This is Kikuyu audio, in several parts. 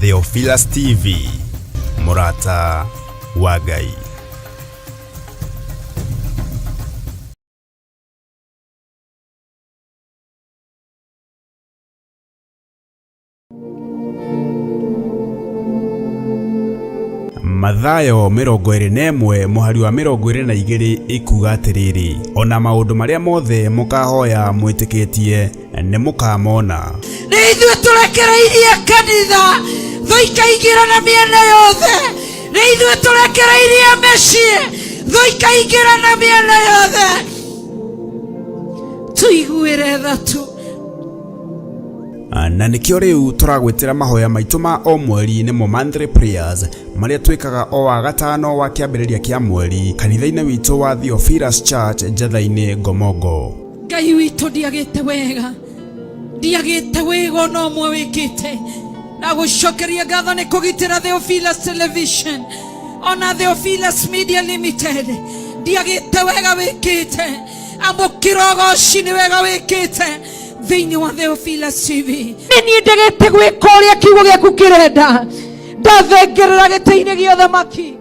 Theophilus TV, mũrata wa Ngai. Mathayo 21 mũhari wa 22 ĩkuga atĩrĩrĩ, ona maũndũ marĩa mothe mũkahoya mwĩtĩkĩtie nĩ mũkamona. Nĩ ithuĩ tũrekereirie kanitha thũ ikaingĩra na mĩena yothe. Nĩ ithuĩ tũrekereirie mĩciĩ thũ ikaingĩra na mĩena yothe. Tũiguĩre tha tu. Na nĩkĩo rĩu tũragwĩtĩra mahoya maitũ ma o mweri nĩmo monthly prayers marĩa twĩkaga o wa gatano wa kĩambĩrĩria kĩa mweri kanitha-inĩ witũ wa Theophilus Church Njatha-inĩ Ngomongo. Ngai witũ, ndiagĩte wega, ndiagĩte wega ona ũmwe wĩkĩte. Na gũcokeria ngatho nĩ kũgitĩra Theophilus Television ona Theophilus Media Limited. Ndiagĩte wega wĩkĩte, amũkĩra ũgoci nĩ wega wĩkĩte thĩinĩ wa Theophilus TV. Nĩ niĩ ndegete gwĩka ũrĩa kiugo gĩaku kĩrenda, ndathengerera gĩtĩ-inĩ gĩa ũthamaki,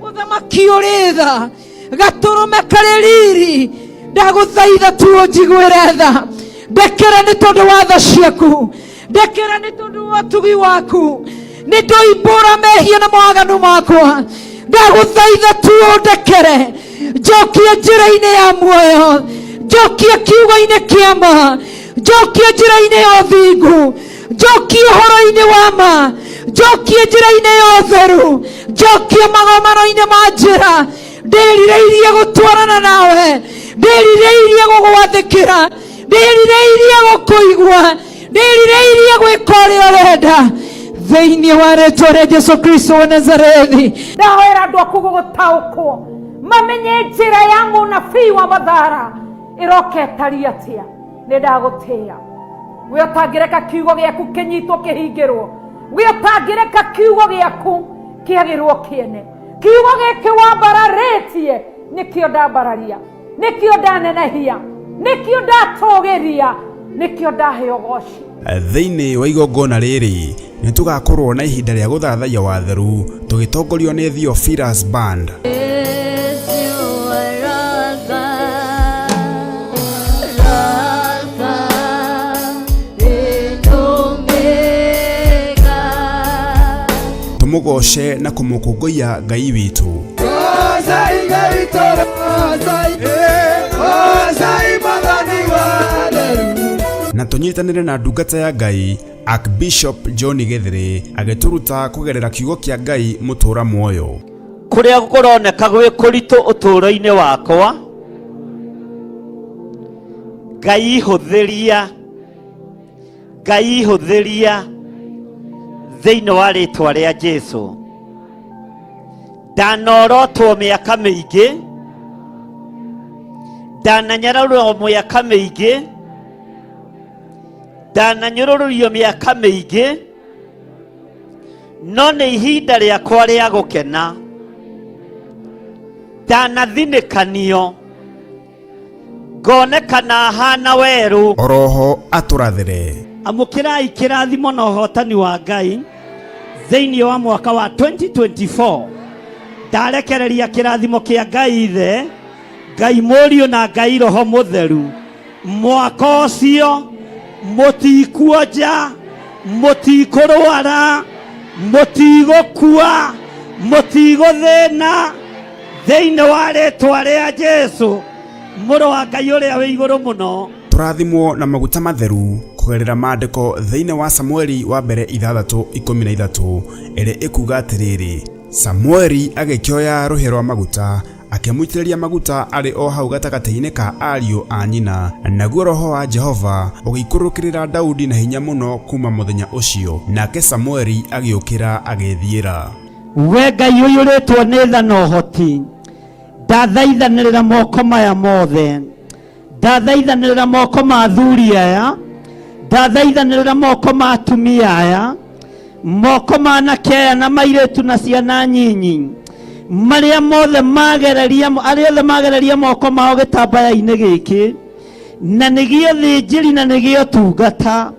ũthamaki ũrĩ tha, gatũrũme karĩ riri. Ndagũthaitha tu ũnjiguĩre tha, ndekera nĩ tondũ wa tha ciaku, ndekera nĩ tondũ wa ũtugi waku. Nĩ ndoimbũra mehia na mawaganu makwa, ndagũthaitha tu ũndekere, njokie njĩra-inĩ ya muoyo, njokie kiugo-inĩ kĩa ma, njokie njĩra-inĩ ya ũthingu, njokie ũhoro-inĩ wa ma, njokie njĩra-inĩ ya ũtheru, njokie magomano-inĩ ma njĩra. Ndĩrirĩirie gũtwarana nawe, ndĩrirĩirie gũgwathĩkĩra, ndĩrirĩirie gũkũigua, ndĩrirĩirie gwĩka ũrĩa ũrenda, thĩinĩ wa rĩtwa rĩa Jesu Kristo wa Nazarethi. Ndahoera andũ aku gũgũtaũkwo, mamenye njĩra ya mũnabii wa Mathara ĩroka ĩtariĩ atĩa. Nĩ ndagũtĩĩa we ũtangĩreka kiugo gĩaku kĩnyitwo kĩhingĩrwo, we ũtangĩreka kiugo gĩaku kĩagĩrwo kĩene. Kiugo gĩkĩ wambararĩtie nĩkĩo ndambararia, nĩkĩo ndanenehia, nĩkĩo ndatũgĩria, nĩkĩo ndahe ũgoci. Thĩinĩ wa igongona rĩrĩ nĩ tũgakorwo na ihinda rĩa gũthathaiya watheru tũgĩtongorio nĩ Theophilus Band. Tũmũgoce na kũmũkũngũiya Ngai witũ. Na tũnyitanĩre na ndungata ya Ngai Archbishop John Gĩthĩrĩ agĩtũruta kũgerera kiugo kĩa Ngai mũtũra muoyo. Kũrĩa kũroneka gwĩ kũritũ ũtũũro-inĩ wakwa, Ngai hũthĩria, Ngai hũthĩria thĩinĩ wa rĩtwa rĩa Jesu. Ndanorotwo mĩaka mĩingĩ, ndananyararwo mĩaka mĩingĩ, ndananyũrũrũrio mĩaka mĩingĩ, no nĩ ihinda rĩakwa rĩa gũkena. Ndanathinĩkanio ngonekana hana werũ. Oroho atũrathĩre. Amũkĩrai kĩrathimo na ũhotani wa Ngai thĩinĩ wa mwaka wa 2024. Ndarekereria kĩrathimo kĩa Ngai Ithe, Ngai Mũriũ na Ngai Roho Mũtheru. Mwaka ũcio mũtikuonja, mũtikũrwara, mũtigũkua, mũtigũthĩna thĩinĩ wa rĩtwa rĩa Jesu mũrũ wa Ngai ũrĩa wĩ igũrũ mũno. Tũrathimwo na maguta matheru kũgerera maandĩko thĩinĩ wa Samueli wa mbere 6:13 ĩrĩa ĩkuga atĩrĩrĩ, Samueli agĩkĩoya rũhĩa rwa maguta akĩmũitĩrĩria maguta arĩ o hau gatagatĩ-inĩ ka ariũ a nyina, naguo roho wa Jehova ũgĩikũrũkĩrĩra Daudi na hinya mũno kuuma mũthenya ũcio, nake Samueli agĩũkĩra agĩĩthiĩra. We Ngai ũiyũrĩtwo nĩ tha na ũhoti, ndathaithanĩrĩra moko maya mothe, ndathaithanĩrĩra moko ma athuri aya, ndathaithanĩrĩra moko ma atumia aya, moko ma anake aya na mairĩtu na ciana nyinyi, marĩa mothe magereria, arĩa othe magereria moko mao gĩtambaya-inĩ gĩkĩ, na nĩgĩo thĩnjĩri na nĩgĩo tungata.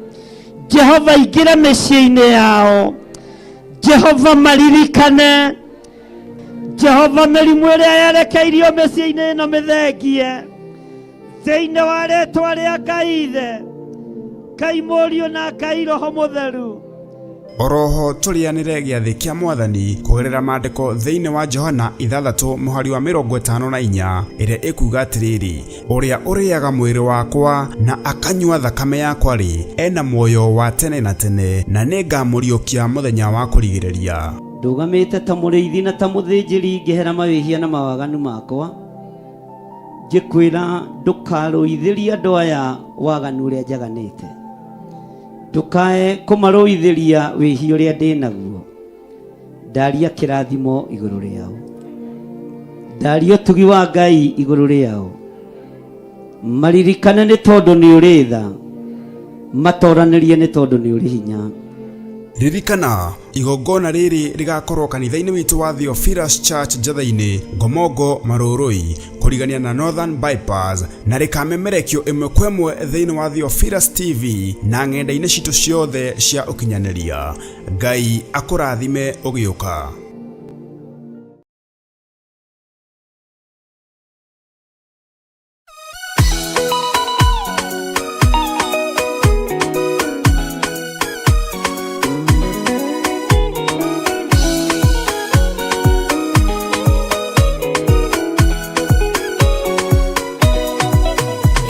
Jehova ingĩra mĩciĩ-inĩ yao. Jehova maririkane. Jehova mĩrimũ ĩrĩa yerekeirio mĩciĩ-inĩ ĩno mĩthengie thĩinĩ wa rĩtwa rĩa Ngai Ithe, Ngai Mũriũ na Ngai Roho Mũtheru. Oroho tũrĩanĩre gĩathĩ kĩa Mwathani kũgerera maandĩko thĩinĩ wa Johana 6 mũhari wa 54 ĩrĩa ĩkuga atĩrĩrĩ, ũrĩa ũrĩaga mwĩrĩ wakwa na akanyua thakame yakwa-rĩ, ena muoyo wa tene na tene, na nĩngamũriũkia mũthenya wa kũrigĩrĩria. Ndũgamĩte ta mũrĩithi na ta mũthĩnjĩri ngĩhera mawĩhia na mawaganu makwa, ngĩkwĩra ndũkarũithĩrie andũ aya waganu ũrĩa njaganĩte, ndũkae kũmarũithĩria wĩhia ũrĩa ndĩ naguo. Ndaria kĩrathimo igũrũ rĩao, ndaria ũtugi wa Ngai igũrũ rĩao, maririkane nĩ tondũ nĩ ũrĩ tha, matoranĩrie nĩ tondũ nĩ ũrĩ hinya. Ririkana, igongona rĩrĩ rĩgakorwo kanitha-inĩ witũ wa Theophilus Church Njatha-inĩ, Ngomongo, Marũrũi, kũrigania na Northern Bypass, na rĩkamemerekio ĩmwe kwa ĩmwe thĩinĩ wa Theophilus TV na ng'enda-inĩ citũ ciothe cia ũkinyanĩria. Ngai akũrathime ũgĩũka.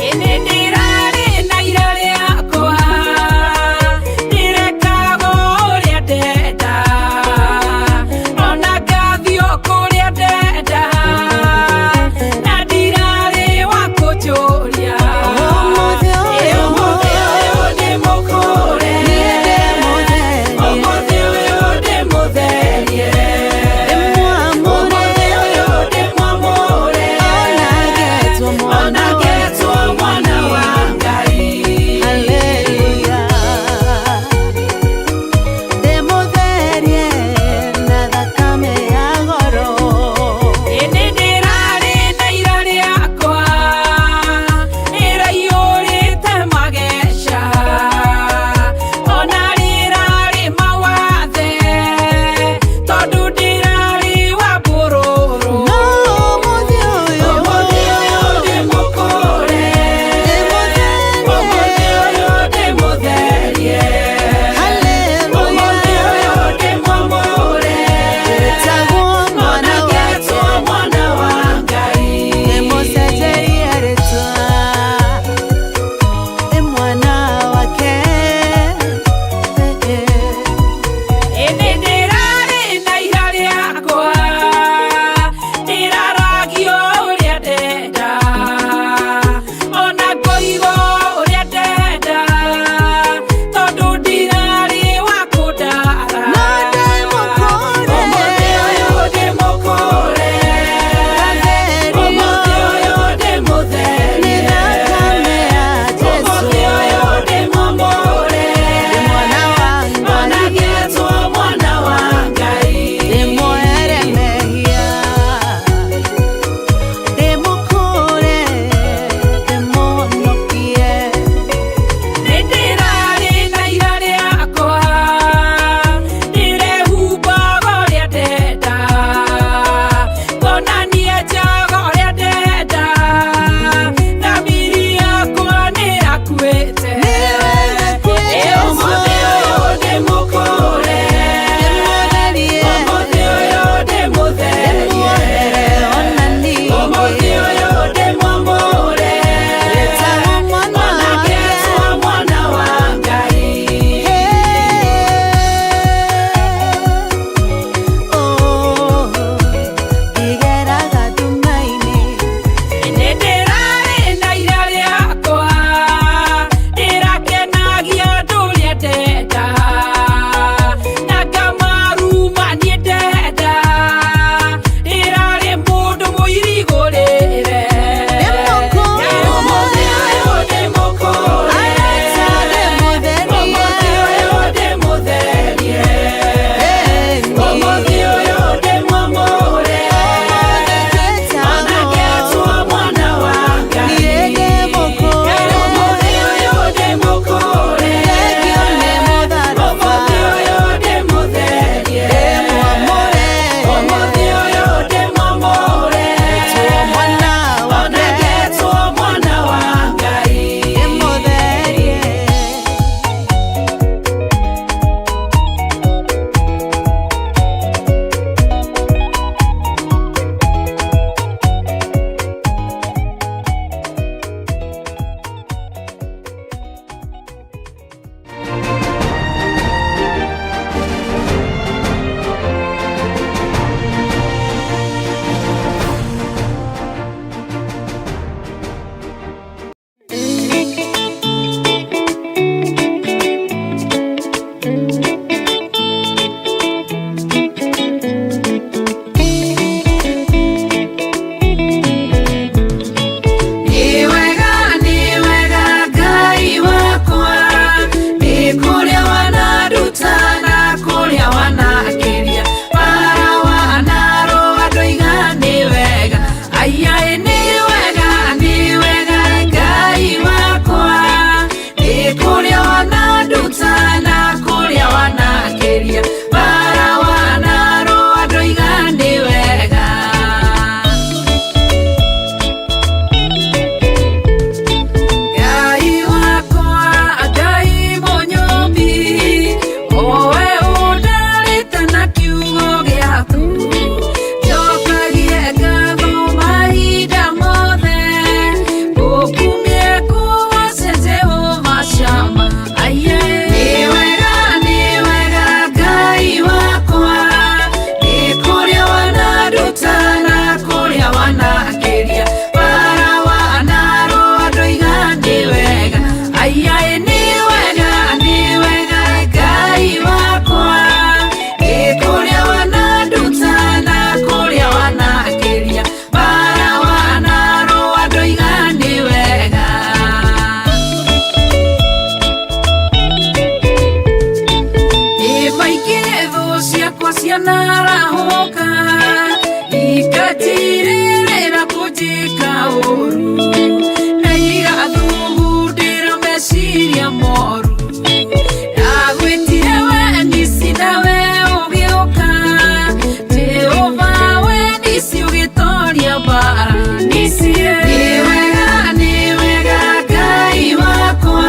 Ĩnĩ ndĩrarĩ na ira rĩakwa, ndĩrekaga ũrĩa ndenda. Wananduta na kũrĩa wanakĩria, bara wanarũa ndoiga nĩ wega. Aiaĩ nĩ wega, nĩ wega Ngai wakwa, nĩ kũrĩa wananduta na kũrĩa wanakĩria, bara wanarũa ndoiga nĩ wega. Ngai wakwa, Ngai mũnyũmbi, owe ũndarĩte na kiugo gĩaku, njokagie ngatho mahinda mothe, ngũkumie ngũgoce Jehova Shama. Aiye, nĩ wega, nĩ wega Ngai wakwa, nĩ kũrĩa wananduta na kũrĩa wanakĩria, bara wanarũa ndoiga nĩ wega. Aiaĩ nĩ wega, nĩ wega Ngai wakwa, nĩ kũrĩa wananduta na kũrĩa wanakĩria, bara wanarũa ndoiga nĩ wega. Ĩ maingĩ thũ ciakwa cianarahũka, ikatirĩrĩra kũnjĩka ũru, na igathugundĩra meciria moru. Ndagwĩtire we nisi nawe ũgĩũka, Jehova we nisi ũgĩtoria mbara nisi. Nĩ wega, nĩ wega Ngai wakwa,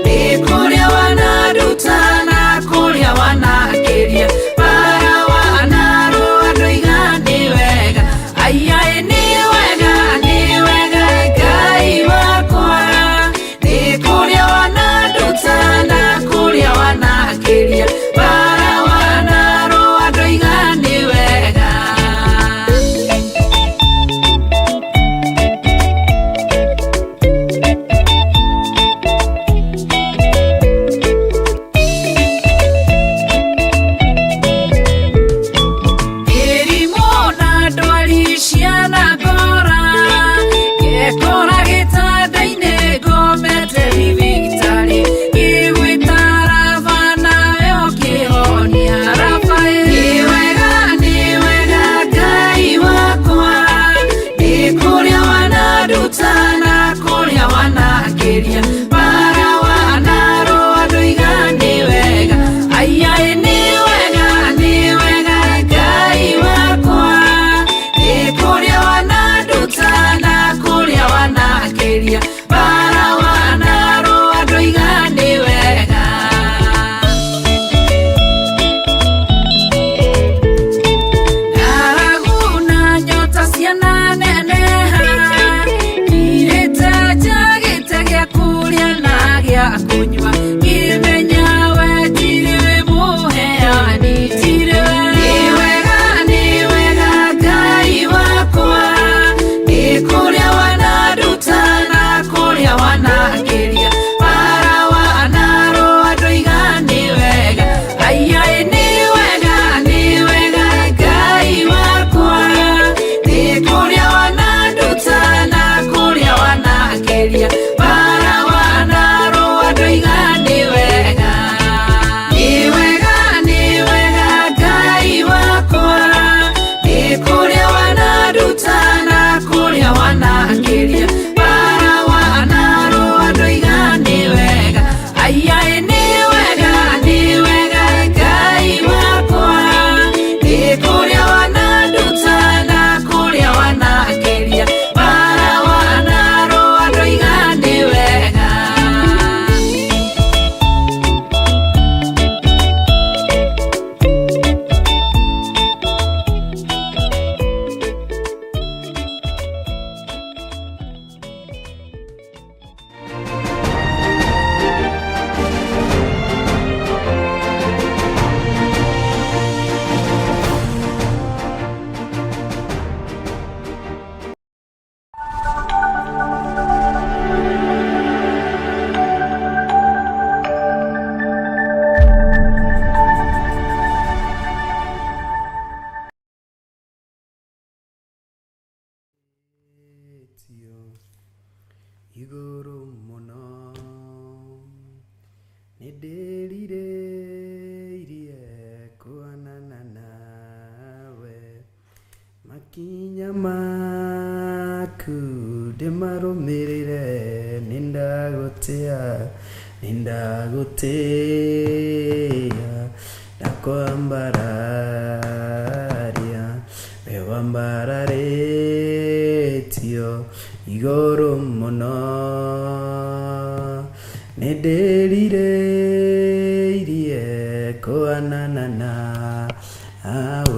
nĩ kũrĩa wananduta na kũrĩa wanakĩria, bara. Makinya maku ndĩmarũmĩrĩre, nĩndagũtĩa, nĩndagũtĩa, ndakwambararia, we wambararĩtio igũrũ mũno. Nĩndĩrirĩirie kũhanana nawe.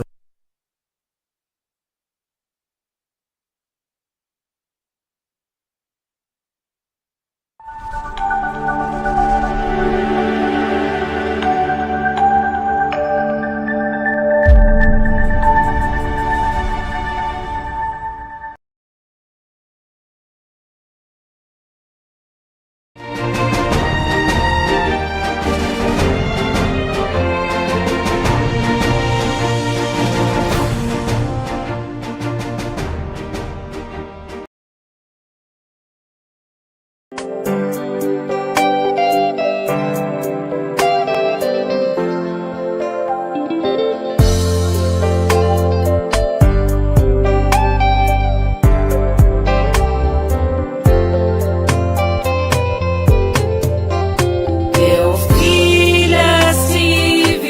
Theophilus TV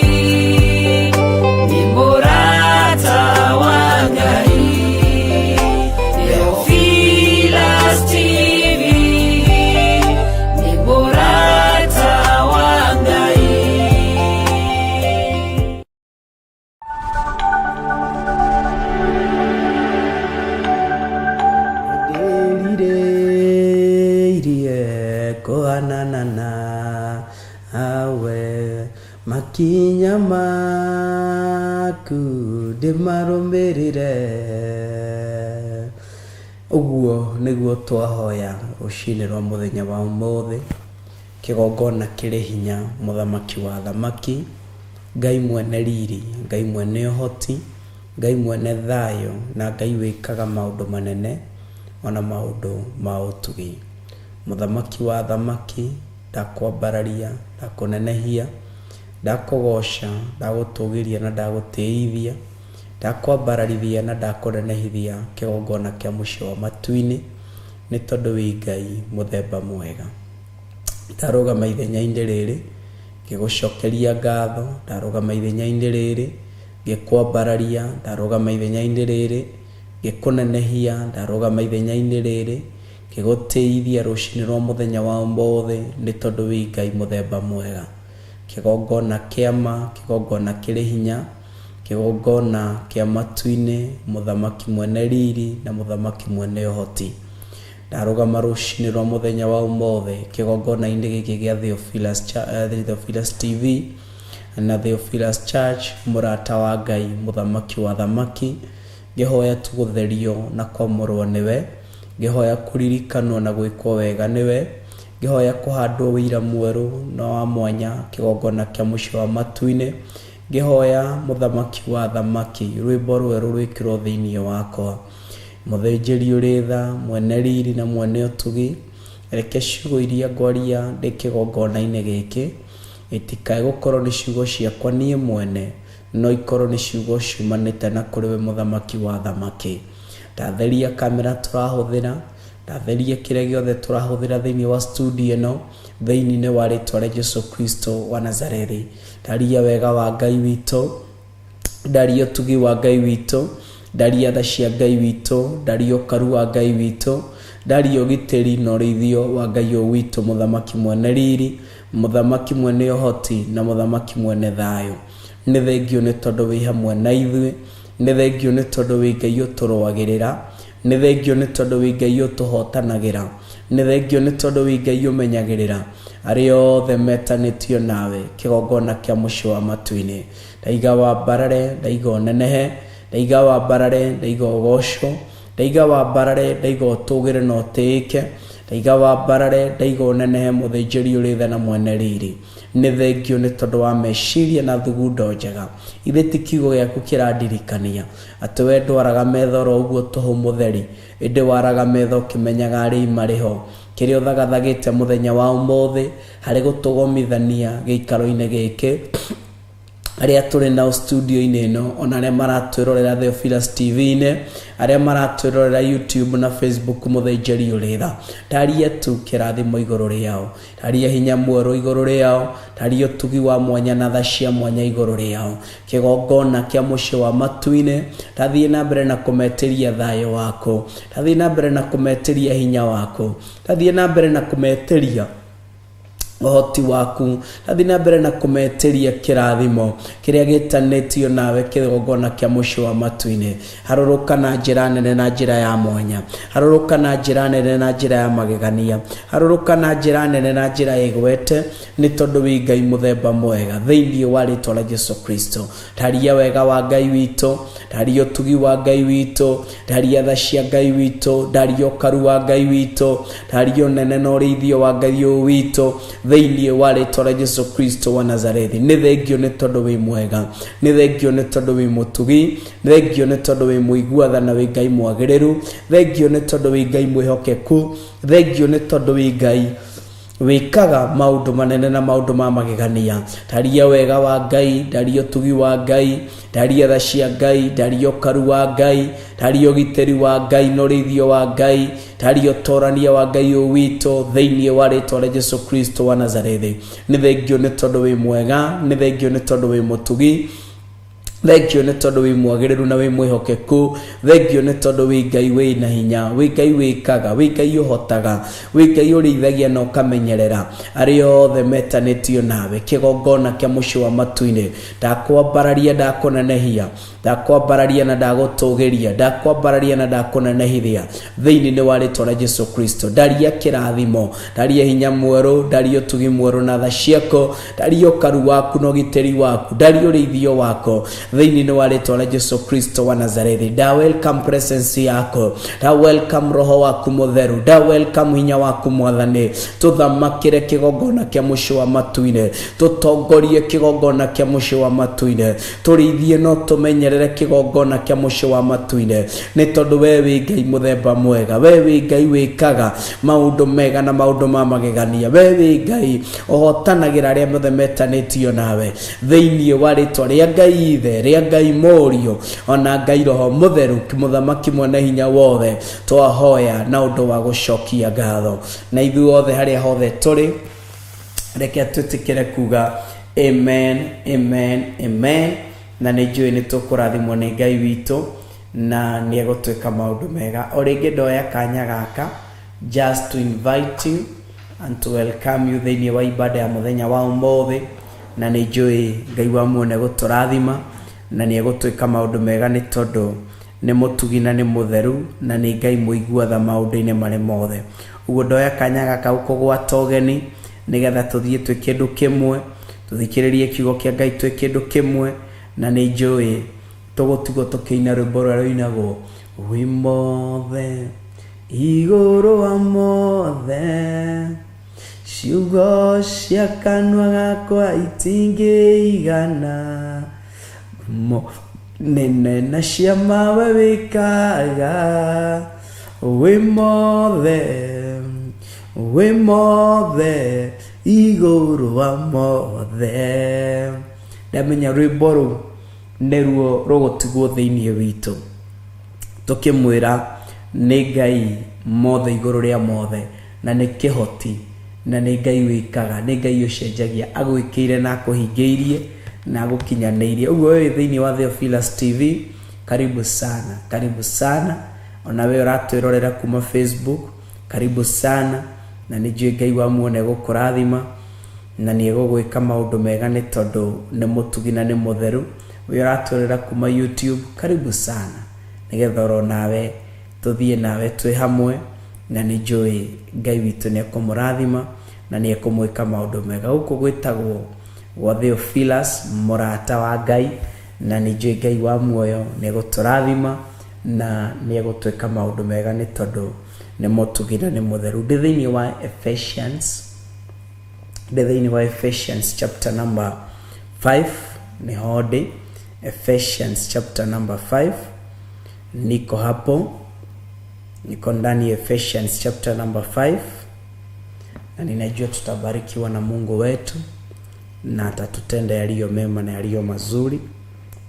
ni murata wa Ngai. Theophilus TV ni murata wa Ngai. Ndĩrirĩirie kũhanana nawe, makinya maku ndĩmarũmĩrĩre. Ũguo nĩguo twahoya rũcinĩ rwa mũthenya wa ũmũthĩ, kĩgongona kĩrĩ hinya, mũthamaki wa athamaki, Ngai mwene riri, Ngai mwene ũhoti, Ngai mwene thayũ, na Ngai wĩkaga maũndũ manene ona maũndũ ma ũtugi. Mũthamaki wa athamaki, ndakwambararia, ndakũnenehia, ndakũgoca, ndagũtũgĩria na ndagũtĩithia, ndakwambararithia na ndakũnenehithia kĩgongona kĩa mũciĩ wa matu-inĩ, nĩ tondũ wĩ Ngai mũthemba mwega. Ndarũgama ithenya-inĩ rĩrĩ ngĩgũcokeria ngatho, ndarũgama ithenya-inĩ rĩrĩ ngĩkwambararia, ndarũgama ithenya-inĩ rĩrĩ ngĩkũnenehia, ndarũgama ithenya-inĩ rĩrĩ ngĩgũtĩithia rũcinĩ rwa mũthenya wa ũmũthĩ, nĩ tondũ wĩ Ngai mũthemba mwega. Kĩgongona kĩa ma, kĩgongona kĩrĩ hinya, kĩgongona kĩa matu-inĩ, mũthamaki mwene riri na mũthamaki mwene ũhoti. Ndarũgama rũcinĩ rwa mũthenya wa ũmũthĩ kĩgongona-inĩ gĩkĩ gĩa Theophilus, Theophilus TV na Theophilus Church, mũrata wa Ngai, mũthamaki wa thamaki, ngĩhoya tu gũtherio na kwamũrwo nĩwe, ngĩhoya kũririkanwo na gwĩkwo wega nĩwe, ngĩhoya kũhandwo wĩira mwerũ na wa mwanya kĩgongona kĩa mũciĩ wa matu-inĩ, ngĩhoya mũthamaki wa thamaki rwĩmbo rwerũ rwĩkĩrwo thĩinĩ wakwa. Mũthĩnjĩri ũrĩ tha, mwene riri na mwene ũtugi, reke ciugo iria ngwaria ndĩ kĩgongona-inĩ gĩkĩ itikae gũkorwo nĩ ciugo ciakwa niĩ mwene, no ikorwo nĩ ciugo ciumanĩte na kũrĩ we mũthamaki wa athamaki. Ndatheria kamera tũrahũthĩra, ndatheria kĩrĩa gĩothe tũrahũthĩra thĩinĩ wa studio ĩno, thĩinĩ wa rĩtwa rĩa Jesu Kristo wa Nazarethi. Ndaria wega wa Ngai witũ, ndaria ũtugi wa Ngai witũ, ndaria tha cia Ngai witũ, ndaria ũkaru wa Ngai witũ, ndaria ũgitĩri na ũrĩithio wa Ngai ũyũ witũ, mũthamaki mwene riri, mũthamaki mwene ũhoti na mũthamaki mwene thayũ. Nĩ thengiũ nĩ tondũ wĩ hamwe na ithuĩ, nĩ thengiũ nĩ tondũ wĩ Ngai ũtũrũagĩrĩra, nĩ thengiũ nĩ tondũ wĩ Ngai ũtũhotanagĩra, nĩ thengiũ nĩ tondũ wĩ Ngai ũmenyagĩrĩra arĩa othe metanĩtio nawe kĩgongona kĩa mũciĩ wa matu-inĩ. Ndaiga wambarare, ndaiga ũnenehe, ndaiga wambarare, ndaiga ũgocwo, ndaiga wambarare, ndaiga ũtũgĩre na ũtĩĩke, ndaiga wambarare, ndaiga ũnenehe, mũthĩnjĩri ũrĩ tha na mwene riri. Nĩ thengiũ nĩ tondũ wa meciria na thugundo njega. Ithe ti kiugo gĩaku kĩrandirikania atĩ we ndwaraga metha oro ũguo tũhũ mũtheri, ĩndĩ waraga metha ũkĩmenyaga arĩi marĩ ho. Kĩrĩa ũthagathagĩte mũthenya wa ũmũthĩ harĩ gũtũgomithania gĩikaro-inĩ gĩkĩ, Arĩa tũrĩ nao studio-inĩ ĩno, ona arĩa maratwĩrorera Theophilus TV-inĩ, arĩa maratwĩrorera YouTube na Facebook, mũthĩnjĩri ũrĩ tha, taria tu kĩrathimo igũrũ rĩao, taria hinya mwerũ igũrũ rĩao, taria ũtugi wa mwanya na tha cia mwanya igũrũ rĩao. Kĩgongona kĩa mũciĩ wa matu-inĩ, tathiĩ na mbere na kũmetĩria thayũ waku, tathiĩ na mbere na kũmetĩria hinya waku, tathiĩ na mbere na kũmetĩria ũhoti waku, tathiĩ na mbere na kũmetĩria kĩrathimo kĩrĩa gĩtanĩtio nawe. Kĩgongona kĩa mũciĩ wa matu-inĩ, harũrũka na njĩra nene na njĩra ya mwanya, harũrũka na njĩra nene na njĩra ya magegania, harũrũka na njĩra nene na njĩra ĩgwete, nĩ tondũ wĩ Ngai mũthemba mwega. Thĩinĩ wa rĩtwa rĩa Jesu Kristo, taria wega wa Ngai witũ, taria ũtugi wa Ngai witũ, taria tha cia Ngai witũ, taria ũkaru wa Ngai witũ, taria ũnene na ũrĩithio wa Ngai ũyũ witũ. Thĩinĩ wa rĩtwa rĩa Jesu Kristo wa Nazarethi, nĩ thengio nĩ tondũ wĩ mwega, nĩ thengio nĩ tondũ wĩ mũtugi, thengio nĩ tondũ wĩ mũigua tha na wĩ Ngai mwagĩrĩru, thengio nĩ tondũ wĩ Ngai mwĩhokeku, thengio nĩ tondũ wĩ Ngai wĩkaga maũndũ manene na maũndũ ma magegania. Taria wega wa Ngai, taria ũtugi wa Ngai, taria tha cia Ngai, taria ũkaru wa Ngai, taria ũgitĩri wa Ngai na ũrĩithio wa Ngai, taria ũtorania wa Ngai ũyũ witũ. Thĩinĩ wa rĩtwa rĩa Jesu Kristo wa Nazarethi, nĩ thengio nĩ tondũ wĩ mwega, nĩ thengio nĩ tondũ wĩ mũtugi, thengio nĩ tondũ wĩ mwagĩrĩru na wĩ mwĩhokeku, thengio nĩ tondũ wĩ Ngai wĩ na hinya, wĩ Ngai wĩkaga, wĩ Ngai ũhotaga, wĩ Ngai ũrĩithagia na ũkamenyerera arĩa othe metanĩtio nawe. Kĩgongona kĩa mũciĩ wa matu-inĩ, ndakwambararia, ndakũnenehia, ndakwambararia na ndagũtũgĩria, ndakwambararia na ndakũnenehithia thĩinĩ wa rĩtwa rĩa Jesu Kristo. Ndaria kĩrathimo, ndaria hinya mwerũ, ndaria ũtugi mwerũ na tha ciako, ndaria ũkaru waku na ũgitĩri waku, ndaria ũrĩithio wako thĩinĩ wa rĩtwa rĩa Jesu Kristo wa Nazarethi. Nda welcome presence yako, nda welcome roho waku mũtheru, nda welcome hinya waku Mwathani. Tũthamakĩre kĩgongona kĩa mũciĩ wa matu-inĩ, tũtongorie kĩgongona kĩa mũciĩ wa matu-inĩ, tũrĩithie no tũmenyerere kĩgongona kĩa mũciĩ wa matu-inĩ, nĩ tondũ we wĩ Ngai mũthemba mwega, we wĩ Ngai wĩkaga maũndũ mega na maũndũ ma magegania, we wĩ Ngai ũhotanagĩra arĩa mothe metanĩtio nawe. Thĩinĩ wa rĩtwa rĩa Ngai Ithe, rĩa Ngai Mũriũ, ona Ngai Roho Mũtheru, Mũthamaki mwene hinya wothe, twahoya na ũndũ wa gũcokia ngatho. Na ithuĩ othe harĩa hothe tũrĩ, reke twĩtĩkĩre kuga amen, amen, amen. Na nĩ njũĩ nĩ tũkũrathimwo nĩ Ngai witũ na nĩ egũtwĩka maũndũ mega. O rĩngĩ ndoya kanya gaka just to invite you and to welcome you thĩinĩ wa ibada ya mũthenya wa ũmũthĩ, na nĩ njũĩ Ngai wa muone gũtũrathima na nĩ egũtwĩka maũndũ mega, nĩ tondũ nĩ mũtugi na nĩ mũtheru na nĩ Ngai mũigua tha maũndũ-inĩ marĩ mothe. Ũguo ndoya kanya gaka gũkũgwata ũgeni nĩgetha tũthiĩ twĩ kĩndũ kĩmwe, tũthikĩrĩrie kiugo kĩa Ngai twĩ kĩndũ kĩmwe, na nĩ njũĩ tũgũtigwo tũkĩina rwĩmbo rũrĩa rũinagwo, wĩ mothe igũrũ wa mothe, ciugo cia kanua gakwa itingĩigana ngumo nene na ciama we wĩkaga, wĩ mothe, wĩ mothe igũrũ wa mothe. Ndamenya rwĩmbo rũu nĩruo rũgũtigwo thĩinĩ witũ tũkĩmwĩra nĩ Ngai mothe igũrũ rĩa mothe, na nĩ kĩhoti, na nĩ Ngai wĩkaga, nĩ Ngai ũcenjagia, agwĩkĩire na akũhingĩirie na agũkinyanĩirie. Ũguo wewe thĩinĩ wa Theophilus TV, karibu sana, karibu sana. Ona we ũratwĩrorera kuma Facebook, karibu sana, na nĩ njũĩ Ngai wa muone gũkũrathima na nĩ egũgwĩka maũndũ mega, nĩ tondũ nĩ mũtugi na nĩ mũtheru. We ũratwĩrorera kuma YouTube, karibu sana, nĩgetha oro nawe tũthiĩ nawe twĩ hamwe, na nĩ njũĩ Ngai witũ nĩ ekũmũrathima na nĩ ekũmwĩka maũndũ mega. Gũkũ gwĩtagwo gwa Theophilus, mũrata wa Ngai, na nĩ njũĩ Ngai wa muoyo nĩ egũtũrathima na nĩ egũtwĩka maũndũ mega, nĩ tondũ nĩ mũtugi na nĩ mũtheru. Ndĩ thĩinĩ wa Ephesians, ndĩ thĩinĩ wa Ephesians chapter number 5, nĩho ndĩ. Ephesians chapter number 5, niko hapo, niko ndani ya Ephesians chapter number 5, na ninajua tutabarikiwa na Mungu wetu. na atatutenda yaliyo mema na yaliyo mazuri,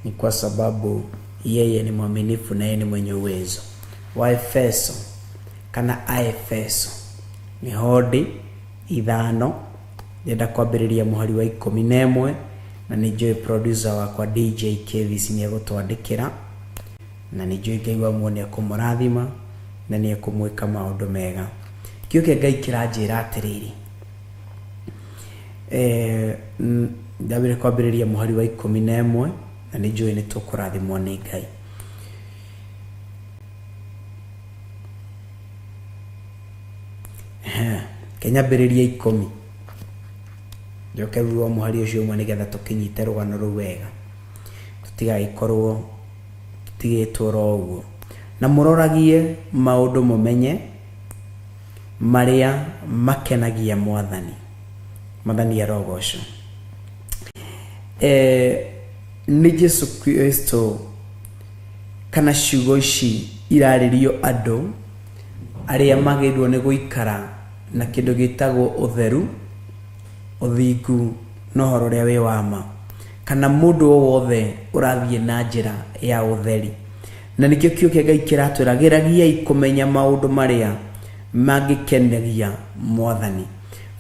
ni kwa sababu yeye ni mwaminifu na yeye ni mwenye uwezo. Waefeso kana Aefeso nĩ hodi ithano ndĩrenda kwambĩrĩria mũhari wa 11 na nĩ njũĩ producer wakwa DJ Kevis nĩ egũtwandĩkĩra na nĩ njũĩ Ngai wa muoyo nĩ ekũmũrathima na nĩ ekũmwĩka maũndũ mega. Kĩo kĩa Ngai kĩranjĩra atĩrĩrĩ, ndambire kwambĩrĩria mũhari wa 11 na nĩ njũĩ nĩ tũkũrathimwo nĩ Ngai. Kenyambĩrĩria 10 njoke ruru wa mũhari ũcio ũmwe nĩgetha tũkĩnyite rũgano rũu wega, tũtigagĩkorwo tũtigĩtwo oro ũguo. Na mũroragie maũndũ mũmenye marĩa makenagia Mwathani. Mwathani arogocwo. Nĩ Jesu Kristo kana ciugo ici irarĩrio andũ arĩa magĩrĩirwo nĩ gũikara na kĩndũ gĩtagwo ũtheru, ũthingu na ũhoro ũrĩa wĩ wa ma, kana mũndũ o wothe ũrathiĩ na njĩra ya ũtheri. Na nĩkĩo kiugo kĩa Ngai kĩratwĩra geragiai kũmenya maũndũ marĩa mangĩkenagia Mwathani.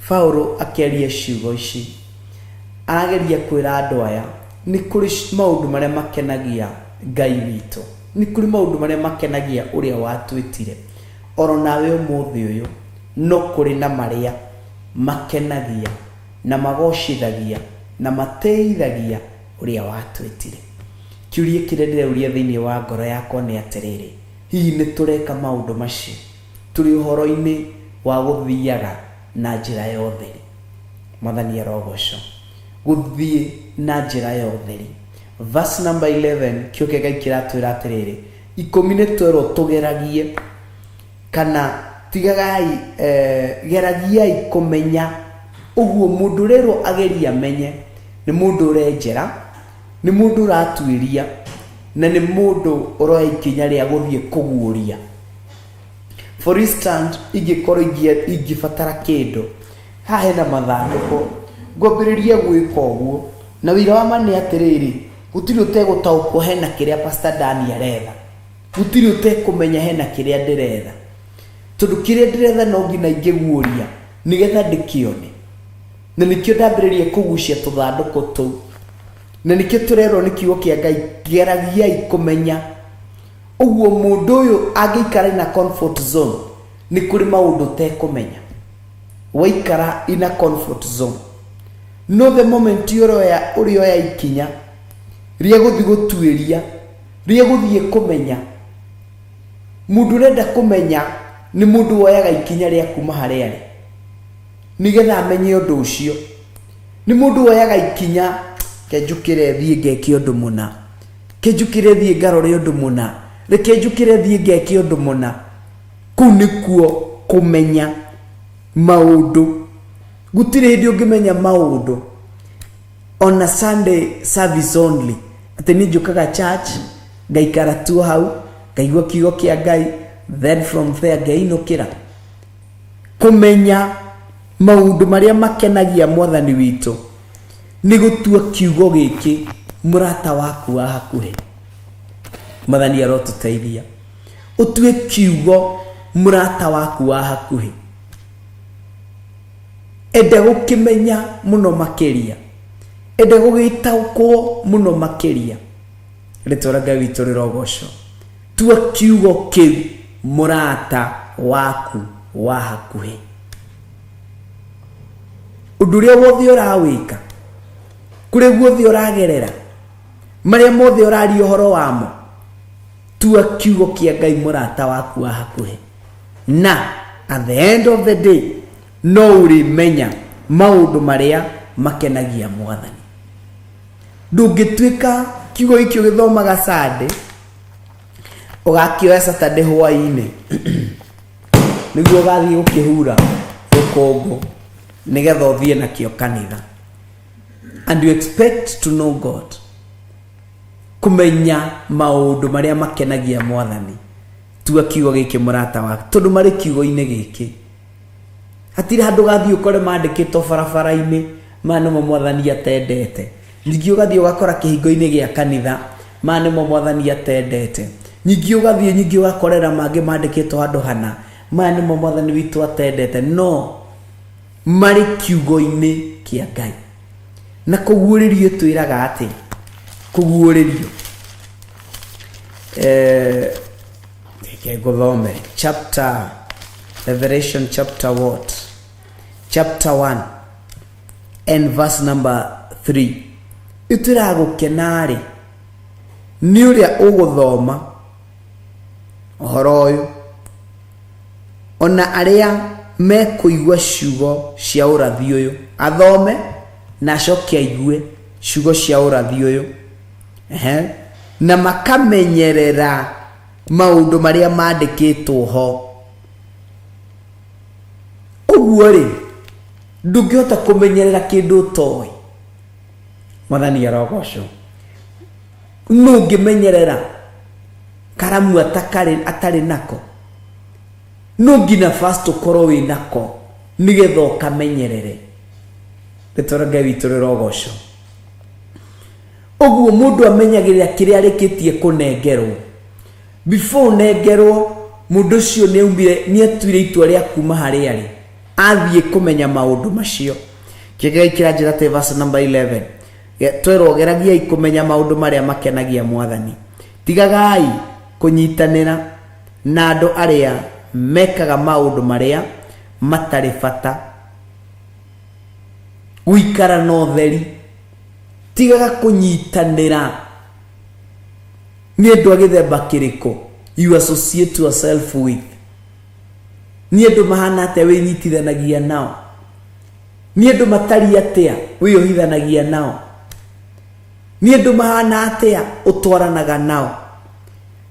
Paulo akĩaria ciugo ici arageria kwĩra andũ aya nĩ kũrĩ maũndũ marĩa makenagia Ngai witũ, nĩ kũrĩ maũndũ marĩa makenagia ũrĩa watwĩtire. Oro nawe ũmũthĩ ũyũ no kũrĩ na marĩa makenagia na magocithagia na matĩithagia ũrĩa watwĩtire. Kĩũria kĩrĩa ndĩreuria thĩinĩ wa ngoro yakwa nĩ atĩrĩrĩ, hihi nĩ tũreka maũndũ macio tũrĩ ũhoro-inĩ wa gũthiaga na njĩra ya ũtheri? Mwathani arogocwo. Gũthiĩ na njĩra ya ũtheri. Verse number 11 kĩo kĩa Ngai kĩratwĩra atĩrĩrĩ, 10 nĩ twerwo tũgeragie kana tigagai, geragiai kũmenya. Ũguo mũndũ ũrerwo agerie amenye nĩ mũndũ ũrenjera, nĩ mũndũ ũratuĩria, na nĩ mũndũ ũroya ikinya rĩa gũthiĩ kũguũria. For instance, ingĩkorwo ingĩbatara kĩndũ, haha hena mathandũkũ, ngwambĩrĩria gwĩka ũguo, na wĩira wa ma nĩ atĩrĩrĩ, gũtirĩ ũtegũtaũkwo hena kĩrĩa Pastor Dani aretha, gũtirĩ ũtekũmenya hena kĩrĩa ndĩretha, tondũ kĩrĩa ndĩretha no nginya ingĩguũria nĩgetha ndĩkĩone. Na nĩkĩo ndambĩrĩria kũgucia tũthandũkũ tũu, na nĩkĩo tũrerwo nĩ kiugo kĩa Ngai geragiai kũmenya. Ũguo mũndũ ũyũ angĩikara ina comfort zone, nĩ kũrĩ maũndũ ũtekũmenya waikara ina comfort zone. No the moment ũrĩoya ikinya rĩa gũthiĩ gũtuĩria, rĩa gũthiĩ kũmenya, mũndũ ũrenda kũmenya nĩ mũndũ woyaga ikinya rĩa kuma harĩa arĩ nĩgetha amenye ũndũ ũcio. Nĩ mũndũ woyaga ikinya, ke njũkĩre thiĩ ngeke ũndũ mũna, ke njũkĩre thiĩ ngarore ũndũ mũna, reke njũkĩre thiĩ ngeke ũndũ mũna. Kũu nĩkuo kũmenya maũndũ. Gũtirĩ hĩndĩ ũngĩmenya maũndũ ona Sunday service only, atĩ niĩ njũkaga church ngaikara tu hau ngaigua kiugo kĩa Ngai, then from there ngeinũkĩra. Kũmenya maũndũ marĩa makenagia Mwathani witũ nĩ gũtua kiugo gĩkĩ mũrata waku wa hakuhĩ. Mwathani arotũteithia ũtue kiugo mũrata waku wa hakuhĩ. Enda gũkĩmenya mũno makĩria, enda gũgĩtaũkwo mũno makĩria. Rĩtwa rĩa Ngai witũ rĩrogocwo. Tua kiugo kĩu mũrata waku wa hakuhĩ. Ũndũ ũrĩa wothe ũrawĩka, kũrĩa guothe ũragerera, marĩa mothe ũraria ũhoro wamo, tua kiugo kĩa Ngai mũrata waku wa hakuhĩ. Na at the end of the day no ũrĩmenya maũndũ marĩa makenagia Mwathani. Ndũngĩtuĩka kiugo gĩkĩ ũgĩthomaga Sunday, ũgakĩoya Saturday hwaĩ-inĩ nĩguo ũgathiĩ gũkĩhura rũkũngũ nĩgetha ũthiĩ nakĩo kanitha, and you expect to know God. Kũmenya maũndũ marĩa makenagia Mwathani, tua kiugo gĩkĩ mũrata waku, tondũ marĩ kiugo-inĩ gĩkĩ. Hatirĩ handũ ũgathiĩ ũkore mandĩkĩtwo barabara-inĩ Maya nĩmo mwathani atendete. Ningĩ ũgathiĩ ũgakora kĩhingo-inĩ gĩa kanitha, maya nĩmo mwathani atendete. Ningĩ ũgathiĩ ningĩ ũgakorera mangĩ mandĩkĩtwo handũ hana, maya nĩmo mwathani witũ atendete. No marĩ kiugo-inĩ kĩa Ngai. Na kũguũrĩrio ĩtwĩraga atĩ, kũguũrĩrio, eh, reke ngũthomere chapter, Revelation chapter what? Chapter 1 and verse number 3. Ĩtwĩraga gũkena-rĩ, nĩ ũrĩa ũgũthoma ũhoro ũyũ, ona arĩa mekũigua ciugo cia ũrathi ũyũ, athome na acoke aigue ciugo cia ũrathi ũyũ. Ehe. Na makamenyerera maũndũ marĩa mandĩkĩtwo ho. Ũguo rĩ, ndũngĩhota kũmenyerera kĩndũ ũtoĩ. Mwathani arogocwo. Nũ ũngĩmenyerera karamu atakarĩ atarĩ nako? No nginya first ũkorwo wĩ nako nĩgetha ũkamenyerere. Rĩtwa rĩa Ngai witũ rĩrogocwo. Ũguo mũndũ amenyagĩrĩra kĩrĩa arĩkĩtie kũnengerwo. Before ũnengerwo, mũndũ ũcio nĩ aumire, nĩ atuire itua rĩa kuma harĩa arĩ, athiĩ kũmenya maũndũ macio. Kĩgei kĩranjĩra atĩ verse number 11. Twerwo geragiai kũmenya maũndũ marĩa makenagia mwathani. Tigagai kũnyitanĩra na andũ arĩa mekaga maũndũ marĩa matarĩ bata. Gũikara na ũtheri. Tigaga kũnyitanĩra nĩ andũ a gĩthemba kĩrĩkũ you associate yourself with. Nĩ andũ mahana atĩa wĩnyitithanagia nao. Nĩ andũ matariĩ atĩa wĩyohithanagia nao. Nĩ andũ mahana atĩa ũtwaranaga nao.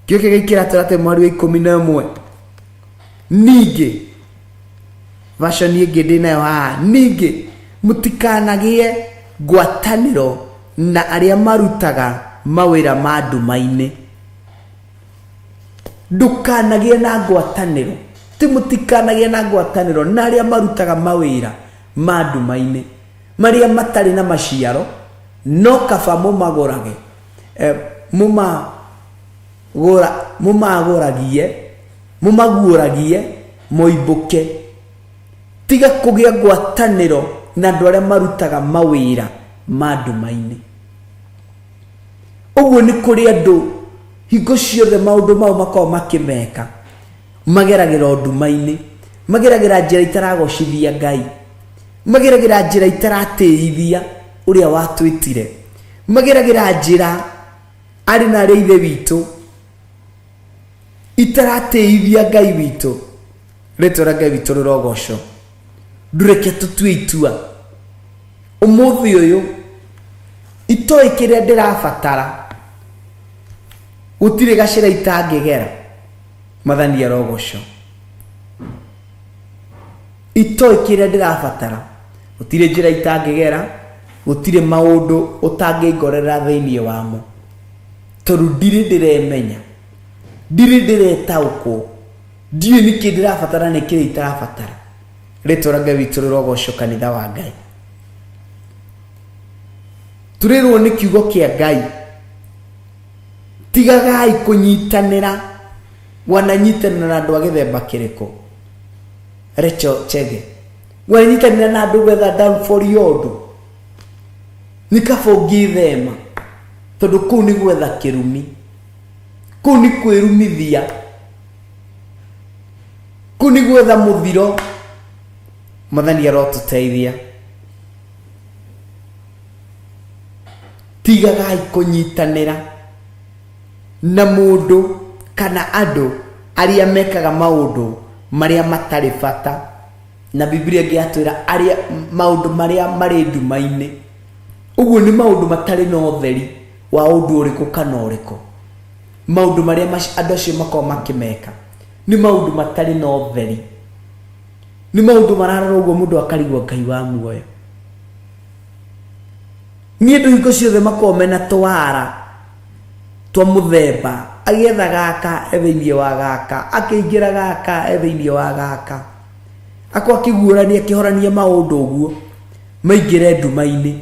Kĩo kĩgĩikĩra kĩratwĩra atĩ mweri wa 11. Ningĩ version ĩngĩ ndĩ nayo haha, ningĩ mũtikanagĩe ngwatanĩro na arĩa marutaga mawĩra ma nduma-inĩ. Ndũkanagĩe na ngwatanĩro, ti mũtikanagĩe na ngwatanĩro na arĩa marutaga mawĩra ma nduma-inĩ, marĩa matarĩ na maciaro, no kaba mũmagũrage, eh, mũmagũra, mũmagũragie, mũmaguũragie moimbũke. Tiga kũgĩa ngwatanĩro na andũ arĩa marutaga mawĩra ma nduma-inĩ. Ũguo nĩ kũrĩ andũ hingo ciothe maũndũ mao makoragwo makĩmeka, mageragĩra o nduma-inĩ, mageragĩra njĩra itaragocithia Ngai, mageragĩra njĩra itaratĩithia ũrĩa watwĩtire, mageragĩra njĩra arĩ na arĩa ithe witũ itaratĩithia Ngai witũ. Rĩtwa rĩa Ngai witũ rĩrogocwo. Ndũreke tũtue itua ũmũthĩ ũyũ, itoĩ kĩrĩa ndĩrabatara, gũtirĩ gacĩra itangĩgera. Mwathani arogocwo. Itoĩ kĩrĩa ndĩrabatara, gũtirĩ njĩra itangĩgera, gũtirĩ maũndũ ũtangĩngorera thĩinĩ wamo, tondũ ndirĩ ndĩremenya, ndirĩ ndĩretaũkwo, ndiũĩ nĩkĩ ndĩrabatara na nĩkĩ itarabatara. Rĩtwa rĩa Ngai witũ rĩrogocwo, kanitha wa Ngai. Tũrĩrwo nĩ kiugo kĩa Ngai, tigagai kũnyitanĩra. Wananyitanĩra na andũ a gĩthemba kĩrĩkũ? Rachel Chege, wanyitanĩra na andũ gwetha downfall ya ũndũ, nĩ kaba ũngĩthema, tondũ kũu nĩ gwetha kĩrumi, kũu nĩ kwĩrumithia, kũu nĩ gwetha mũthiro. Mwathani arotũteithia. Tigagai kũnyitanĩra na mũndũ kana andũ arĩa mekaga maũndũ marĩa matarĩ bata. Na Biblia ĩngĩ yatwĩra arĩa maũndũ marĩa marĩ nduma-inĩ. Ũguo nĩ maũndũ matarĩ na ũtheri wa ũndũ ũrĩkũ kana ũrĩkũ. Maũndũ marĩa andũ acio makoragwo makĩmeka nĩ maũndũ matarĩ na ũtheri, nĩ maũndũ mararora ũguo mũndũ akarigwo Ngai wa muoyo. Nĩ andũ hingo ciothe makoragwo mena twara twa mũthemba, agĩetha gaka e thĩinĩ wa gaka, akĩingĩra gaka e thĩinĩ wa gaka, akorwo akĩguũrania akĩhorania maũndũ ũguo. Maingĩre nduma-inĩ.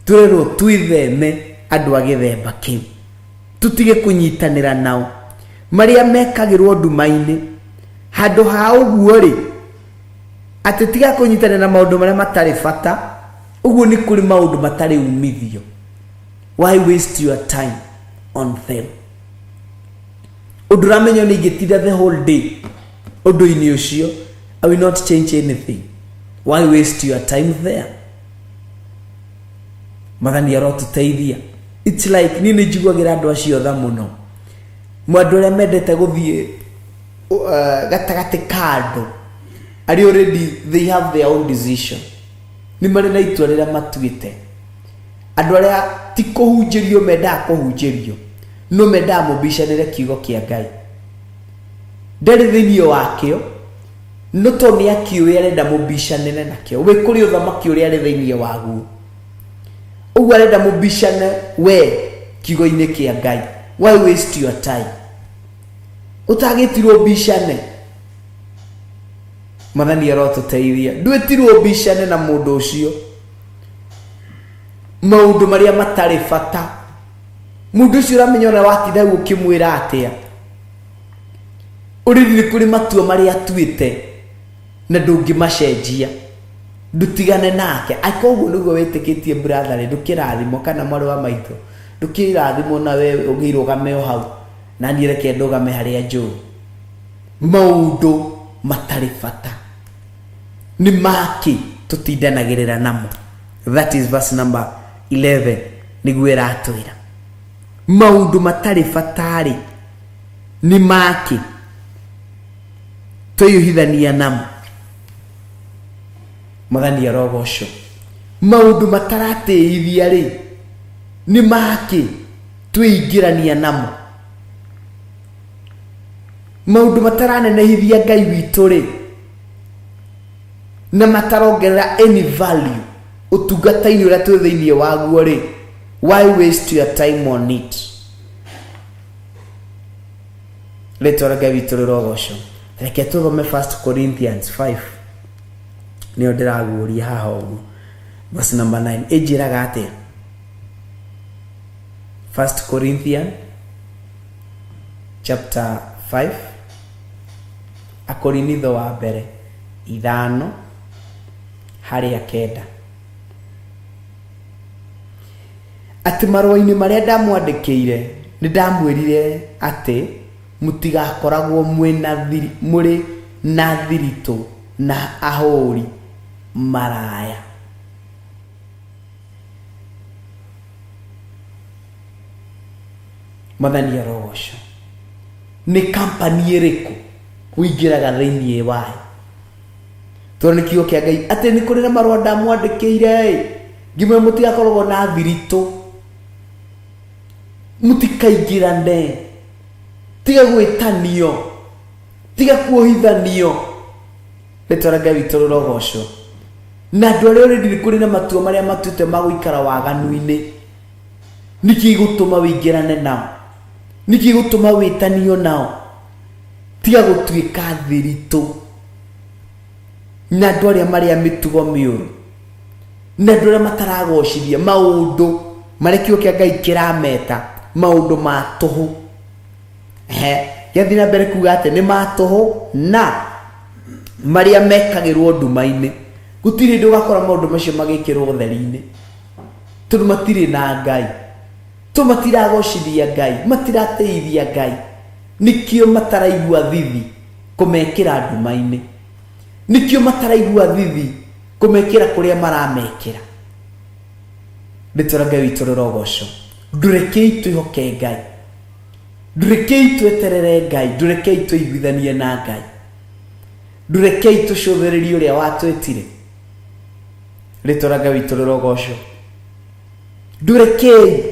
Tũrerwo twĩtheme andũ a gĩthemba kĩu, tũtige kũnyitanĩra nao marĩa mekagĩrwo nduma-inĩ. Handũ ha ũguo rĩ, atĩ tiga kũnyitanĩra na maũndũ marĩa matarĩ bata. Ũguo nĩ kũrĩ maũndũ matarĩ umithio. Why waste your time on them? Ũndũ ũramenya nĩ ingĩtinda the whole day ũndũ-inĩ ũcio, I will not change anything. Why waste your time there? Mathani arotũteithia. It's like niĩ nĩ njiguagĩra andũ acio tha mũno, andũ arĩa mendete gũthiĩ gatagatĩ ka andũ arĩa already they have their own decision, nĩ marĩ na itua rĩrĩa matuĩte. Andũ arĩa ti kũhunjĩrio mendaga kũhunjĩrio, no mendaga mũbicanĩre kiugo kĩa Ngai, ndarĩ thĩinĩ wakĩo, no to nĩ akĩũĩ arenda mũbicanĩre nakĩo. Wĩ kũrĩ ũthamaki ũrĩa arĩ thĩinĩ waguo, ũguo arenda mũbicane we kiugo-inĩ kĩa Ngai. Why waste your time ũtagĩtirwo mbicane? Mathani arotũteithia. Ndwĩtirwo mbicane na mũndũ ũcio maũndũ marĩa matarĩ bata. Mũndũ ũcio ũramenya ona watinda hau ũkĩmwĩra atĩa, ũrĩrĩ nĩ kũrĩ matua marĩa atuĩte na ndũngĩmacenjia, ndũtigane nake. Angĩkorwo ũguo nĩguo wĩtĩkĩtie, brother rĩ, ndũkĩrathimwo, kana mwarĩ wa maitũ, ndũkĩrathimwo, na we ũgĩrũgame o hau na niĩ reke ndũgame harĩa njũĩ. Maũndũ matarĩ bata nĩ makĩ tũtindanagĩrĩra namo? That is verse number 11 nĩguo ĩratwĩra. Maũndũ matarĩ bata-rĩ, nĩ makĩ twĩyũhithania namo? Mwathani arogocwo. Maũndũ mataratĩithia rĩ, nĩ makĩ twĩingĩrania namo? Maũndũ mataranenehithia Ngai witũ rĩ, na matarongerera any value ũtungata-inĩ ũrĩa twĩ thĩinĩ waguo rĩ, why waste your time on it? Rĩtwa rĩa Ngai witũ rĩrogocwo. Reke tũthome 1 Corinthians 5, nĩyo ndĩraguũria haha ũguo, verse number 9 ĩnjĩraga atĩa? 1 Corinthians chapter 5, Akorinitho wa mbere 5 harĩa 9, atĩ marũa-inĩ marĩa ndamwandĩkĩire nĩ ndamwĩrire atĩ mũtigakoragwo mũrĩ na thiritũ na ahũri maraya. Mwathani arogocwo. Nĩ kampani ĩrĩkũ ũingĩraga thĩinĩ wayo? Tondũ nĩ kiugo kĩa Ngai atĩ nĩ kũrĩ na marũa ndamwandĩkĩire ĩ, ngĩmwĩra mũtigakoragwo na thiritũ, mũtikaingĩrane, tiga gwĩtanio, tiga kuohithanio. Rĩtwa rĩa Ngai witũ rĩrogocwo. Na andũ arĩa already nĩ kũrĩ na matua marĩa matuĩte ma gũikara waganu-inĩ, nĩkĩ gũtũma wĩingĩrane nao? Nĩkĩ gũtũma wĩtanio nao? Tiga gũtuĩka thiritũ na andũ arĩa marĩa mĩtugo mĩũru, na andũ arĩa mataragocithia maũndũ marĩa kiugo kĩa Ngai kĩrameta maũndũ ma tũhũ. Gĩathiĩ na mbere kuga atĩ nĩ ma tũhũ na marĩa mekagĩrwo nduma-inĩ. Gũtirĩ hĩndĩ ũgakora maũndũ macio magĩkĩrwo ũtheri-inĩ, tondũ matirĩ na Ngai, tondũ matiragocithia Ngai, matiratĩithia Ngai. Nĩkĩo mataraigua thithi kũmekĩra nduma-inĩ, nĩkĩo mataraigua thithi kũmekĩra kũrĩa maramekĩra. Rĩtwa rĩa Ngai witũ rĩrogocwo. Ndũrekei twĩhoke Ngai, ndũrekei tweterere Ngai, ndũrekei twĩiguithanie na Ngai, ndũrekei tũcũthĩrĩrie ũrĩa watwĩtire. Rĩtwa rĩa Ngai witũ rĩrogocwo. Ndũrekei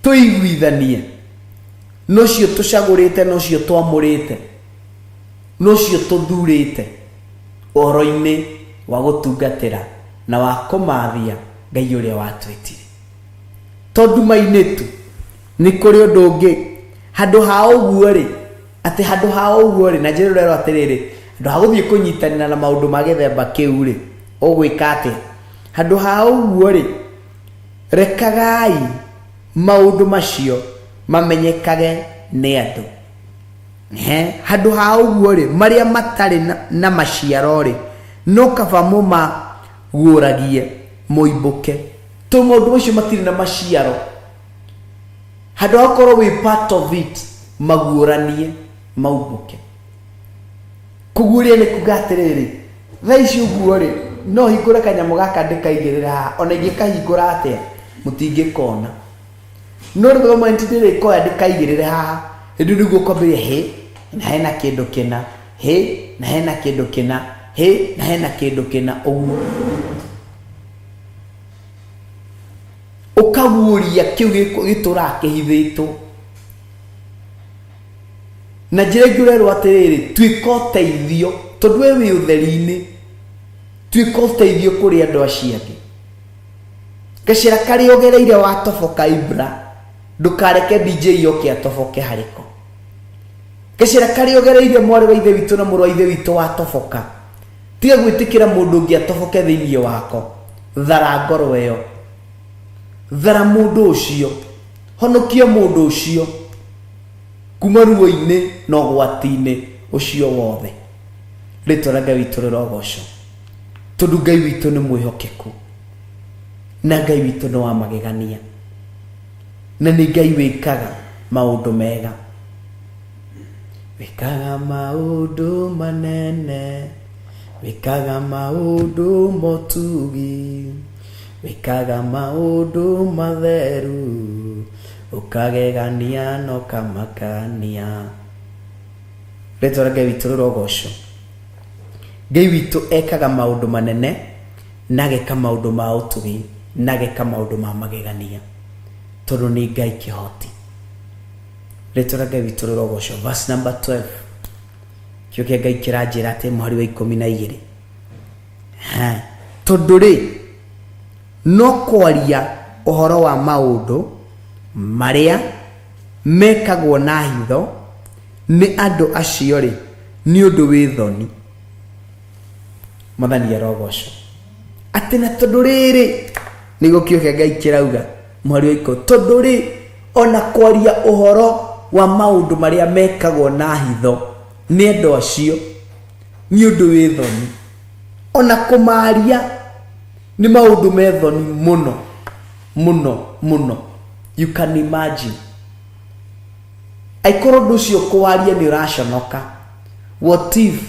tũiguithanie na ũcio tũcagũrĩte, na ũcio twamũrĩte, na ũcio tũthurĩte ũhoro-inĩ wa gũtungatĩra na wa kũmathia Ngai ũrĩa watwĩtire. To nduma-inĩ tu, nĩ kũrĩ ũndũ ũngĩ. Handũ ha ũguo rĩ, atĩ handũ ha ũguo rĩ, na njĩra ĩrerwo atĩrĩrĩ, Handũ ha gũthiĩ kũnyitanĩra na maũndũ ma gĩthemba kĩu rĩ, ũgwĩka atĩa? Handũ ha ũguo rĩ, rekagai maũndũ macio mamenyekage nĩ andũ. Ehe, handũ ha ũguo rĩ, marĩa matarĩ na, na maciaro rĩ, no kaba mũmaguũragie moimbũke. Tondũ maũndũ macio matirĩ na maciaro. Handũ ha gũkorwo wĩ part of it, maguũranie maumbũke. Kũguũria nĩ kuga atĩrĩrĩ, thaa ici ũguo rĩ, no hingũre kanyamũ gaka ndĩkaigĩrĩre haha, ona ingĩkahingũra atĩa, mũtingĩkona. No the moment ndĩrĩkoya ndĩkaigĩrĩre haha, hĩndĩ ĩyo nĩguo ũkwambĩrĩria hĩ, na hena kĩndũ kĩna, hĩ, na hena kĩndũ kĩna, hĩ, na hena kĩndũ kĩna, ũguo. Ũkaguũria kĩu gĩtũraga kĩhithĩtwo. Na njĩra ĩngĩ ũrerwo atĩrĩrĩ, tuĩka ũteithio, tondũ we wĩ ũtheri-inĩ, tuĩka ũteithio kũrĩ andũ acio angĩ. Gacĩra karĩa ũgereire watoboka Ibra, ndũkareke DJ yoke atoboke harĩ ko. Gacĩra karĩa ũgereire mwarĩ wa ithe witũ na mũrũ wa ithe witũ watoboka, tiga gwĩtĩkĩra mũndũ ũngĩ atoboke thĩinĩ wako. Thara ngoro ĩyo. Thara mũndũ ũcio. Honokia mũndũ ũcio kuma ruo-inĩ na ũgwati-inĩ ũcio wothe. Rĩtwa rĩa Ngai witũ rĩrogocwo. Tondũ Ngai witũ nĩ mwĩhokeku. Na Ngai witũ nĩ wa magegania. Na nĩ Ngai wĩkaga maũndũ mega. Wĩkaga maũndũ manene, wĩkaga maũndũ motugi, wĩkaga maũndũ matheru, ũkagegania na ũkamakania. Rĩtwa rĩa Ngai witũ rĩrogocwo. Ngai witũ ekaga maũndũ manene na ageka maũndũ ma ũtugi na ageka maũndũ ma magegania tondũ nĩ Ngai kĩhoti. Rĩtwa rĩa Ngai witũ rĩrogocwo. Verse number 12. Kĩo kĩa Ngai kĩranjĩra atĩ mũhari wa 12. Ha, tondũ rĩ no kwaria ũhoro wa maũndũ marĩa mekagwo na hitho nĩ andũ acio rĩ nĩ ũndũ wĩ thoni. Mwathani arogocwo. Atĩ na tondũ rĩrĩ nĩguo kiugo kĩa Ngai kĩrauga mũhari wa ikũmi, tondũ rĩ ona kwaria ũhoro wa maũndũ marĩa mekagwo na hitho nĩ andũ acio nĩ ũndũ wĩ thoni. Ona kũmaria nĩ maũndũ me thoni mũno mũno mũno. You can imagine. Angĩkorwo ũndũ ũcio kũwaria nĩ ũraconoka, what if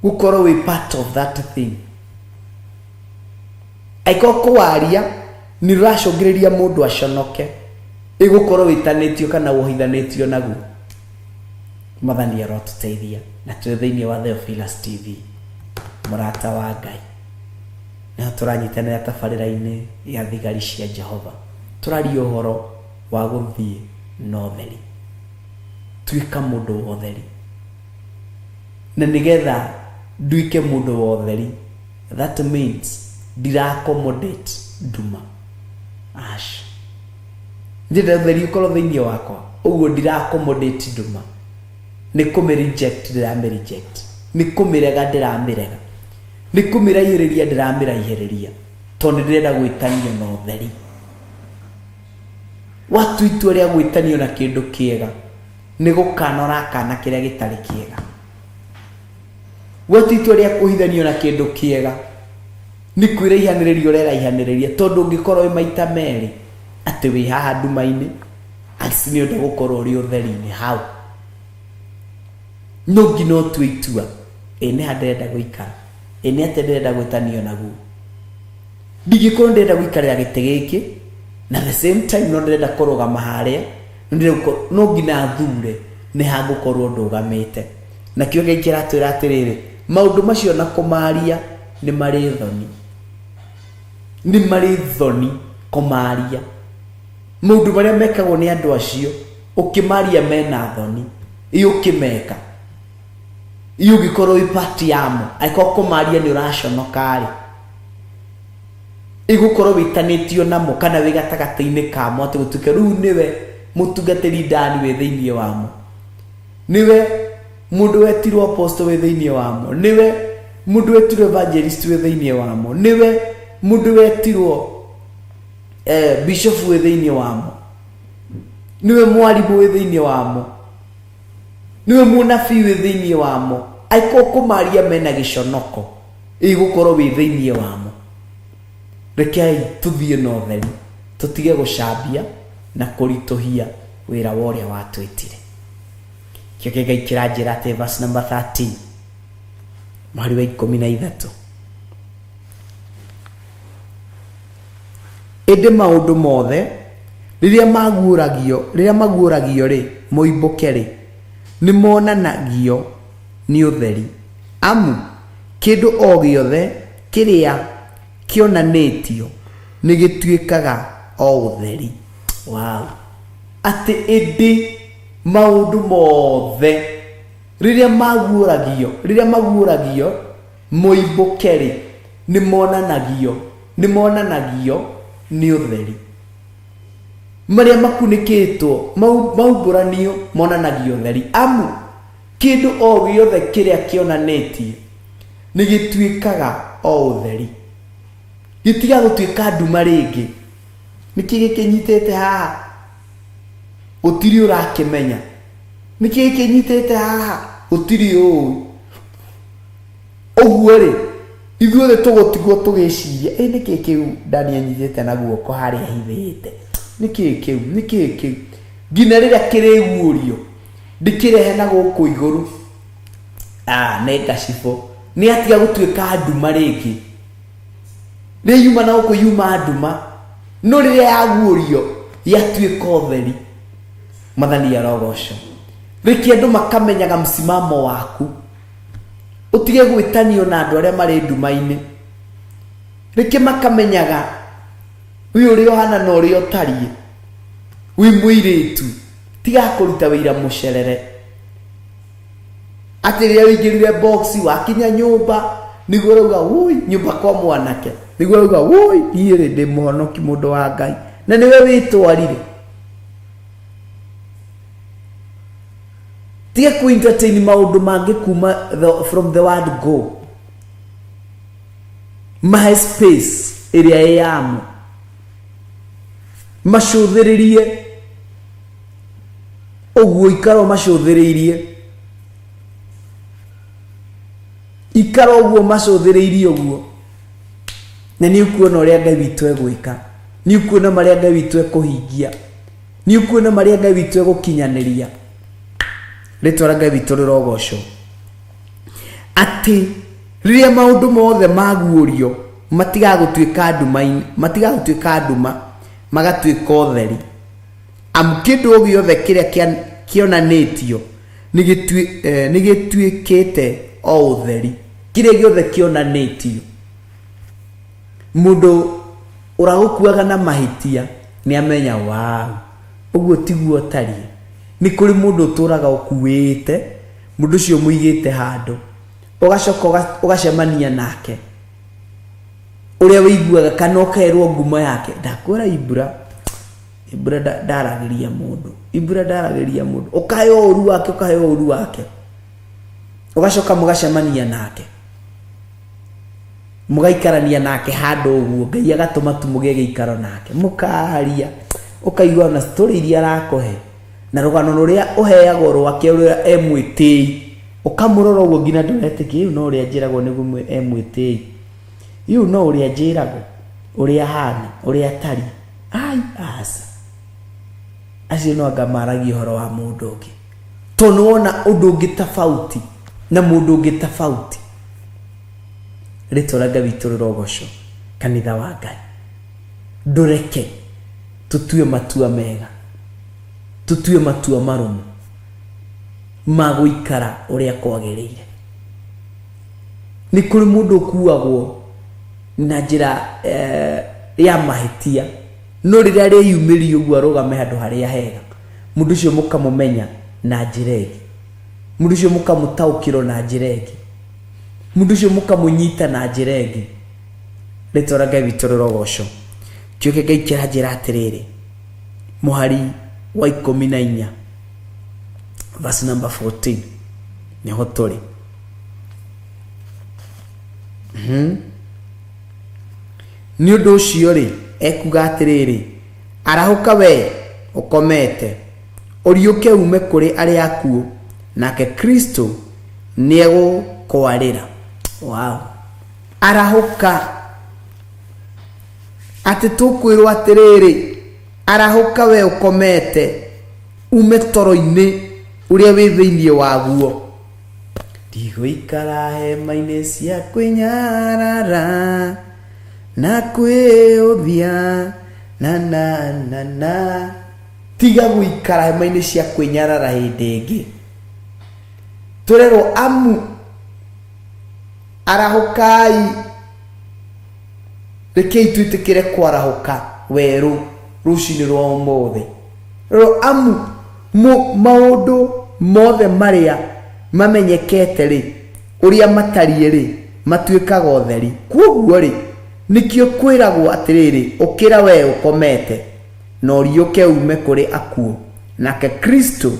gũkorwo wĩ part of that thing? Angĩkorwo kũwaria nĩ ũracũngĩrĩria mũndũ aconoke, ĩgũkorwo wĩtanĩtio kana wohithanĩtio naguo. Mwathani arotũteithia na twĩ thĩinĩ wa Theophilus TV, mũrata wa Ngai. Nĩho tũranyitanĩra tabarĩra-inĩ ya thigari cia Jehova. Tũraria ũhoro wa gũthiĩ na ũtheri. Tuĩka mũndũ wa ũtheri. Na nĩgetha nduĩke mũndũ wa ũtheri, that means ndira accommodate nduma. Aca. Ndĩrenda ũtheri ũkorwo thĩinĩ wakwa, ũguo ndira accommodate nduma. Nĩ kũmĩ reject ndĩramĩ reject. Nĩ kũmĩrega ndĩramĩrega. Nĩ kũmĩraihĩrĩria ndĩramĩraihĩrĩria. Tondũ nĩ ndĩrenda gwĩtanio na ũtheri. Watua itua rĩa gwĩtanio na kĩndũ kĩega, nĩ gũkana ũrakana kĩrĩa gĩtarĩ kĩega. Watua itua rĩa kũhithanio na kĩndũ kĩega, nĩ kwĩraihanĩrĩria ũreraihanĩrĩria, tondũ ũngĩkorwo wĩ maita merĩ atĩ wĩ haha nduma-inĩ, atĩ nĩ ũrenda gũkorwo ũrĩ ũtheri-inĩ hau. No nginya ũtue itua, ĩ nĩ ha ndĩrenda gũikara, ĩ nĩ atĩa ndĩrenda gwĩtanio naguo. Ndingĩkorwo ndĩrenda gũikarĩra gĩtĩ gĩkĩ, na the same time no ndĩrenda kũrũgama harĩa, no ndĩrenda gũkorwo, no nginya thure nĩ ha ngũkorwo ndũgamĩte. Na kĩo Ngai kĩratwĩra atĩrĩrĩ, maũndũ macio na kũmaria nĩ marĩ thoni. Nĩ marĩ thoni kũmaria. Maũndũ marĩa mekagwo nĩ andũ acio, ũkĩmaria mena thoni, ĩ ũkĩmeka. Ĩ ũngĩkorwo wĩ part yamo, angĩkorwo kũmaria nĩ ũraconoka-rĩ, ĩgũkorwo wĩtanĩtio namo kana wĩ gatagatĩ-inĩ kamo atĩ gũtuĩke rĩu nĩwe mũtungatĩri ndani wĩ thĩinĩ wamo, nĩwe Mũndũ wetirwo apostle wĩ thĩinĩ wamo nĩwe, mũndũ wetirwo evangelist wĩ thĩinĩ wamo nĩwe, mũndũ wetirwo bishop wĩ thĩinĩ wamo nĩwe, mwarimũ wĩ thĩinĩ wamo nĩwe, mũnabii wĩ thĩinĩ wamo. Angĩkorwo kũmaria mena gĩconoko, ĩgũkorwo wĩ thĩinĩ wamo. Rekei tũthiĩ na ũtheri, tũtige gũcambia na kũritũhia wĩra wa ũrĩa watwĩtire. Kĩo kĩngai kĩranjĩra atĩ verse number 13, mũhari wa 13, ĩndĩ maũndũ mothe rĩrĩa maguũragio, rĩrĩa maguũragio rĩ, moimbũke rĩ, nĩ monanagio nĩ ũtheri, amu kĩndũ o gĩothe kĩrĩa kĩonanĩtio nĩ gĩtuĩkaga o ũtheri. Wow. Atĩ ĩndĩ maũndũ mothe rĩrĩa maguũragio, rĩrĩa maguũragio moimbũke rĩ, nĩ monanagio, nĩ monanagio nĩ ũtheri. Marĩa makunĩkĩtwo maumbũranio monanagio ũtheri, amu kĩndũ o gĩothe kĩrĩa kĩonanĩtie nĩ gĩtuĩkaga o ũtheri, gĩtiga gũtuĩka nduma rĩngĩ. Nĩkĩ gĩkĩnyitĩte haha gũtirĩ ũrakĩmenya? Nĩkĩ gĩkĩnyitĩte haha gũtirĩ ũĩ? Ũguo rĩ, ithuothe tũgũtigwo tũgĩciria, ĩ nĩkĩ kĩu Dani anyitĩte na guoko harĩa ahithĩte? Nĩkĩ kĩu? Nĩkĩ kĩu? Nginya rĩrĩa kĩrĩguũrio ndĩkĩrehe na gũkũ igũrũ. Ah, nĩ ngacibũ, nĩ atiga gũtuĩka nduma rĩngĩ. Rĩrĩa yuma na gũkũ yuma nduma, no rĩrĩa yaguũrio yatuĩka ũtheri. Mwathani arogocwo. Reke andũ makamenyaga msimamo waku, ũtige gwĩtanio na andũ arĩa marĩ nduma-inĩ. Reke makamenyaga wĩ ũrĩa ũhana na ũrĩa ũtariĩ. Wĩ mũirĩtu, tiga kũruta wĩira mũcerere atĩ rĩrĩa ũingĩrire box wakinya nyũmba nĩguo ũrauga wui nyũmba kwa mwanake, nĩguo ũrauga wui niĩ rĩ ndĩ mũhonoki, mũndũ wa Ngai, na nĩwe wĩtwarire. Tiga ku entertain maũndũ mangĩ kuma from the word go. Mahe space ĩrĩa ĩ yamo, macũthĩrĩrie ũguo, ikara ũmacũthĩrĩirie, ikara ũguo macũthĩrĩirie ũguo, na nĩ ũkuona ũrĩa Ngai witũ egwĩka, nĩ ũkuona marĩa Ngai witũ ekũhingia, nĩ ũkuona marĩa Ngai witũ egũkinyanĩria. Rĩtwa rĩa Ngai witũ rĩrogocwo. Atĩ rĩrĩa maũndũ mothe maguũrio matigagũtuĩka nduma, matigagũtuĩka nduma, magatuĩka ũtheri, amu kĩndũ o gĩothe kĩrĩa kĩonanĩtio nĩ gĩtuĩkĩte o ũtheri. Kĩrĩa gĩothe kĩonanĩtio, mũndũ ũragũkuaga na mahĩtia nĩ amenya wow, ũguo tiguo ũtariĩ. Nĩ kũrĩ mũndũ ũtũraga ũkuĩte, mũndũ ũcio ũmũigĩte handũ, ũgacoka ũgacemania nake ũrĩa wĩiguaga kana ũkerwo ngumo yake. Ndakwĩra Ibra, Ibra ndaragĩria mũndũ, Ibra ndaragĩria mũndũ, ũkaheo ũru wake, ũkaheo ũru wake, ũgacoka mũgacemania nake, mũgaikarania nake handũ ũguo, Ngai agatũma tu mũgĩe gĩikaro nake, mũkaria, ũkaigua ona story iria arakũhe na rũgano rũrĩa ũheagwo rwake ũrĩa e mwĩtĩi, ũkamũrora ũguo nginya ndũretĩkia, ĩu no ũrĩa njĩragwo nĩguo e mwĩtĩi, ĩu no ũrĩa njĩragwo, ũrĩa ahana, ũrĩa atariĩ. Ai, aca, acio no anga maragia ũhoro wa mũndũ ũngĩ, tondũ nĩ wona ũndũ ũngĩ tofauti na mũndũ ũngĩ tofauti. Rĩtwa rĩa Ngai witũ rĩrogocwo. Kanitha wa Ngai, ndũreke tũtue matua mega, tũtue matua marũmu ma gũikara ũrĩa kwagĩrĩire. Nĩ kũrĩ mũndũ ũkuagwo na njĩra ya mahĩtia, no rĩrĩa arĩyumĩria ũguo arũgame handũ harĩa hega, mũndũ ũcio mũkamũmenya na njĩra ĩngĩ, mũndũ ũcio mũkamũtaũkĩrwo na njĩra ĩngĩ, mũndũ ũcio mũkamũnyita na njĩra ĩngĩ. Rĩtwa rĩa Ngai witũ rĩrogocwo. Kiugo kĩa Ngai kĩranjĩra atĩrĩrĩ, mũhari wa 14, verse number 14. Nĩho tũrĩ. Nĩ ũndũ ũcio-rĩ, ekuuga atĩrĩrĩ, Arahũka wee ũkomete, ũriũke uume kũrĩ arĩa akuũ, nake Kristo nĩegũkwarĩra. Wow. Arahũka. Atĩ tũkwĩrwo atĩrĩrĩ, arahũka wee ũkomete, ume toro-inĩ ũrĩa wĩ thĩinĩ waguo. Ndigũikara hema-inĩ cia kwĩnyarara na kwĩũthia na na na na. Tiga gũikara hema-inĩ cia kwĩnyarara hĩndĩ ĩngĩ. Tũrerwo amu arahũkai, rekei twĩtĩkĩre kwarahũka werũ rũcinĩ rwa ũmũthĩ. Rĩu amu maũndũ mothe marĩa mamenyekete-rĩ, ũrĩa matariĩ-rĩ, matuĩkaga ũtheri. Kwoguo-rĩ, nĩkĩo kwĩragwo atĩrĩrĩ, Ũkĩra wee ũkomete, na ũriũke uume kũrĩ akuũ, nake Kristo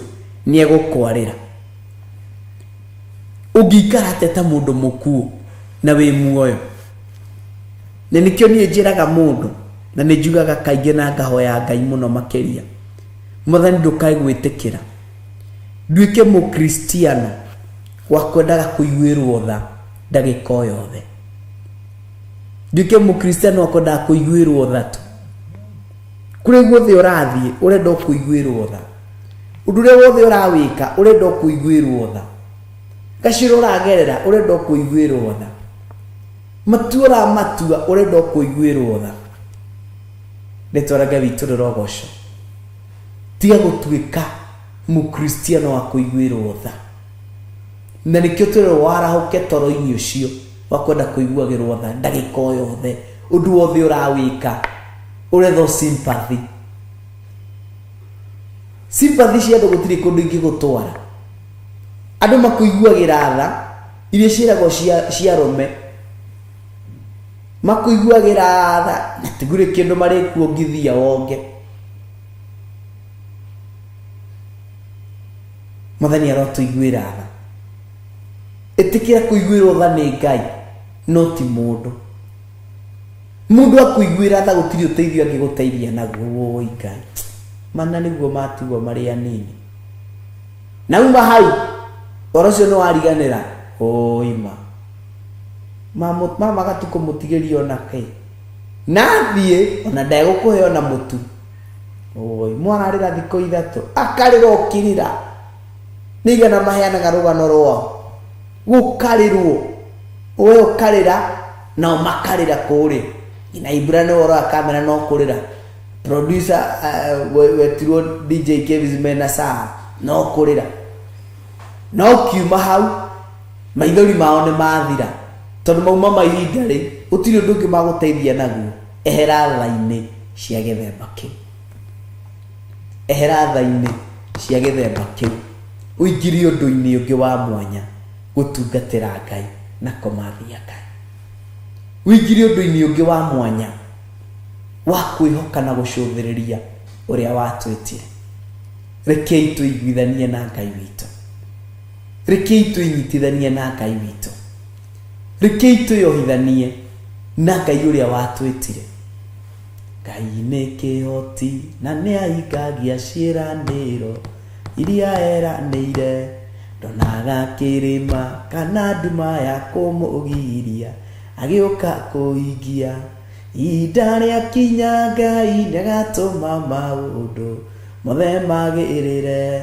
nĩegũkwarĩra. Ũngĩikara atĩa ta mũndũ mũkuũ na wĩ muoyo? Na nĩkĩo niĩ njĩraga mũndũ, na nĩ njugaga kaingĩ na ngahoya Ngai mũno makĩria, Mwathani ndũkae gwĩtĩkĩra nduĩke mũkristiano wa kwendaga kũiguĩrwo tha ndagĩka o yothe. Nduĩke mũkristiano wa kwendaga kũiguĩrwo tha tu. Kũrĩa guothe ũrathiĩ ũrenda o kũiguĩrwo tha. Ũndũ ũrĩa wothe ũrawĩka ũrenda o kũiguĩrwo tha. Gacĩra ũragerera ũrenda o kũiguĩrwo tha. Matua ũramatua ũrenda o kũiguĩrwo tha. Rĩtwa rĩa Ngai witũ rĩrogocwo. Tiga gũtuĩka mũkristiano wa kũiguĩrwo tha. Na nĩkĩo twĩrwo warahũke toro-inĩ ũcio wa kwenda kũiguagĩrwo tha ndagĩka o yothe. Ũndũ wothe ũrawĩka ũretha o sympathy. Sympathy cia andũ gũtirĩ kũndũ ingĩgũtwara. Andũ makũiguagĩra tha iria ciĩragwo cia arũme. Makũiguagĩra tha na tigurĩ kĩndũ marĩkuongithia wonge. Mwathani arotũiguĩra tha. Ĩtĩkĩra kũiguĩrwo tha nĩ Ngai no ti mũndũ. Mũndũ akũiguĩra tha gũtirĩ ũteithio angĩgũteithia naguo. Woi Ngai. Mana nĩguo matigwo marĩ anini. Na uma hau ũhoro ũcio nĩ wariganĩra. Woi ma. Mama gatukũ mũtigĩrie ona kĩ. Na athiĩ ona ndegũkũhe ona mũtu. Woi mwararĩra thikũ ithatũ. Akarĩra ũkirira. Nĩ igana maheanaga rũgano rwao. Gũkarĩrwo. We ũkarĩra nao makarĩra kũrĩa. Nginya Ibra nĩwe ũroya kamera no kũrĩra. Producer wetirwo DJ Kevis mena Sarah no kũrĩra. No ũkiuma hau maithori mao nĩ mathira. Tondũ mauma ma ihinda rĩ, gũtirĩ ũndũ ũngĩ magũteithia naguo. Ehera tha-inĩ cia gĩthemba kĩu. Ehera tha-inĩ cia gĩthemba kĩu. Ũingĩrie ũndũ-inĩ ũngĩ wa mwanya gũtungatĩra Ngai na kũmathia Ngai. Ũingĩrie ũndũ-inĩ ũngĩ wa mwanya wa kwĩhoka na gũcũthĩrĩria ũrĩa watwĩtire. Rekei tũiguithanie na Ngai witũ. Rekei twĩnyitithanie na Ngai witũ. Rekei twĩyohithanie na Ngai ũrĩa watwĩtire. Ngai nĩ kĩhoti na nĩ ahingagia ciĩranĩro iria eranĩire. Ndonaga kĩrĩma kana nduma ya kũmũgiria agĩũka kũhingia. Ihinda rĩakinya Ngai nĩagatũma maũndũ mothe magĩrĩre.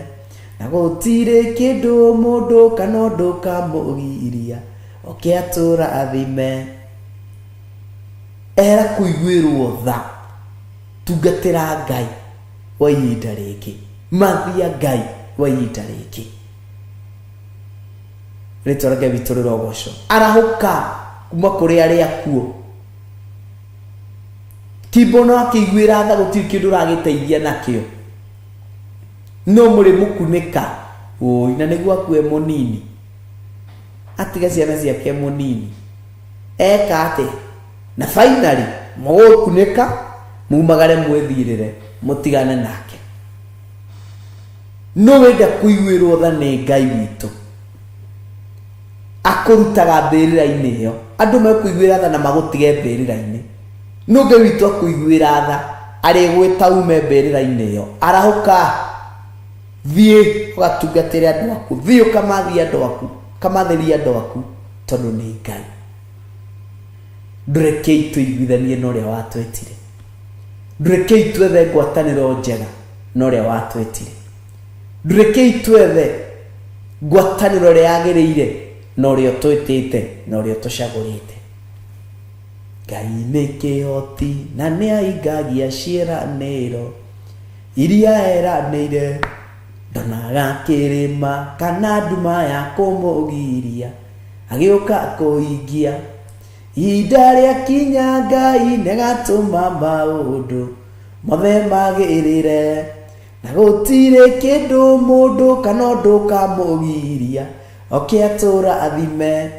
Na gũtirĩ kĩndũ mũndũ kana ũndũ kamũgiria oke atũrathime. Ehera kũiguĩrwo tha, tungatĩra Ngai wa ihinda rĩngĩ, mathia Ngai wa ihinda rĩngĩ. Rĩtwa rĩa Ngai witũ rĩrogocwo. Arahũka kuma kũrĩ arĩa akuũ. Kimbo no akĩiguĩra tha gũtirĩ kĩndũ ũragĩteithia nakĩo. No mũrĩ mũkunĩka. Ũi, na nĩguo akue mũnini. Atige ciana ciake mũnini. Eka atĩa? Na finally, mũgũkunĩka, mumagare mwĩthirĩre, mũtigane nake. No wenda kũiguĩrwo tha nĩ Ngai witũ. Akũrutaga mbĩrĩra-inĩ ĩyo. Andũ mekũiguĩra tha na magũtige mbĩrĩra-inĩ. No Ngai witũ akũiguĩra tha, arĩgwĩta ume mbĩrĩra-inĩ ĩyo. Arahũka, thiĩ ũgatungatĩre andũ aku, thiĩ ũkamathie andũ aku, ũkamatherie andũ aku, tondũ nĩ Ngai. Ndũrekei tũiguithanie na ũrĩa watwĩtire. Ndũrekei twethe ngwatanĩro njega na ũrĩa watwĩtire. Ndũrekei twethe ngwatanĩro ĩrĩa yagĩrĩire na ũrĩa ũtwĩtĩte na ũrĩa ũtũcagũrĩte. Ngai nĩ kĩhoti na nĩ ahingagia ciĩranĩro iria eranĩire. Ndonaga kĩrĩma kana nduma ya kũmũgiria agĩũka kũhingia. Ihinda rĩakinya Ngai nĩagatũma maũndũ mothe magĩrĩre. Na gũtirĩ kĩndũ mũndũ kana ũndũ ũkamũgiria oke atũrathime.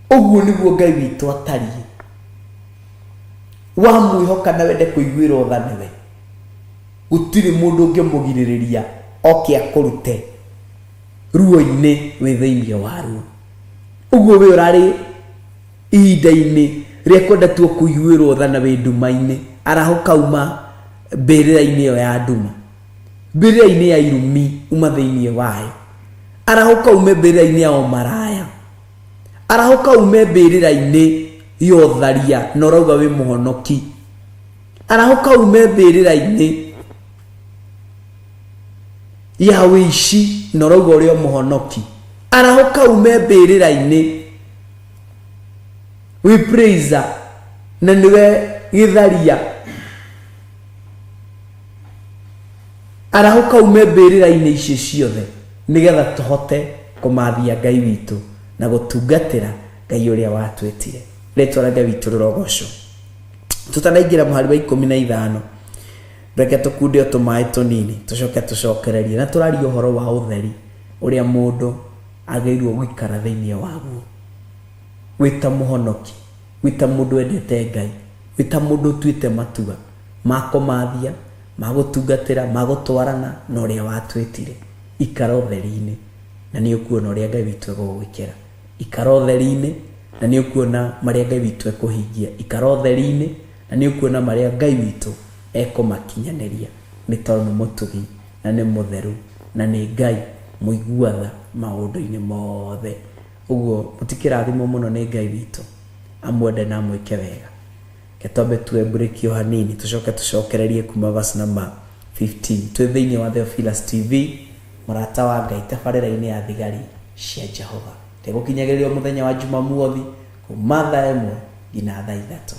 Ũguo nĩguo Ngai witũ atariĩ. Wamwĩhoka na wende kũiguĩrwo tha nĩwe, gũtirĩ mũndũ ũngĩmũgirĩrĩria oke akũrute ruo-inĩ wĩ thĩinĩ waruo. Ũguo we ũrarĩ ihinda-inĩ rĩa kwenda tu kũiguĩrwo tha na wĩ nduma-inĩ, arahũka uma mbĩrĩra-inĩ ĩyo ya nduma, mbĩrĩra-inĩ ya irumi, uma thĩinĩ wayo. Arahũka ume mbĩrĩra-inĩ ya ũmaraya, arahũka ume mbĩrĩra-inĩ ya ũtharia na ũrauga wĩ mũhonoki, arahũka ume mbĩrĩra-inĩ ya wĩici na ũrauga ũrĩ o mũhonoki, arahũka ume mbĩrĩra-inĩ wĩ praiser na nĩwe gĩtharia, arahũka ume mbĩrĩra-inĩ icio ciothe nĩgetha tũhote kũmathia Ngai witũ na gũtungatĩra Ngai ũrĩa watwĩtire. Rĩtwa rĩa Ngai witũ rĩrogocwo. Tũtanaingĩra mũhari wa 15, reke tũkunde o tũmaĩ tũnini tũcoke tũcokererie, na tũraria ũhoro wa ũtheri ũrĩa mũndũ agĩrĩirwo gũikara thĩinĩ waguo. Wĩ ta mũhonoki, wĩ ta mũndũ wendete Ngai, wĩ ta mũndũ ũtuĩte matua ma kũmathia, ma gũtungatĩra, ma gũtwarana na ũrĩa watwĩtire. Ikara ũtheri-inĩ na nĩ ũkuona ũrĩa Ngai witũ egũgwĩkĩra. Ikara ũtheri-inĩ na nĩ ũkuona marĩa Ngai witũ ekũhingia. Ikara ũtheri-inĩ na nĩ ũkuona marĩa Ngai witũ ekũmakinyanĩria, nĩ tondũ nĩ mũtugi na nĩ mũtheru na nĩ Ngai mũigua tha maũndũ-inĩ mothe. Ũguo mũtikĩrathimwo mũno nĩ Ngai witũ, amwende na amwĩke wega. Reke twambe tuoe break o hanini tũcoke tũcokererie kuma verse number 15. Twĩ thĩinĩ wa Theophilus TV, mũrata wa Ngai, tabarĩra-inĩ ya thigari cia Jehova. Ĩgũkinyagĩrĩrio mũthenya wa Jumamuothi kuma thaa 1 nginya thaa 3.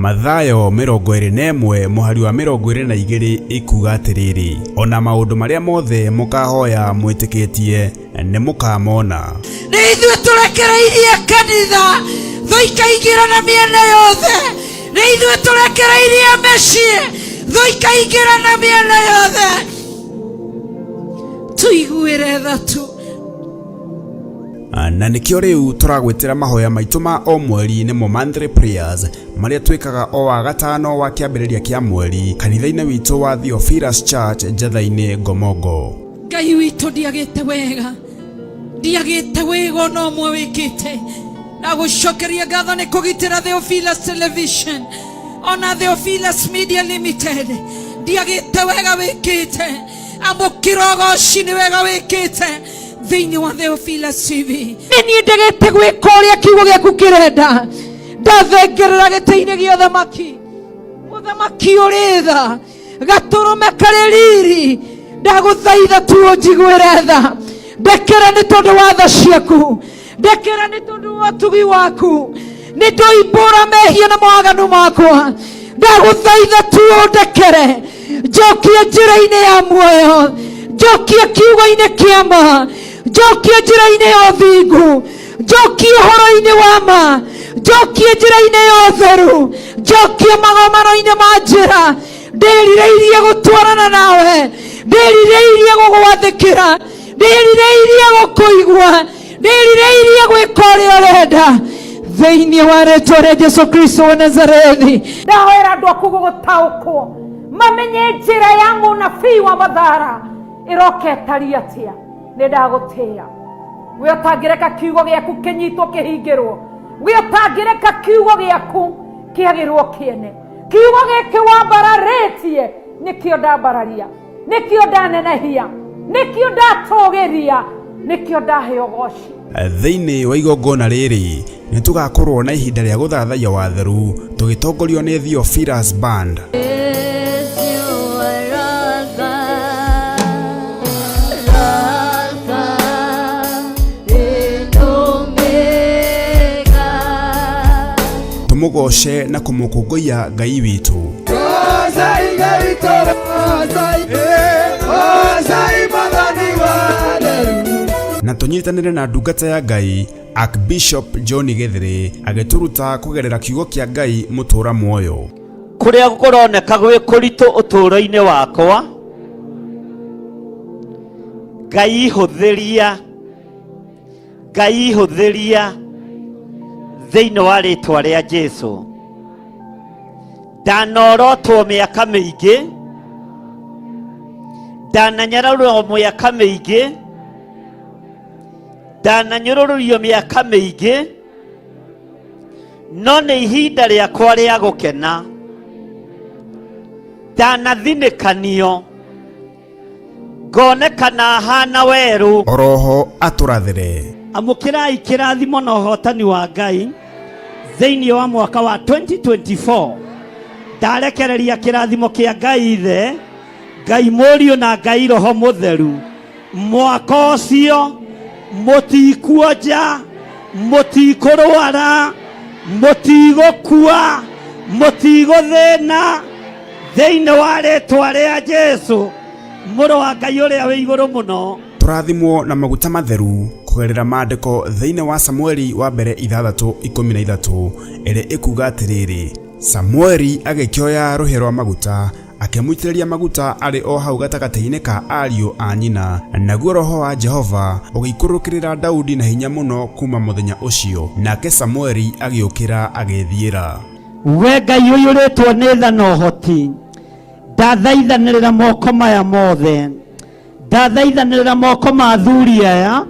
Mathayo 21 mũhari wa 22 ĩkuga atĩrĩrĩ, ona maũndũ marĩa mothe mũkahoya mwĩtĩkĩtie nĩ mũkamona. Nĩ ithuĩ tũrekereirie kanitha thũ ikaingĩra na mĩena yothe, nĩ ithuĩ tũrekereirie mĩciĩ thũ ikaingĩra na mĩena yothe. Tũiguĩre tha tu. Na nĩkĩo rĩu tũragwĩtĩra mahoya maitũ ma o mweri nĩmo monthly prayers marĩa twĩkaga o wa gatano wa kĩambĩrĩria kĩa mweri kanitha-inĩ witũ wa Theophilus Church Njatha-inĩ Ngomongo. Ngai witũ ndiagĩte wega, ndiagĩte wega ona ũmwe wĩkĩte. Na gũcokeria ngatho nĩ kũgitĩra Theophilus Television ona Theophilus Media Limited. Ndiagĩte wega wĩkĩte, amũkĩra ũgoci nĩ wega wĩkĩte thĩinĩ wa Theophilus TV. Nĩ niĩ ndegete gwĩka ũrĩa kiugo gĩaku kĩrenda, ndathengerera gĩtĩ-inĩ gĩa ũthamaki, mũthamaki ũrĩ tha, gatũrũme karĩ riri, ndagũthaitha tu ũnjiguĩre tha, ndekera nĩ tondũ wa tha ciaku, ndekera nĩ tondũ wa ũtugi waku, nĩ ndoimbũra mehia na mawaganu makwa, ndagũthaitha tu ũndekere, njokie njĩra-inĩ ya muoyo, njokie kiugo-inĩ kĩa ma, njokie njĩra-inĩ ya ũthingu, njokie ũhoro-inĩ wa ma, njokie njĩra-inĩ ya ũtheru, njokie magomano-inĩ ma njĩra. Ndĩrirĩirie gũtwarana nawe, ndĩrirĩirie gũgwathĩkĩra, Ndĩrirĩirie gũkũigua, ndĩrirĩirie gwĩka ũrĩa ũrenda thĩinĩ wa rĩtwa rĩa Jesu Kristo wa Nazarethi. Ndahoera andũ aku gũgũtaũkwo, mamenye njĩra ya mũnabii wa Mathara ĩroka ĩtariĩ atĩa. Nĩ ndagũtĩĩa we ũtangĩreka kiugo gĩaku kĩnyitwo kĩhingĩrwo, we ũtangĩreka kiugo gĩaku kĩagĩrwo kĩene. Kiugo gĩkĩ wambararĩtie nĩkĩo ndambararia, nĩkĩo ndanenehia, nĩkĩo ndatũgĩria, nĩkĩo ndahe ũgoci. Thĩinĩ wa igongona rĩrĩ nĩ tũgakorwo na ihinda rĩa gũthathaiya watheru tũgĩtongorio nĩ Theophilus Band. Tũmũgoce na kũmũkũngũiya Ngai witũ. Na tũnyitanĩre na ndungata ya Ngai Archbishop John Gĩthĩrĩ agĩtũruta kũgerera kiugo kĩa Ngai mũtũra muoyo. Kũrĩa kũroneka gwĩ kũritũ ũtũũro-inĩ wakwa, Ngai hũthĩria, Ngai hũthĩria thĩinĩ wa rĩtwa rĩa Jesu. Ndanorotwo mĩaka mĩingĩ, ndananyararwo mĩaka mĩingĩ, ndananyũrũrũrio mĩaka mĩingĩ, no nĩ ihinda rĩakwa rĩa gũkena. Ndanathinĩkanio ngonekana hana werũ. Oroho atũrathĩre. Amũkĩrai kĩrathimo na ũhotani wa Ngai thĩinĩ wa mwaka wa 2024. Ndarekereria kĩrathimo kĩa Ngai Ithe, Ngai Mũriũ na Ngai Roho Mũtheru. Mwaka ũcio mũtikuonja, mũtikũrwara, mũtigũkua, mũtigũthĩna thĩinĩ wa rĩtwa rĩa Jesu mũrũ wa Ngai ũrĩa wĩ igũrũ mũno. Tũrathimwo na maguta matheru kũgerera maandĩko thĩinĩ wa Samueli wa mbere 6:13 ĩrĩa ĩkuga atĩrĩrĩ, Samueli agĩkĩoya rũhĩa rwa maguta akĩmũitĩrĩria maguta arĩ o hau gatagatĩ-inĩ ka ariũ a nyina, naguo roho wa Jehova ũgĩikũrũkĩrĩra Daudi na hinya mũno kuma mũthenya ũcio, nake Samueli agĩũkĩra agĩĩthiĩra. We Ngai ũiyũrĩtwo nĩ tha na ũhoti, ndathaithanĩrĩra moko maya mothe, ndathaithanĩrĩra moko ma athuri aya,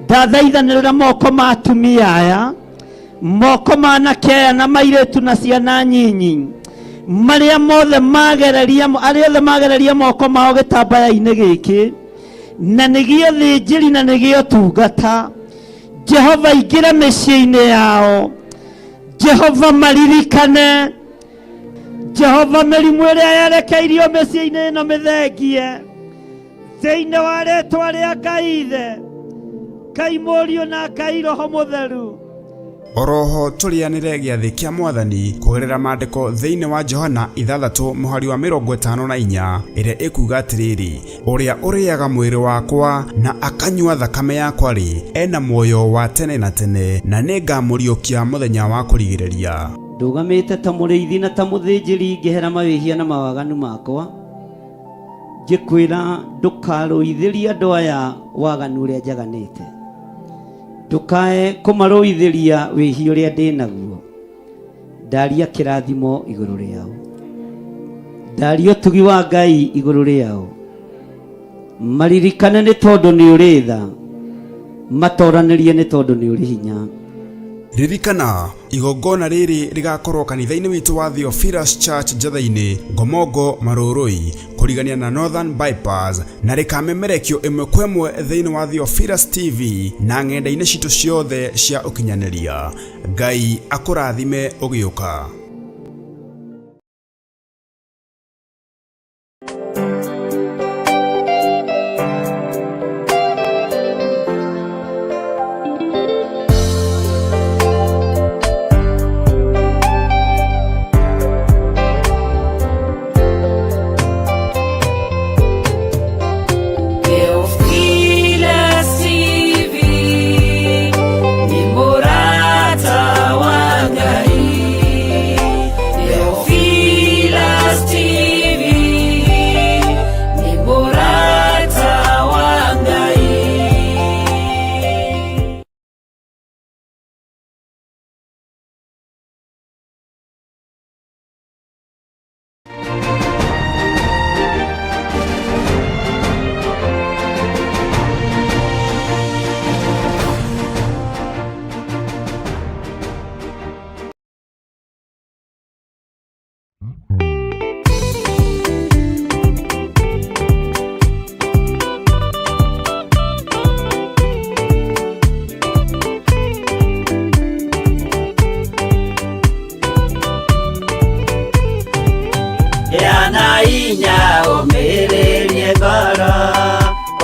ndathaithanĩrĩra moko ma atumia aya, moko ma anake aya na mairĩtu na ciana nyinyi, marĩa mothe magereria, arĩa othe magereria moko mao gĩtambaya-inĩ gĩkĩ, na nĩgĩo thĩnjĩri na nĩgĩo tungata. Jehova ingĩra mĩciĩ-inĩ yao, Jehova maririkane, Jehova mĩrimũ ĩrĩa yerekeirio mĩciĩ-inĩ ĩno mĩthengie thĩinĩ wa rĩtwa rĩa Ngai Ithe, Ngai Mũriũ na Ngai Roho Mũtheru. Oroho tũrĩanĩre gĩathĩ kĩa Mwathani kũgerera maandĩko thĩinĩ wa Johana 6 mũhari wa 54 ĩrĩa ĩkuga atĩrĩrĩ, ũrĩa ũrĩaga mwĩrĩ wakwa na akanyua thakame yakwa-rĩ, ena muoyo wa tene na tene, na nĩngamũriũkia mũthenya wa kũrigĩrĩria. Ndũgamĩte ta mũrĩithi na ta mũthĩnjĩri ngĩhera mawĩhia na mawaganu makwa, ngĩkwĩra ndũkarũithĩrie andũ aya waganu ũrĩa njaganĩte, ndũkae kũmarũithĩria wĩhia ũrĩa ndĩ naguo. Ndaria kĩrathimo igũrũ rĩao, ndaria ũtugi wa Ngai igũrũ rĩao, maririkane nĩ tondũ nĩ ũrĩ tha, matoranĩrie nĩ tondũ nĩ ũrĩ hinya. Ririkana, igongona rĩrĩ rĩgakorwo kanitha-inĩ witũ wa Theophilus Church Njatha-inĩ, Ngomongo, Marũrũi, kũrigania na Northern Bypass, na rĩkamemerekio ĩmwe kwa ĩmwe thĩinĩ wa Theophilus TV na ng'enda-inĩ citũ ciothe cia ũkinyanĩria. Ngai akũrathime ũgĩũka. Theophilus TV ni murata wa Ngai. Gĩa na hinya ũmĩrĩrie ngoro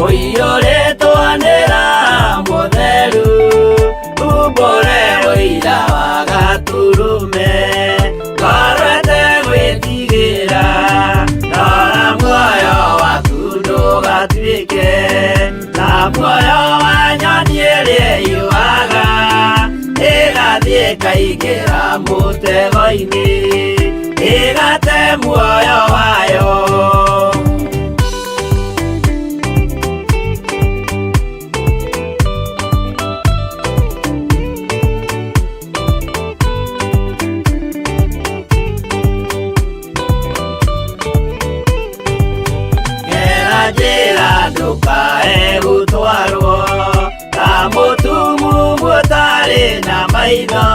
ũiyũrĩtwo nĩ Roho Mũtheru umbũre ũira wa Gatũrũme ngoro ĩtegwĩtigĩra rora muoyo waku ndũgatuĩke ta muoyo wa nyoni ĩrĩa ĩyũaga ĩgathiĩ ĩkaingĩra mũtego-inĩ ĩgate muoyo wayo. Gera njĩra ndũkae gũtwarwo ta mũtumumu ũtarĩ na maitho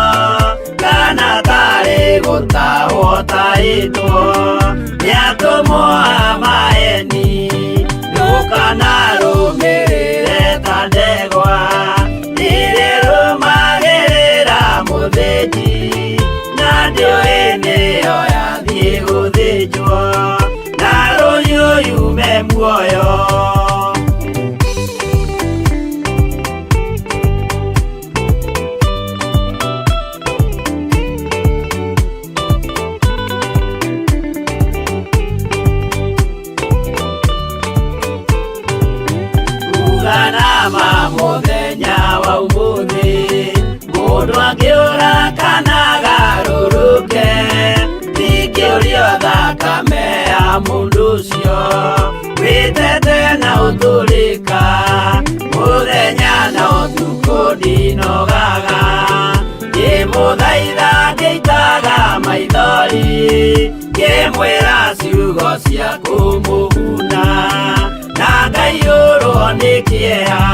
kana tarĩ gũtahwo tahĩtwo nĩ atũmwo a maeni ndũkanarũmĩrĩre ta ndegwa irĩrũmagĩrĩra mũthĩnji na ndĩũĩ nĩyo yathiĩ gũthĩnjwo na rũhiũ yume muoyo. Uganama mũthenya wa ũmũthĩ mũndũ angĩũra kana agarũrũke ndingĩũrio thakame ya mũndũ ũcio wĩtete na ũtũrĩka mũthenya na ũtukũ ndinogaga ngĩmũthaitha ngĩitaga maithori ngĩmwĩra ciugo cia kũmũguna na ngaiyũrwo nĩ kĩeha.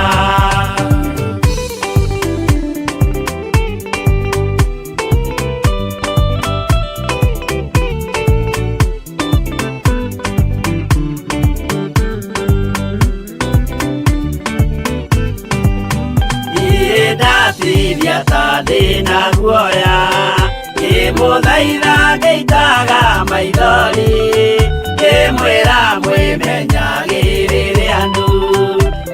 Niĩ ndatithia ta ndĩna guoya ngĩmũthaitha ngĩitaga maithori ngĩmwĩra mwĩmenyagĩrĩre andũ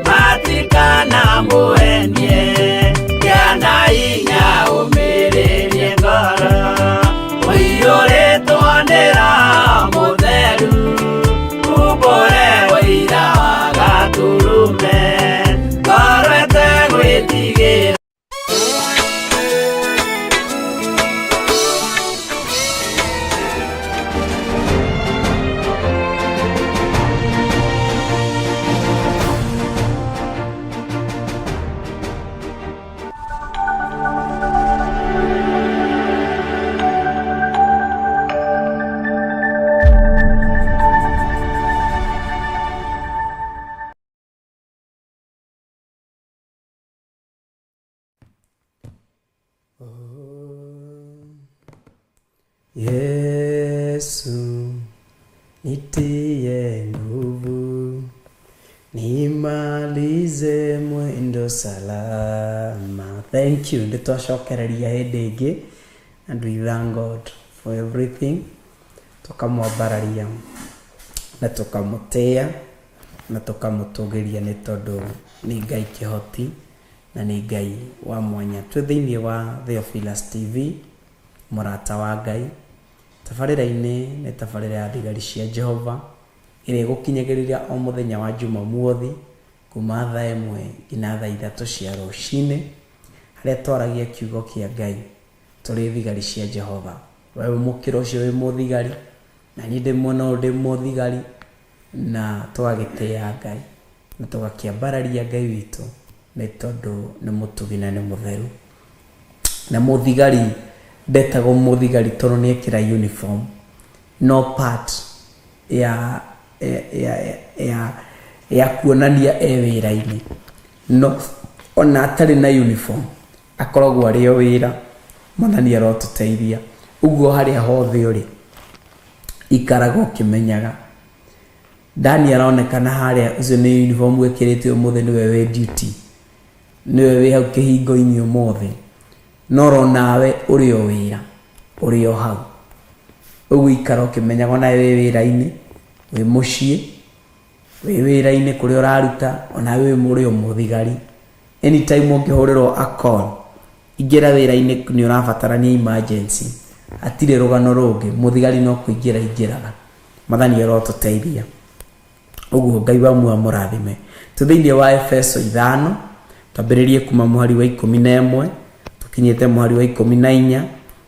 matikanamũhenie gĩa na hinya ũmĩrĩrie ngoro ũiyũrĩtwo nĩ Roho Mũtheru umbũre ũira wa Gatũrũme ngoro ĩtegwĩtigĩra. Yesu, nitie nguvu, nimalize mwendo salama. Thank you. Nĩtwacokereria hĩndĩ ĩngĩ and we thank God for everything. Tũkamwambararia na tũkamũtĩa na tũkamũtũgĩria nĩ tondũ nĩ Ngai kĩhoti na nĩ Ngai wa mwanya. Twĩ thĩinĩ wa Theophilus TV, mũrata wa Ngai. Tabarĩra-inĩ nĩ tabarĩra ya thigari cia Jehova ĩrĩa ĩgũkinyagĩrĩria o mũthenya wa Jumamothi kuma thaa 1 nginya thaa 3 cia rũcinĩ, harĩa twaragia kiugo kĩa Ngai tũrĩ thigari cia Jehova. We wĩ mũkĩra ũcio wĩ mũthigari, na niĩ ndĩ mwena ũyũ ndĩ mũthigari, na tũgagĩtĩa Ngai na tũgakĩambararia Ngai witũ nĩ tondũ nĩ mũtugi na nĩ mũtheru. Na mũthigari ndetagwo mũthigari tondũ nĩ ekĩra uniform, no part ya ya ya ya kuonania e wĩra-inĩ, no ona atarĩ na uniform akoragwo arĩ o wĩra. Mwathani arotũteithia. Ũguo harĩa hothe ũrĩ ikaraga ũkĩmenyaga Dani aronekana harĩa, ũcio nĩ uniform ekĩrĩte ũmũthĩ, nĩwe wĩ duty, nĩwe wĩ hau kĩhingo-inĩ ũmũthĩ, no oro nawe ũrĩ o wĩra, ũrĩ o hau. Ũguo ikara ũkĩmenyaga onawe wĩ wĩra-inĩ, wĩ mũciĩ, wĩ wĩra-inĩ kũrĩa ũraruta, onawe wĩ ũrĩ o mũthigari. Anytime ũngĩhũrĩrwo a call, ingĩra wĩra-inĩ nĩ ũrabatarania emergency, hatirĩ rũgano rũngĩ, mũthigari no kũingĩra aingĩraga. Mwathani arotũteithia. Ũguo Ngai wa muoyo amũrathime. Twĩ thĩinĩ wa Efeso ithano, twambĩrĩrie kuma mũhari wa 11, tũkinyĩte mũhari wa 14,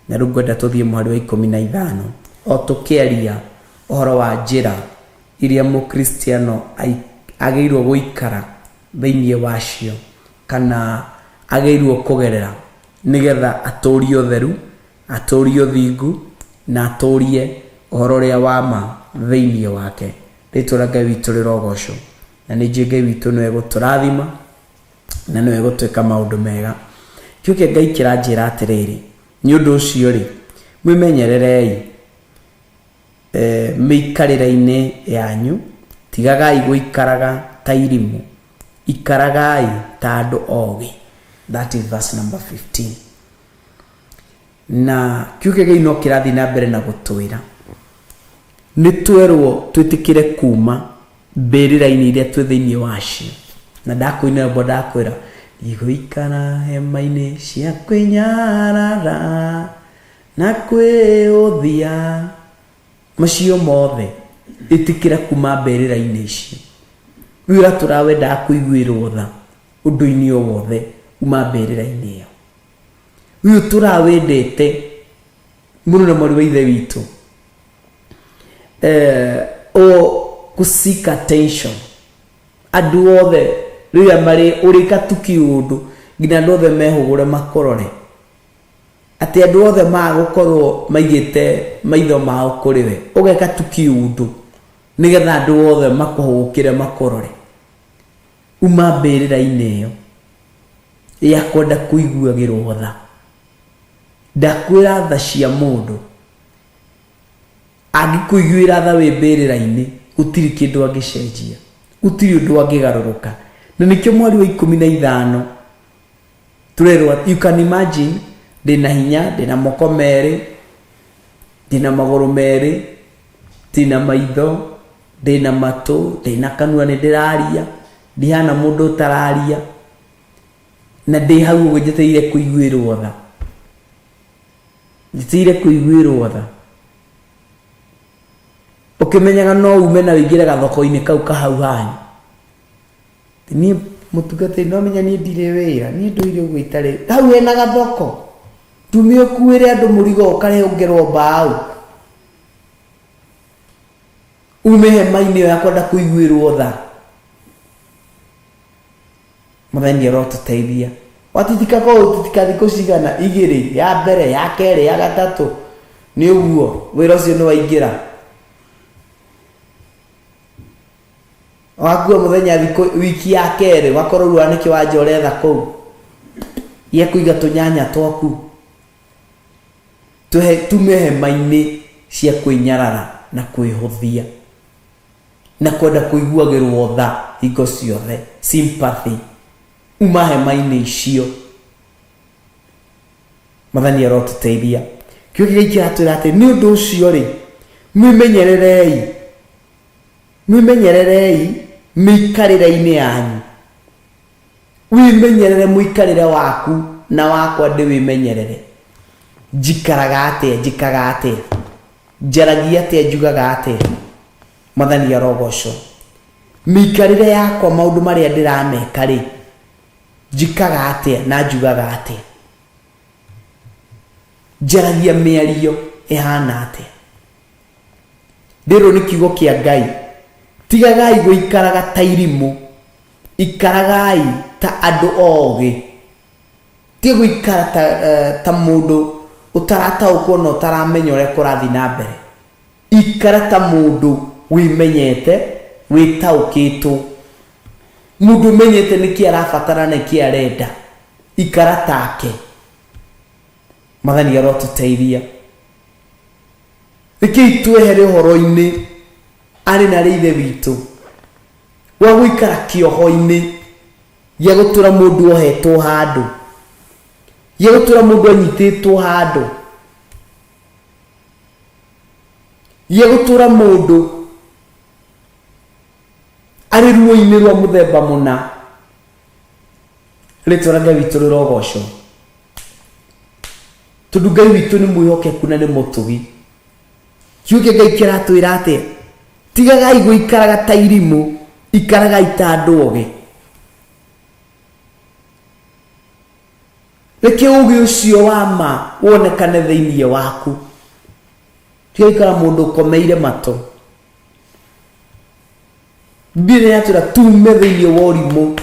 na rĩu ngwenda tũthiĩ mũhari wa 15. O tũkĩaria ũhoro wa njĩra iria Mũkristiano agĩrĩirwo gũikara thĩinĩ wacio, kana agĩrĩirwo kũgerera nĩgetha atũrie ũtheru, atũrie ũthingu, na atũrie ũhoro ũrĩa wa ma thĩinĩ wake. Rĩtwa rĩa Ngai witũ rĩrogocwo. Na nĩ njũĩ Ngai witũ nĩwe gũtũrathima na nĩwe gũtwĩka maũndũ mega. Kiugo kĩa Ngai kĩranjĩra atĩrĩrĩ, nĩ ũndũ ũcio-rĩ, mwĩmenyererei mĩikarĩre-inĩ yanyu, tigagai gũikaraga ta irimũ, ikaragai ta andũ ogĩ. That is verse number 15. Na kiugo kĩa Ngai no kĩrathiĩ na mbere na gũtwĩra nĩ twerwo twĩtĩkĩre kuma mbĩrĩra-inĩ iria twĩ thĩinĩ wacio. Na ndakũinĩra rwĩmbo ndakwĩra ndigũikara hema-inĩ cia kwĩnyarara na kwĩhũthia macio mothe, ĩtĩkĩra kuma mbĩrĩra-inĩ icio. Rĩu ũratũra wendaga kũiguĩrwo tha ũndũ-inĩ o wothe, uma mbĩrĩra-inĩ ĩyo. Rĩu ũtũraga wendete mũrũ na mwarĩ wa ithe witũ eh, o kũ seek attention andũ othe rĩrĩa marĩ ũrĩka tu kĩũndũ nginya andũ othe mehũgũre makũrore atĩ andũ othe magũkorwo maigĩte maitho mao kũrĩ we ũgeka tu kĩũndũ nĩgetha andũ othe makũhũgũkĩre makũrore uma mbĩrĩra-inĩ ĩyo ya kwenda kũiguagĩrwo tha Ndakwĩra tha cia mũndũ, angĩkũiguĩra tha wĩ mbĩrĩra-inĩ, gũtirĩ kĩndũ angĩcenjia, gũtirĩ ũndũ angĩgarũrũka. Na nĩkĩo mweri wa 15 tũrerwo, you can imagine, ndĩna hinya, ndĩna moko merĩ, ndĩna magũrũ merĩ, ndĩna maitho, ndĩna matũ, ndĩna kanua nĩ ndĩraria, ndihana mũndũ ũtararia. Na ndĩ hau ũguo njetereire kũiguĩrwo tha, njetereire kũiguĩrwo tha, ũkĩmenyaga no ume na ũingĩre gathoko-inĩ kau ka hau hanyu. Niĩ mũtungatĩri no menya niĩ ndirĩ wĩra, niĩ ndũire ũguo itarĩ, hau hena gathoko, tume ũkuĩre andũ mũrigo ũkarehe ũngerwo mbaũ, ume hema-inĩ ĩyo ya kwenda kũiguĩrwo tha. Mwathani arotũteithia. Watitika ko ũtitika thikũ cigana igĩrĩ, ya mbere, ya kerĩ, ya gatatũ, nĩ ũguo wĩra ũcio nĩ waingĩra. Wakua mũthenya thikũ wiki ya kerĩ, ũgakorwo rĩu nĩ kĩwanja ũretha kũu gĩa kũiga tũnyanya twaku. Tũhe tume hema-inĩ cia kwĩnyarara na kwĩhũthia. Na kwenda kũiguagĩrwo tha hingo ciothe, sympathy, uma hema-inĩ icio. Mwathani arotũteithia. Kiugo kĩa Ngai kĩratwĩra atĩ nĩ ũndũ ũcio-rĩ, mwĩmenyererei, mwĩmenyererei mĩikarĩre-inĩ yanyu. Wĩmenyerere mũikarĩre waku na wakwa ndĩwĩmenyerere. Njikaraga atĩa, njĩkaga atĩa, njaragia atĩa, njugaga atĩa. Mwathani arogocwo. Mĩikarĩre yakwa maũndũ marĩa ndĩrameka rĩ, njĩkaga atĩa na njugaga atĩa? Njaragia mĩario ĩhana atĩa? Ndĩrwo nĩ kiugo kĩa Ngai, tigagai gũikaraga ta irimũ, ikaragai ta andũ ogĩ. Tiga gũikara ta, uh, ta mũndũ ũtarataũkwo na ũtaramenya ũrĩa kũrathiĩ na mbere. Ikara ta mũndũ wĩmenyete, wĩtaũkĩtwo. Mũndũ ũmenyete nĩkĩ arabatara na nĩkĩ arenda. Ikara take. Mwathani arotũteithia. Rekei twehere ũhoro-inĩ arĩ na arĩ ithe witũ wa gũikara kĩoho-inĩ gĩa gũtũra mũndũ ohetwo handũ, gĩa gũtũra mũndũ anyitĩtwo handũ. Gĩa gũtũra mũndũ arĩ ruo-inĩ rwa mũthemba mũna. Rĩtwa rĩa Ngai witũ rĩrogocwo, tondũ Ngai witũ nĩ mwĩhokeku na nĩ mũtugi. Kiugo kĩa Ngai kĩratwĩra atĩa? Tigagai gũikaraga ta irimũ, ikaragai ta andũ ogĩ. Reke ũgĩ ũcio wa ma wonekane thĩinĩ waku. Tiga gũikara mũndũ ũkomeire matũ. Bibilia yatwĩra tume thĩinĩ wa ũrimũ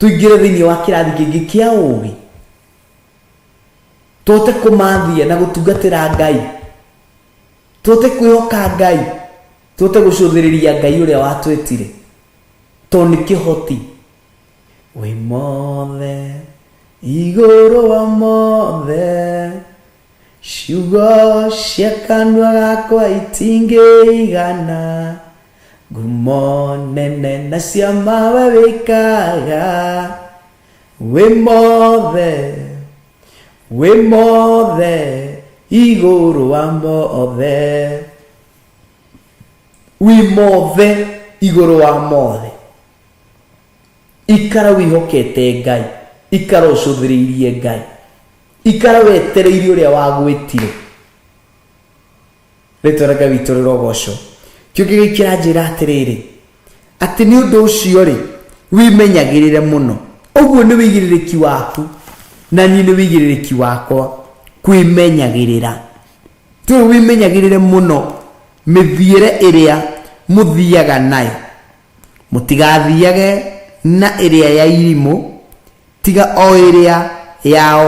tũingĩre thĩinĩ wa kĩrathi kĩngĩ kĩa ũgĩ, tũhote kũmathia na gũtungatĩra Ngai, tũhote kwĩhoka Ngai, tũhote gũcũthĩrĩria Ngai ũrĩa watwĩtire, tondũ nĩ kĩhoti. Wĩ mothe igũrũ wa mothe, ciugo cia kanua gakwa itingĩigana, ngumo nene na ciama we wĩkaga. Wĩ mothe, wĩ mothe igũrũ wa mothe, wĩ mothe igũrũ wa mothe. Ikara wĩhokete Ngai, ikara ũcũthĩrĩirie Ngai, ikara wetereire ũrĩa wagwĩtire. Rĩtwa rĩa Ngai witũ rĩrogocwo. Kĩo gĩkĩ kĩranjĩra atĩrĩrĩ, atĩ nĩ ũndũ ũcio rĩ, wĩmenyagĩrĩre mũno. Ũguo nĩ wĩigĩrĩrĩki waku na niĩ nĩ wĩigĩrĩrĩki wakwa kwĩmenyagĩrĩra. Tũrĩ wĩmenyagĩrĩre mũno mĩthiĩre ĩrĩa mũthiaga nayo. Mũtigathiage na ĩrĩa ya irimũ, tiga o ĩrĩa ya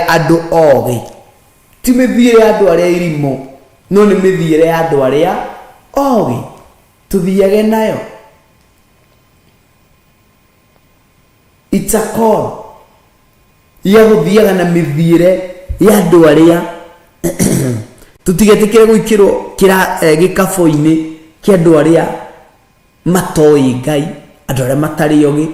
andũ ogĩ. Ti mĩthiĩre ya andũ arĩa irimũ, no nĩ mĩthiĩre ya andũ arĩa ogĩ. Tũthiage nayo. It's a call ya gũthiaga na mĩthiĩre ya andũ arĩa tũtigetĩkĩre gwĩkĩrwo gĩkabũ-inĩ kĩa andũ arĩa matoĩ Ngai, andũ arĩa matarĩ ogĩ,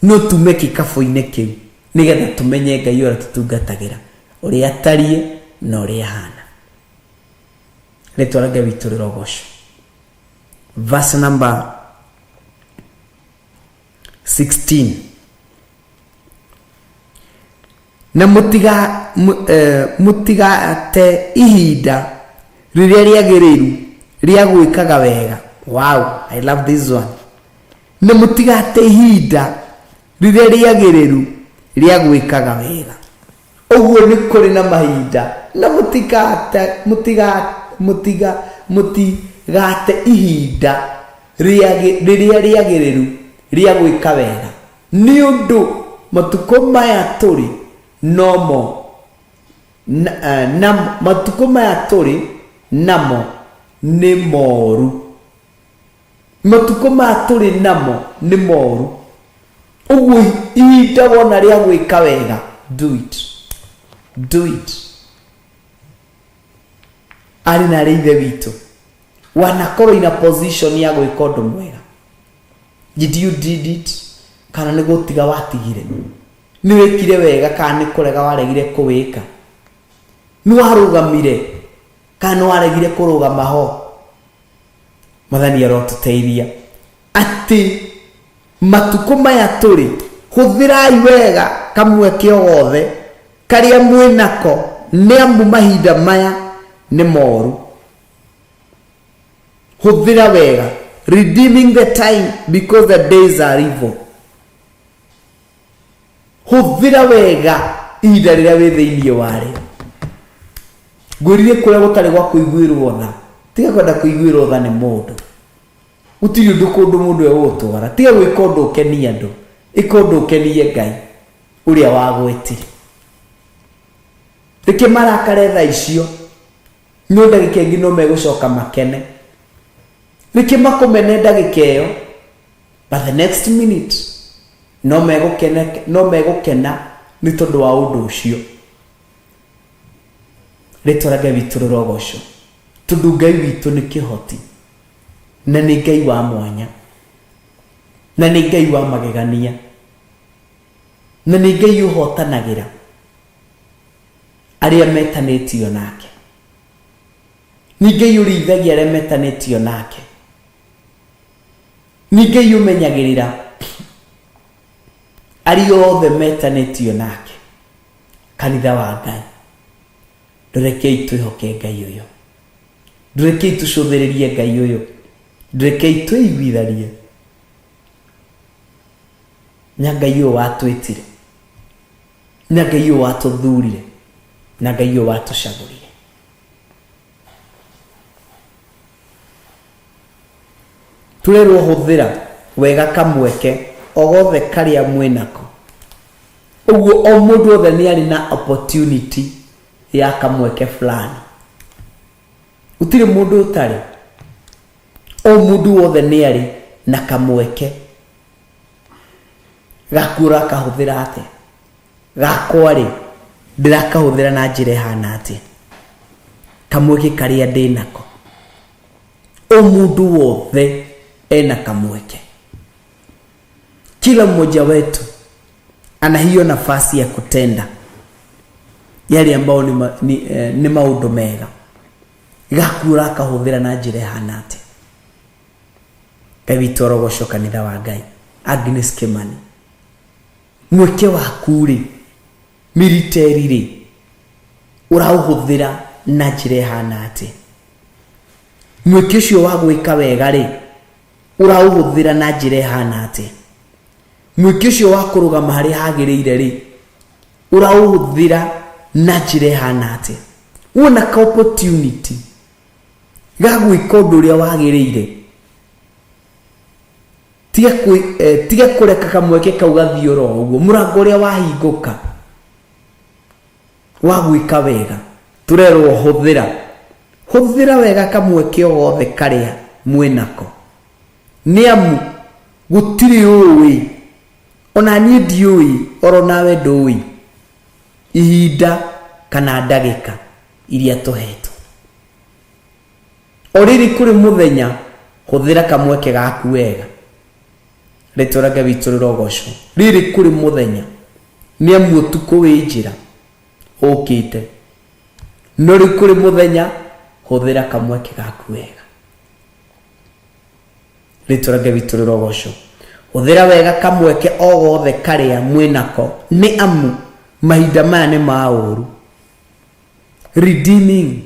no tume gĩkabũ-inĩ kĩu nĩgetha tũmenye Ngai ũrĩa tũtungatagĩra, ũrĩa atariĩ na ũrĩa ahana. Rĩtwa rĩa Ngai witũ rĩrogocwo. Verse number 16. Na mũtigate ihinda rĩrĩa rĩagĩrĩru rĩa gwĩkaga wega. Wow, I love this one. Na mũtigate ihinda rĩrĩa rĩagĩrĩru rĩa gwĩkaga wega. Ũguo nĩ kũrĩ na mahinda, na mũtigate ihinda rĩrĩa rĩagĩrĩru rĩa gwĩka wega, nĩ ũndũ matukũ maya tũrĩ nomo na matukũ maya tũrĩ namo nĩ moru. Matukũ maya tũrĩ namo nĩ moru. Ũguo ihinda wona rĩa gwĩka wega, do it, do it. Arĩ na arĩ ithe witũ, wanakorwo ina position ya gwĩka ũndũ mwega, did you did it? Kana nĩ gũtiga watigire? Nĩ wĩkire wega kana nĩ kũrega waregire kũwĩka? Nĩ warũgamire kana nĩ waregire kũrũgama ho? Mwathani arotũteithia atĩ matukũ maya tũrĩ, hũthĩrai wega kamweke o gothe karĩa mwĩnako, nĩ amu mahinda maya nĩ moru. Hũthĩra wega, redeeming the time because the days are evil. Hũthĩra wega ihinda rĩrĩa wĩ thĩinĩ warĩo. Ngwĩrire kũrĩa gũtarĩ gwa kũiguĩrwo tha, tiga kwenda kũiguĩrwo tha nĩ mũndũ. Gũtirĩ ũndũ kũndũ mũndũ egũgũtwara. Tiga gwĩka ũndũ ũkenie andũ, ĩka ũndũ ũkenie Ngai ũrĩa wagwĩtire. Reke marakare thaa icio, no ndagĩka ĩngĩ no megũcoka makene. Reke makũmene ndagĩka ĩyo, but the next minute no megũkena, no megũkena nĩ tondũ wa ũndũ ũcio. Rĩtwa rĩa Ngai witũ rĩrogocwo, tondũ Ngai witũ nĩ kĩhoti na nĩ Ngai wa mwanya na nĩ Ngai wa magegania na nĩ Ngai ũhotanagĩra arĩa metanĩtio nake. Nĩ Ngai ũrĩithagia arĩa metanĩtio nake. Nĩ Ngai ũmenyagĩrĩra arĩa othe metanĩtio nake. Kanitha wa Ngai, ndũrekei twĩhoke Ngai ũyũ, ndũrekei tũcũthĩrĩrie Ngai ũyũ, ndũrekei twĩiguithanie na Ngai ũyũ watwĩtire, na Ngai ũyũ watũthurire, na Ngai ũyũ watũcagũrire. Tũrerwo hũthĩra wega kamweke o gothe karĩa mwĩnako. Ũguo o mũndũ wothe nĩ arĩ na opportunity ya kamweke fulani. Gũtirĩ mũndũ ũtarĩ. O mũndũ wothe nĩ arĩ na kamweke gaku ũrakahũthĩra atĩa? Gakwa-rĩ, ndĩrakahũthĩra na njĩra ĩhana atĩa? Kamweke karĩa ndĩ nako. O mũndũ wothe ena kamweke. Kila mmoja wetu ana hiyo nafasi ya kutenda yale ambayo ni, ma, ni, eh, ni maũndũ mega. Gaku ũrakahũthĩra na njĩra ĩhana atĩa? Ngai witũ arogocwo kanitha wa Ngai. Agnes Kimani. Mweke waku-rĩ, military-rĩ, ũraũhũthĩra na njĩra ĩhana atĩa? Mweke ũcio wa gwĩka wega-rĩ, ũraũhũthĩra na njĩra ĩhana atĩa? Mweke ũcio wa kũrũgama harĩa hagĩrĩire-rĩ, ũraũhũthĩra na njĩra ĩhana atĩa? Wona ka opportunity ga gwĩka ũndũ ũrĩa wagĩrĩire, tiga kwĩ eh, tiga kũreka kamweke kau gathiĩ oro ũguo mũrango ũrĩa wahingũka wa gwĩka wega tũrerwo hũthĩra hũthĩra wega kamweke o gothe karĩa mwĩnako nĩ amu gũtirĩ ũĩ ona niĩ ndiũĩ oro nawe ndũĩ ihinda kana ndagĩka iria tũhetwo O rĩrĩ kũrĩ mũthenya, hũthĩra kamweke gaku wega. Rĩtwa rĩa Ngai witũ rĩrogocwo. Rĩrĩ kũrĩ mũthenya, nĩ amu ũtukũ wĩ njĩra ũkĩte. No rĩu kũrĩ mũthenya, hũthĩra kamweke gaku wega. Rĩtwa rĩa Ngai witũ rĩrogocwo. Hũthĩra wega kamweke o gothe karĩa mwĩnako, nĩ amu mahinda maya nĩ ma ũũru. Redeeming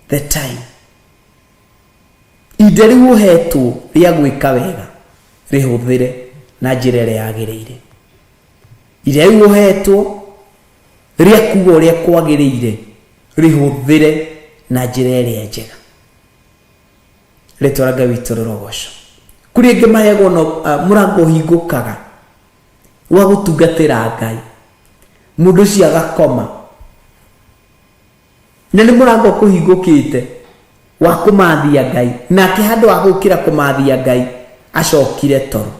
the time ihinda rĩu ũhetwo rĩa gwĩka wega rĩhũthĩre na njĩra ĩrĩa yagĩrĩire ihinda rĩu ũhetwo rĩa kuga ũrĩa kwagĩrĩire rĩhũthĩre na njĩra ĩrĩa njega rĩtwa rĩa Ngai witũ rĩrogocwo kũrĩ angĩ maheagwo no mũrango ũhingũkaga wa gũtungatĩra Ngai mũndũ ũcio agakoma Na nĩ mũrango ũkũhingũkĩte wa kũmathia Ngai, nake handũ ha gũkĩra kũmathia Ngai, acokire toro.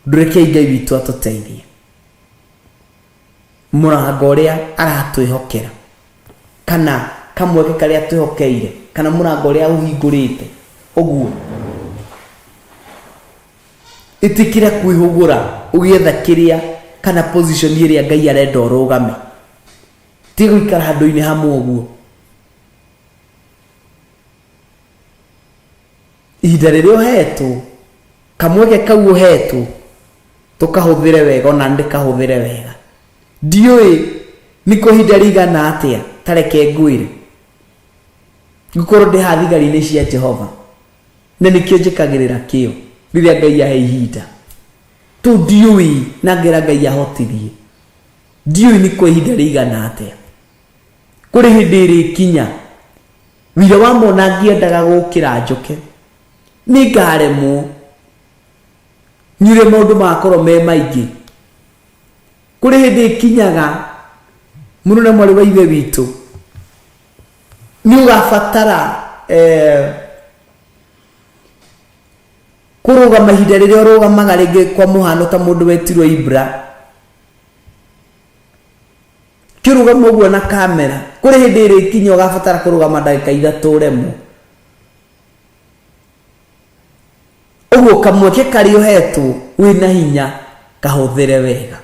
Ndũrekei Ngai witũ atũteithie. Mũrango ũrĩa aratwĩhokera, kana kamweke karĩa atwĩhokeire, kana mũrango ũrĩa ũhingũrĩte, ũguo. Ĩtĩkĩra kwĩhũgũra ũgĩetha kĩrĩa kana position ĩrĩa Ngai arenda ũrũgame. Ti gũikara handũ-inĩ hamwe ũguo. Ihinda rĩrĩa ũhetwo, kamweke kau ũhetwo, tũkahũthĩre wega ona ndĩkahũthĩre wega. Ndiũĩ nĩ kwa ihinda rĩigana atĩa, ta reke ngwĩre. Ngũkorwo ndĩ haha thigari-inĩ cia Jehova. Na nĩkĩo njĩkagĩrĩra kĩo rĩrĩa Ngai ahe ihinda. To ndiũĩ na ngera Ngai ahotithie. Ndiũĩ nĩ kwa ihinda rĩigana atĩa. Kũrĩ hĩndĩ ĩrĩkinya wira wa mona ngĩendaga gũkĩra njũke nĩ ngaremwo nĩ ũrĩa maũndũ magakorwo me maingĩ. Kũrĩ hĩndĩ ĩkinyaga mũrũ na mwarĩ wa ithe witũ nĩ ũgabatara eh, kũrũgama ihinda rĩrĩa ũrũgamaga rĩngĩ kwa mũhano ta mũndũ wetirwo Ibra kĩrũgama ũguo na kamera kũrĩ hĩndĩ ĩrĩkinya ũgabatara kũrũgama ndagĩka ithatũ ũremwo ũguo kamweke karĩa ũhetwo wĩna hinya kahũthĩre wega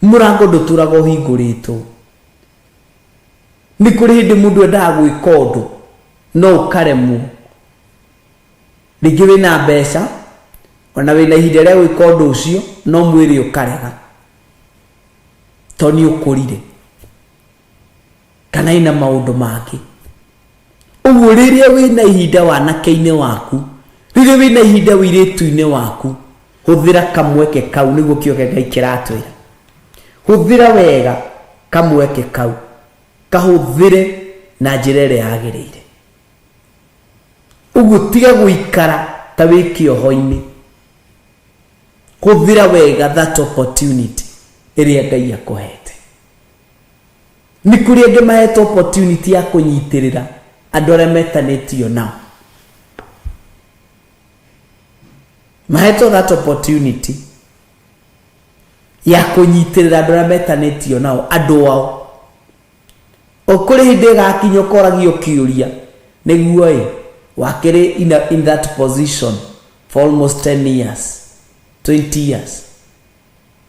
mũrango ndũtũraga ũhingũrĩtwo. Nĩ kũrĩ hĩndĩ mũndũ endaga gwĩka ũndũ no ũkaremwo. Rĩngĩ wĩna mbeca ona wĩna ihinda rĩa gwĩka ũndũ ũcio no mwĩrĩ ũkarega tondũ nĩ ũkũrire kana ĩna maũndũ mangĩ. Ũguo rĩrĩa wĩna ihinda wanake-inĩ waku, rĩrĩa wĩna ihinda ũirĩtu-inĩ waku, hũthĩra kamweke kau nĩguo kĩo kĩa Ngai kĩratwĩra. Hũthĩra wega kamweke kau, kahũthĩre na njĩra ĩrĩa yagĩrĩire. Ũguo tiga gũikara ta wĩ kĩoho-inĩ. Hũthĩra wega that opportunity ĩrĩa Ngai akũhete. Nĩ kũrĩ angĩ mahetwo opportunity ya kũnyitĩrĩra andũ arĩa metanĩtio nao. Mahetwo that opportunity ya kũnyitĩrĩra andũ arĩa metanĩtio nao, andũ ao. O kũrĩ hĩndĩ ĩgakinya ũkoragio kĩũria, nĩguo ĩ, wakĩrĩ in, a, in that position for almost 10 years, 20 years.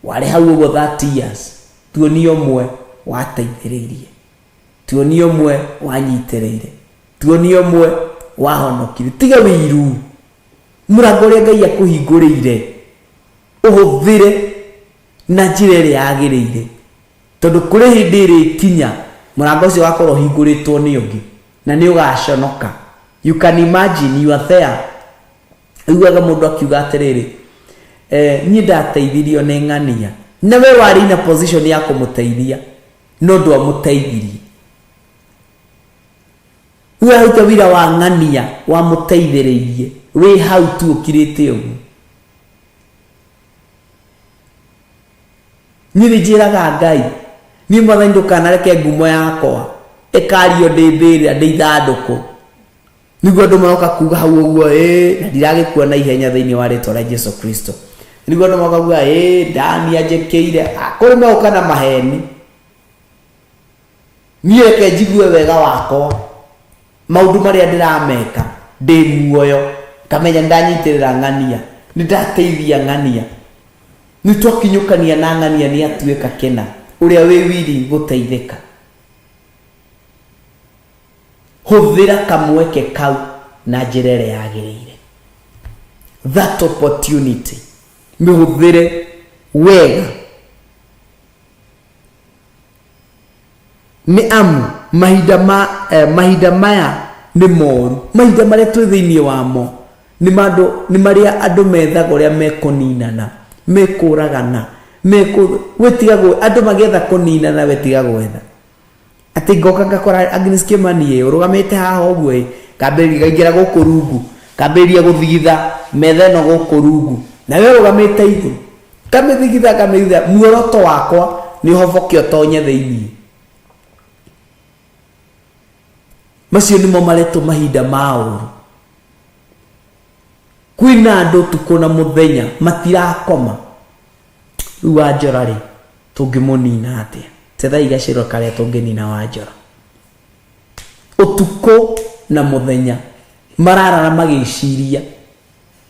Warĩ hau ũguo 30 years, tuonie ũmwe wateithĩrĩirie, tuonie ũmwe wanyitĩrĩire, tuonie ũmwe wahonokire. Tiga wĩiru, mũrango ũrĩa Ngai akũhingũrĩire ũhũthĩre na njĩra ĩrĩa yagĩrĩire, tondũ kũrĩ hĩndĩ ĩrĩkinya mũrango ũcio ũgakorwo ũhingũrĩtwo nĩ ũngĩ na nĩ ũgaconoka. You can imagine you are there. Ũiguaga mũndũ akiuga atĩrĩrĩ, eh, niĩ ndateithirio nĩ ng'ania, na we warĩ in a position ya kũmũteithia no ndwamũteithirie. Ũraruta wĩra wa ng'ania wamũteithĩrĩirie wĩ hau tu ũkirĩte ũguo. Niĩ nĩ njĩraga Ngai, niĩ Mwathani ndũkanareke ngumo yakwa ĩkario ndĩ mbĩrĩra ndĩ ithandũkũ, nĩguo andũ maroka kuga hau ũguo ĩ na ndiragĩkua na ihenya thĩinĩ wa rĩtwa rĩa Jesu Kristo. Nĩguo andũ maroka kuga ĩ Dani anjĩkĩire. Ah, kũrĩ magoka na maheni. Niĩ reke njigue wega wakwa, maũndũ marĩa ndĩrameka ndĩ muoyo, ngamenya nĩndanyitĩrĩra ng'ania, nĩndateithia ng'ania, nĩtwakinyũkania na ng'ania nĩatuĩka kĩna, ũrĩa wĩ willing gũteithĩka. Hũthĩra kamweke kau na njĩra ĩrĩa yagĩrĩire. That opportunity mĩhũthĩre wega. Nĩ amu mahinda ma eh, mahinda maya nĩ moru, mahinda marĩa twĩ thĩinĩ wamo nĩ mandũ nĩ marĩa andũ methaga ũrĩa mekũninana, mekũragana, mekũ we tiga gwĩ andũ magĩetha kũninana we tiga gwetha. Atĩ ngoka ngakora Agnes Kimani ĩ ũrũgamĩte haha ũguo ĩ, ngambĩrĩria ngaingĩra gũkũ rungu, ngambĩrĩria gũthigitha metha ĩno gũkũ rungu, na we ũrũgamĩte igũrũ. Ngamĩthigitha ngamĩthigitha, muoroto wakwa nĩ ũhoboke ũtonye thĩinĩ. Macio nĩmo maretwo mahinda ma ũru. Kwĩna andũ ũtukũ na mũthenya matirakoma. Rĩu Wanjora rĩ, tũngĩmũnina atĩa? Tethai gacĩra karĩa tũngĩnina Wanjora. Ũtukũ na mũthenya mararara magĩciria.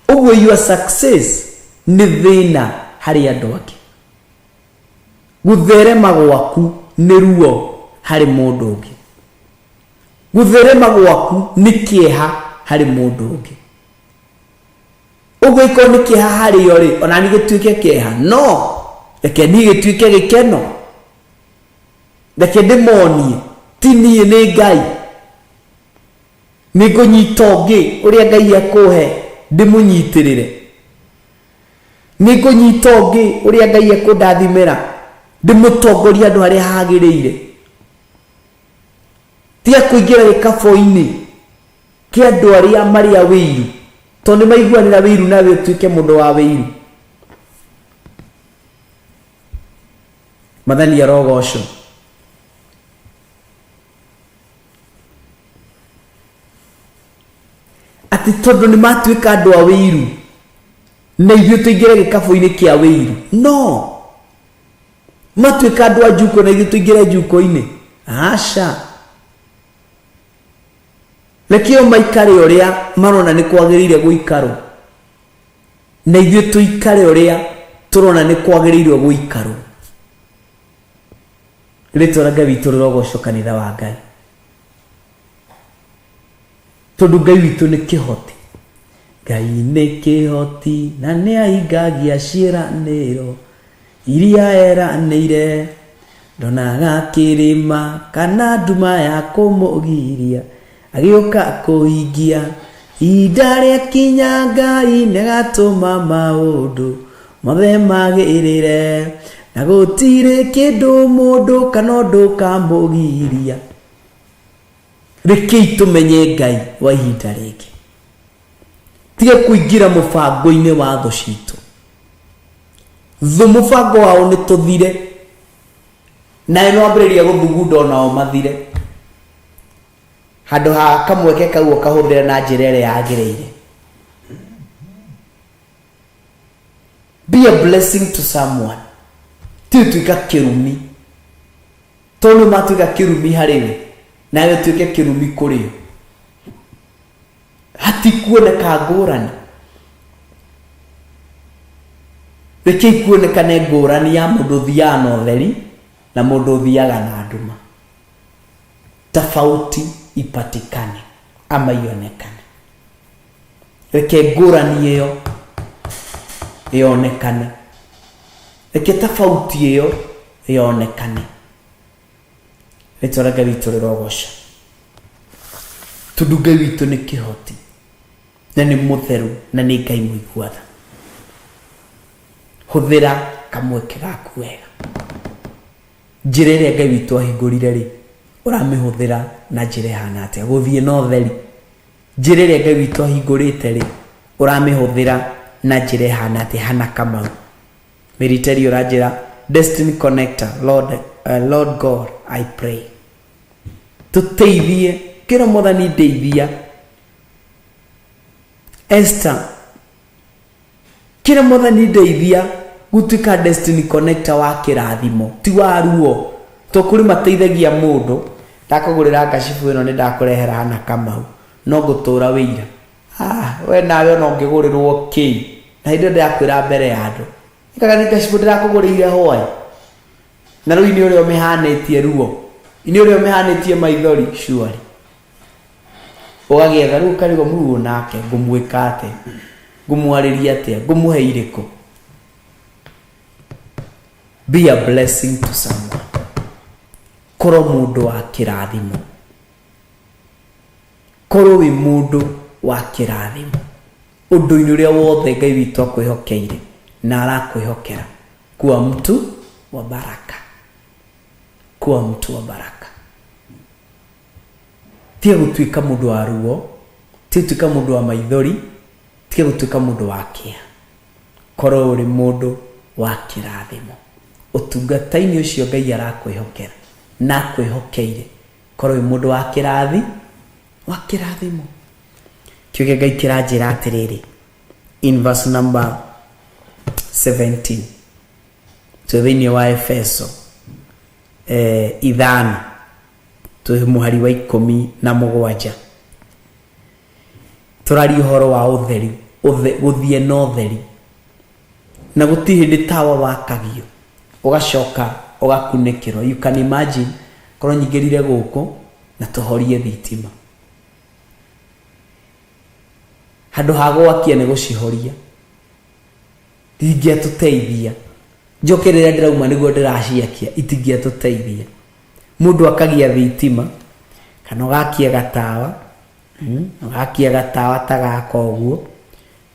Ũguo your success nĩ thĩna harĩ andũ angĩ. Gũtherema gwaku nĩ ruo harĩ mũndũ ũngĩ. Gũtherema gwaku nĩ kĩeha harĩ mũndũ ũngĩ. Ũguo ikorwo nĩ kĩeha harĩ o rĩ, ona niĩ gĩtuĩke kĩeha. No, reke niĩ gĩtuĩke gĩkeno. Reke ndĩmonie, ti niĩ nĩ Ngai. Nĩ ngũnyita ũngĩ ũrĩa Ngai ekũhe ndĩmũnyitĩrĩre. Nĩ ngũnyita ũngĩ ũrĩa Ngai ekũndathimĩra ndĩmũtongorie handũ harĩa hagĩrĩire. Tiga kũingĩra gĩkabũ-inĩ kĩa andũ arĩa marĩ a wĩiru, tondũ nĩ maiguanĩra wĩiru nawe ũtuĩke mũndũ wa wĩiru. Mwathani arogocwo. Atĩ tondũ nĩ matuĩka andũ a wĩiru na ithuĩ tũingĩre gĩkabũ-inĩ kĩa wĩiru. No matuĩka andũ a njuko na ithuĩ tũingĩre njuko-inĩ. Aca. Reke o maikare ũrĩa marona nĩ kwagĩrĩire gũikarwo, na ithuĩ tũikare ũrĩa tũrona nĩ kwagĩrĩirwo gũikarwo. Rĩtwa rĩa Ngai witũ rĩrogocwo kanitha wa Ngai. Tondũ Ngai witũ nĩ kĩhoti. Ngai nĩ kĩhoti na nĩ ahingagia ciĩranĩro iria eranĩire. Ndonaga kĩrĩma kana nduma ya kũmũgiria agĩũka kũhingia. Ihinda rĩakinya Ngai nĩagatũma maũndũ mothe magĩrĩre. Na gũtirĩ kĩndũ mũndũ kana ũndũ ũkamũgiria. Rekei tũmenye Ngai wa ihinda rĩngĩ. Tiga kũingĩra mũbango-inĩ wa thũ citũ. Thũ mũbango wao nĩ tũthire. Nawe nĩ wambĩrĩria gũthugunda onao mathire. Handũ ha kamweke kau ũkahũthĩra na njĩra ĩrĩa yagĩrĩire. Be a blessing to someone. Ti ũtuĩka kĩrumi. Tondũ nĩ matuĩka kĩrumi harĩ we, nawe ũtuĩke kĩrumi kũrĩ o. Hatikuoneka ngũrani. Rekei kuonekane ngũrani ya mũndũ ũthiaga na ũtheri na mũndũ ũthiaga na nduma. Tofauti ipatikane ama ionekane. Reke ngũrani ĩyo yonekane. Reke tofauti ĩyo yonekane. Rĩtwa rĩa Ngai witũ rĩrogoca. Tondũ Ngai witũ nĩ kĩhoti na nĩ mũtheru na nĩ Ngai mũigua tha. Hũthĩra kamweke gaku wega. Njĩra ĩrĩa Ngai witũ ahingũrire rĩ, ũramĩhũthĩra na njĩra ĩhana atĩa? Gũthiĩ na ũtheri. Njĩra ĩrĩa Ngai witũ ahingũrĩte-rĩ, ũramĩhũthĩra na njĩra ĩhana atĩa? Hannah Kamau. Mĩriteri ũranjĩra, Destiny Connector, Lord, Lord God, I pray. Tũteithie, kĩra mwathani ndeithia. Esther, Kĩra mwathani ndeithia gutuĩka destiny connector wa kĩrathimo ti wa ruo to kũrĩ mateithagia mũndũ ndakũgũrĩra ngacibũ ĩno nĩ ndakũrehera hana kamau no ngũtũra wĩira ah, we nawe ona ũngĩgũrĩrwo kĩ na hĩndĩ ĩyo ndĩrakwĩra mbere ya andũ ikaga nĩ ngacibũ ndĩrakũgũrĩire hwaĩ na rĩu nĩ ũrĩa ũmĩhanĩtie ruo nĩ ũrĩa ũmĩhanĩtie maithori surely Ũgagĩetha rĩu ũkarigwo mũrũ nake ngũmwĩka atĩa, ngũmwarĩria atĩa, ngũmũhe irĩkũ. Be a blessing to someone. Korwo mũndũ wa kĩrathimo. Korwo wĩ mũndũ wa kĩrathimo. Ũndũ-inĩ ũrĩa wothe Ngai witũ akwĩhokeire na arakwĩhokera. Kuwa mtu wa baraka. Kuwa mtu wa baraka. Tiga gũtuĩka mũndũ wa ruo, tiga gũtuĩka mũndũ wa maithori, tiga gũtuĩka mũndũ wa kĩeha. Korwo ũrĩ mũndũ wa kĩrathimo. Ũtungata-inĩ ũcio Ngai arakwĩhokera na akwĩhokeire, korwo wĩ mũndũ wa kĩrathi, wa kĩrathimo. Kiugo kĩa Ngai kĩranjĩra atĩrĩrĩ, in verse number 17, twĩ thĩinĩ wa Efeso eh, ithano twĩ mũhari wa 17 tũraria ũhoro wa ũtheri gũthiĩ na ũtheri na gũtirĩ hĩndĩ tawa wakagio ũgacoka ũgakunĩkĩrwo. You can imagine korwo nyingĩrire gũkũ na tũhorie thitima handũ ha gwakia nĩ gũcihoria itingĩatũteithia. Njoke rĩrĩa ndĩrauma nĩguo ndĩraciakia itingĩatũteithia. Mũndũ akagia thitima kana ũgakia gatawa, ũgakia gatawa ta gaka ũguo,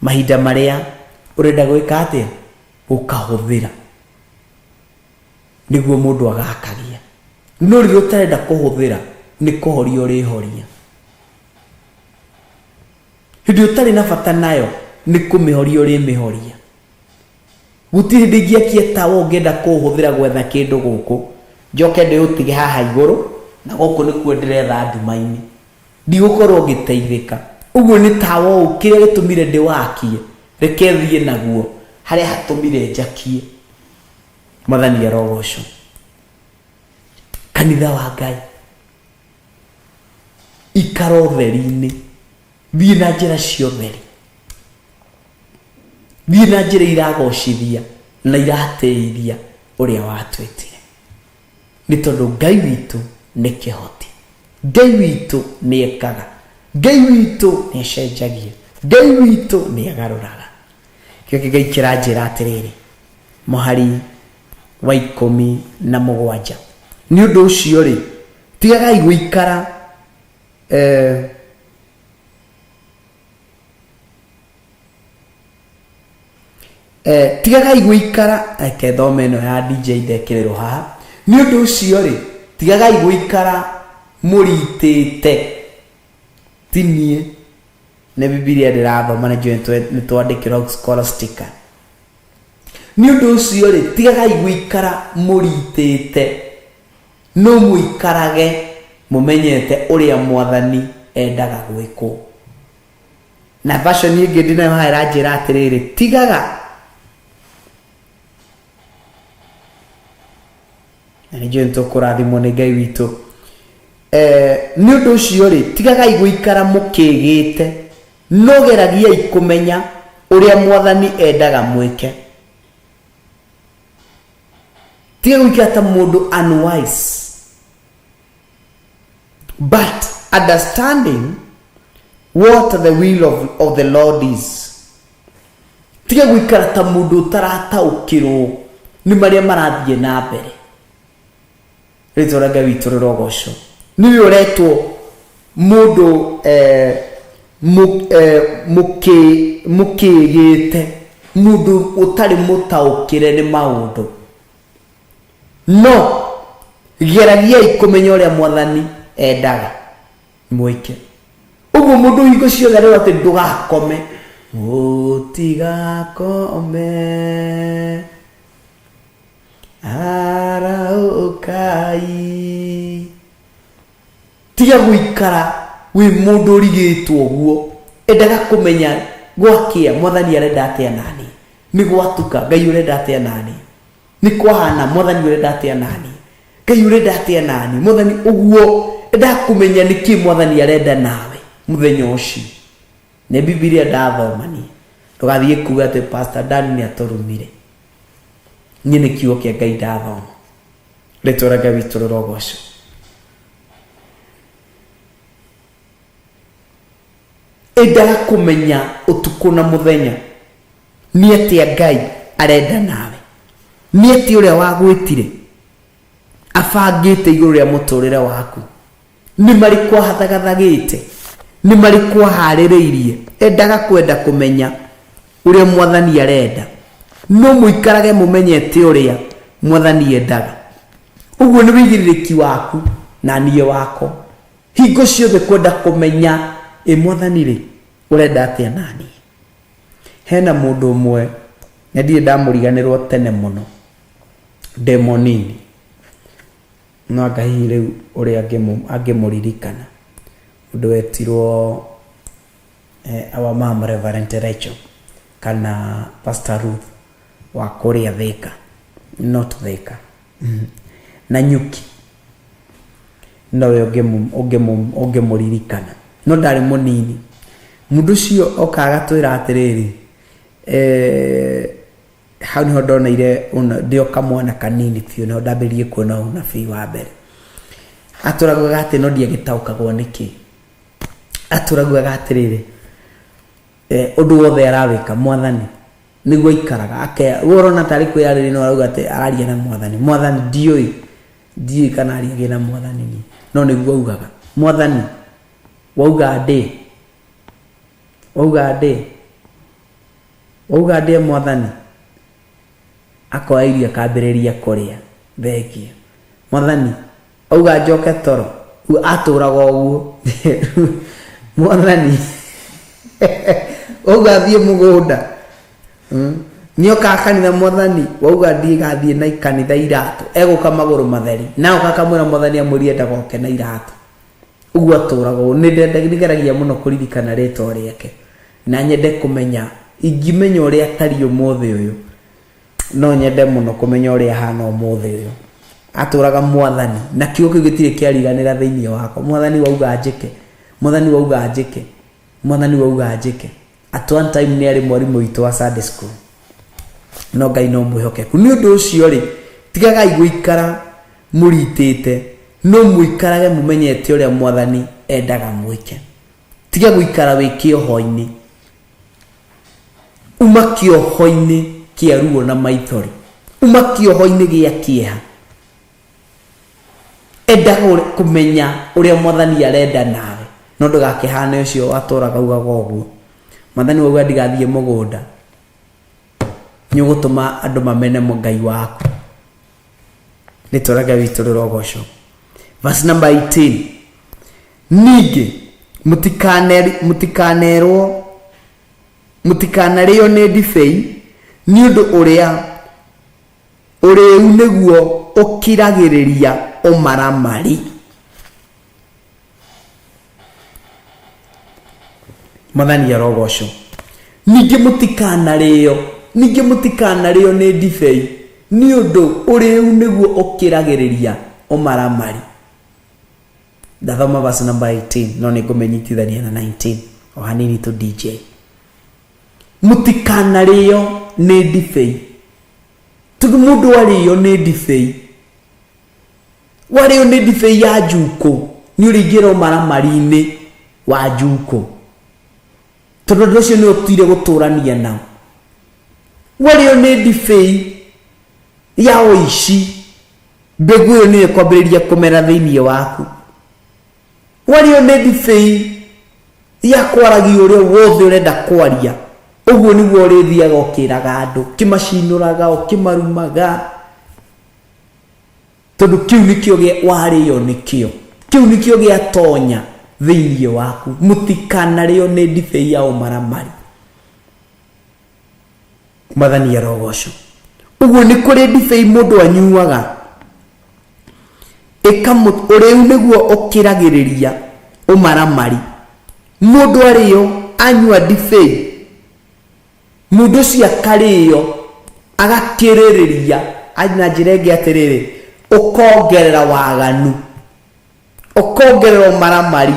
mahinda marĩa ũrenda gwĩka atĩa, gũkahũthĩra nĩguo mũndũ agakagia. No rĩrĩa ũtarenda kũhũthĩra nĩ kũhoria ũrĩhoria. Hĩndĩ ĩrĩa ũtarĩ na bata nayo nĩ kũmĩhoria ũrĩmĩhoria. Gũtirĩ hĩndĩ ingĩakia tawa ũngĩenda kũũhũthĩra gwetha kĩndũ gũkũ, njoke ndĩũtige haha igũrũ, na gũkũ nĩkuo ndĩretha nduma-inĩ. Ndigũkorwo ngĩteithĩka. Ũguo nĩ tawa ũũ kĩrĩa gĩtũmire ndĩwakie, reke thiĩ naguo harĩa hatũmire njakie. Mwathani arogocwo. Kanitha wa Ngai, ikara ũtheri-inĩ, thiĩ na njĩra cia ũtheri. Thiĩ na njĩra iragocithia na iratĩithia ũrĩa watwĩtire. Nĩ tondũ Ngai witũ nĩ kĩhoti. Ngai witũ nĩ ekaga. Ngai witũ nĩ acenjagia, Ngai witũ nĩ agarũraga. Kĩo kĩ Ngai kĩranjĩra atĩrĩrĩ, mũhari wa 17, nĩ ũndũ ũcio rĩ, tigagai gũikara eh, eh, tigagai gũikara, reke thome ĩno ya DJ ndekĩrĩrwo haha. Nĩ ũndũ ũcio rĩ, tigagai gũikara mũritĩte, ti niĩ, nĩ Bibilia ndĩrathoma, nĩ njũĩ nĩ twandĩkĩrwo Scholastica. Nĩ ũndũ ũcio rĩ, tigagai gũikara mũritĩte, no mũikarage mũmenyete ũrĩa Mwathani endaga gwĩkwo. Na version ĩngĩ ndĩnayo haha ĩranjĩra atĩrĩrĩ, tigaga na nĩ njũĩ nĩtũkũrathimwo nĩ Ngai witũ. Nĩ ũndũ ũcio rĩ, tigagai gũikara mũkĩgĩte, no geragiai kũmenya ũrĩa Mwathani endaga mwĩke. Tiga gũikara ta mũndũ unwise, but understanding what the will of the Lord is. Tiga gũikara ta mũndũ ũtarataũkĩrwo nĩ marĩa marathiĩ na mbere. Rĩtwa rĩa Ngai witũ rĩrogocwo. Nĩwe ũretwo mũndũ mũkĩgĩte, mũndũ ũtarĩ mũtaũkĩre nĩ maũndũ. No geragiai kũmenya ũrĩa Mwathani endaga mwĩke. Ũguo mũndũ hingo ciothe arerwo atĩ ndũgakome, mũtigakome, arahũkai. Tiga gũikara wĩ mũndũ ũrigĩtwo ũguo, endaga kũmenya gwakĩa Mwathani arenda atĩa nani, nĩ gwatuka Ngai ũrenda atĩa nani, nĩ kwahana Mwathani ũrenda atĩa nani, Ngai ũrenda atĩa nani, Mwathani ũguo. Endaga kũmenya nĩkĩ Mwathani arenda nawe mũthenya ũcio. Nĩ Bibilia ndathoma niĩ, ndũgathiĩ kuga atĩ Pastor Dan nĩ atũrumire. Niĩ nĩ kiugo kĩa Ngai ndathoma. Rĩtwa rĩa Ngai witũ rĩrogocwo. Endaga kũmenya ũtukũ na mũthenya nĩ atĩa Ngai arenda nawe, nĩ atĩa ũrĩa wagwĩtire abangĩte igũrũ rĩa mũtũrĩre waku, nĩ marĩkũ ahathagathagĩte, nĩ marĩkũ aharĩrĩirie. Endaga kwenda kũmenya ũrĩa Mwathani arenda, no mũikarage mũmenyete ũrĩa Mwathani endaga. Ũguo nĩ wĩigĩrĩrĩki waku na niĩ wakwa, hingo ciothe kwenda kũmenya, ĩ Mwathani rĩ, ũrenda atĩa naniĩ? Hena mũndũ ũmwe na ndirĩ ndamũriganĩrwo tene mũno, ndĩ mũnini, no anga hihi rĩu ũrĩa angĩmũririkana, mũndũ wetirwo our mom Reverend Rachel kana Pastor Ruth wa kũrĩa Thika, not Thika, na Nyuki, nowe ũngĩmũririkana, no ndarĩ mũnini. Mũndũ ũcio okaga agatwĩra atĩrĩrĩ, hau nĩho ndoneire ndĩ o kamwana kanini biũ, nĩho ndambĩrĩirie kuona ũnabii wa mbere. Atũraguaga atĩ no ndiagĩtaũkagwo nĩkĩ. Atũraguaga atĩrĩrĩ, ũndũ wothe arawĩka Mwathani nĩguo aikaraga we ũrona tarĩ kwĩyarĩria, no arauga atĩ araria na Mwathani. Mwathani ndiũĩ kana ariagia na Mwathani niĩ, no nĩguo augaga, Mwathani wauga ndĩ, wauga ndĩ, wauga ndĩe Mwathani. Akoya irio akambĩrĩria kũrĩa. Thengiũ Mwathani, auga njoke toro. Rĩu atũraga ũguo. Mwathani wauga thiĩ mũgũnda, nĩokaga kanitha. Mwathani wauga ndigathiĩ na kanitha iratũ, egũka magũrũ matheri, na oka akamwĩra Mwathani amwĩrire ndagoke na iratũ. Ũguo atũraga ũguo. Nĩngeragia mũno kũririkana rĩtwa rĩake na nyende kũmenya, ingĩmenya ũrĩa atariĩ ũmũthĩ ũyũ, no nyende mũno kũmenya ũrĩa ahana ũmũthĩ ũyũ. Atũraga Mwathani, na kiugo kĩu gĩtirĩ kĩariganĩra thĩinĩ wakwa. Mwathani wauga njĩke, Mwathani wauga njĩke, Mwathani wauga njĩke. At one time nĩ arĩ mwarimũ witũ wa Sunday school, no Ngai no mwĩhokeku. Nĩ ũndũ ũcio rĩ, tigagai gũikara mũritĩte, no mũikarage mũmenyete ũrĩa Mwathani endaga mwĩke. Tiga gũikara wĩ kĩoho-inĩ. Uma kĩoho-inĩ kĩa ruo na maithori. Uma kĩoho-inĩ gĩa kĩeha. Enda kũmenya ũrĩa Mwathani arenda nawe, no ndũgakĩhane ũcio watũraga ugaga ũguo. Mwathani wauga ndigathiĩ mũgũnda, nĩ ũgũtũma andũ mamene Ngai waku. Rĩtwa rĩa Ngai witũ rĩrogocwo. Verse number 18. Ningĩ mũtikanerwo mũtikanarĩo nĩ ndibei, nĩ ũndũ ũrĩa ũrĩu nĩguo ũkiragĩrĩria ũmaramari. Mwathani arogocwo. Ningĩ mũtikanarĩo, ningĩ mũtikanarĩo nĩ ndibei, nĩ ũndũ ũrĩu nĩguo ũkĩragĩrĩria ũmaramari. Ndathoma verse number 18, no nĩ ngũmĩnyitithania na 19 o hanini tu DJ. Mũtikanarĩo nĩ ndibei, tondũ mũndũ arĩo nĩ ndibei, warĩo nĩ ndibei ya njukũ, nĩ ũrĩingĩra ũmaramari-inĩ wa njukũ, tondũ andũ acio nĩ ũtuire gũtũrania nao. Warĩo nĩ ndibei ya ũici, mbegũ ĩyo nĩyo ĩkwambĩrĩria kũmera thĩinĩ waku. Warĩo nĩ ndibei ya kwaragia ũrĩa wothe ũrenda kwaria, ũguo nĩguo ũrĩthiaga ũkĩraga andũ, ũkĩmacinũraga, ũkĩmarumaga, tondũ kĩu nĩkĩo warĩo nĩkĩo, kĩu nĩkĩo gĩatonya thĩinĩ waku. Mũtikanarĩo nĩ ndibei ya ũmaramari. Mwathani arogocwo. Ũguo nĩ kũrĩ ndibei mũndũ anyuaga ũrĩu nĩguo ũkĩragĩrĩria ũmaramari. Mũndũ arĩo anyua ndibei, mũndũ ũcio akarĩo agakĩrĩrĩria, na njĩra ĩngĩ atĩrĩrĩ, ũkongerera waganu, ũkongerera ũmaramari,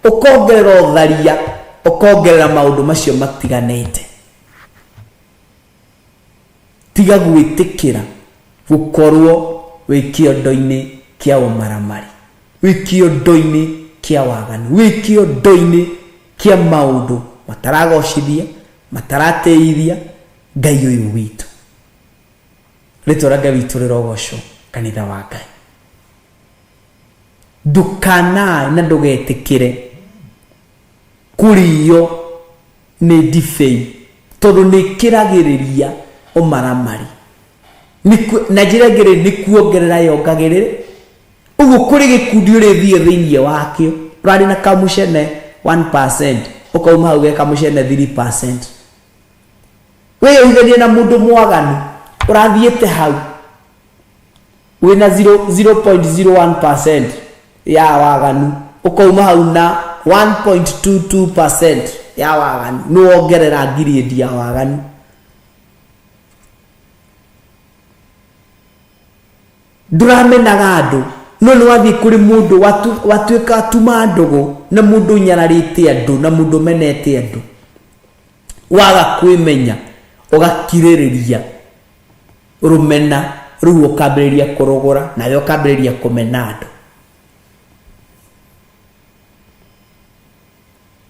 ũkongerera ũtharia, ũkongerera maũndũ macio matiganĩte. Tiga gwĩtĩkĩra gũkorwo wĩ kĩondo-inĩ kĩa ũmaramari, wĩ kĩondo-inĩ kĩa waganu, wĩ kĩondo-inĩ kĩa maũndũ mataragocithia, mataratĩithia Ngai ũyũ witũ. Rĩtwa rĩa Ngai witũ rĩrogocwo, kanitha wa Ngai. Ndũkanae na ndũgetĩkĩre kũrĩo nĩ ndibei, tondũ nĩ ĩkĩragĩrĩria ũmaramari. Na njĩra ĩngĩ rĩ, nĩ kuongerera yongagĩrĩra. Ũguo kũrĩ gĩkundi ũrĩthiĩ thĩinĩ wakĩo, ũrarĩ na kamũcene 1%, ũkauma hau ge kamũcene 3%. Wĩyoithanie na mũndũ mwaganu, ũrathiĩte hau wĩna 0.01% ya waganu, ũkauma hau na 1.22% ya waganu, nĩ wongerera grade ya waganu. Ndũramenaga andũ, no nĩ wathiĩ kũrĩ mũndũ watuĩka tuma ndũgũ na mũndũ ũnyararĩte andũ na mũndũ ũmenete andũ, waga kwĩmenya ũgakirĩrĩria rũmena rũu, ũkambĩrĩria kũrũgũra nawe ũkambĩrĩria kũmena andũ.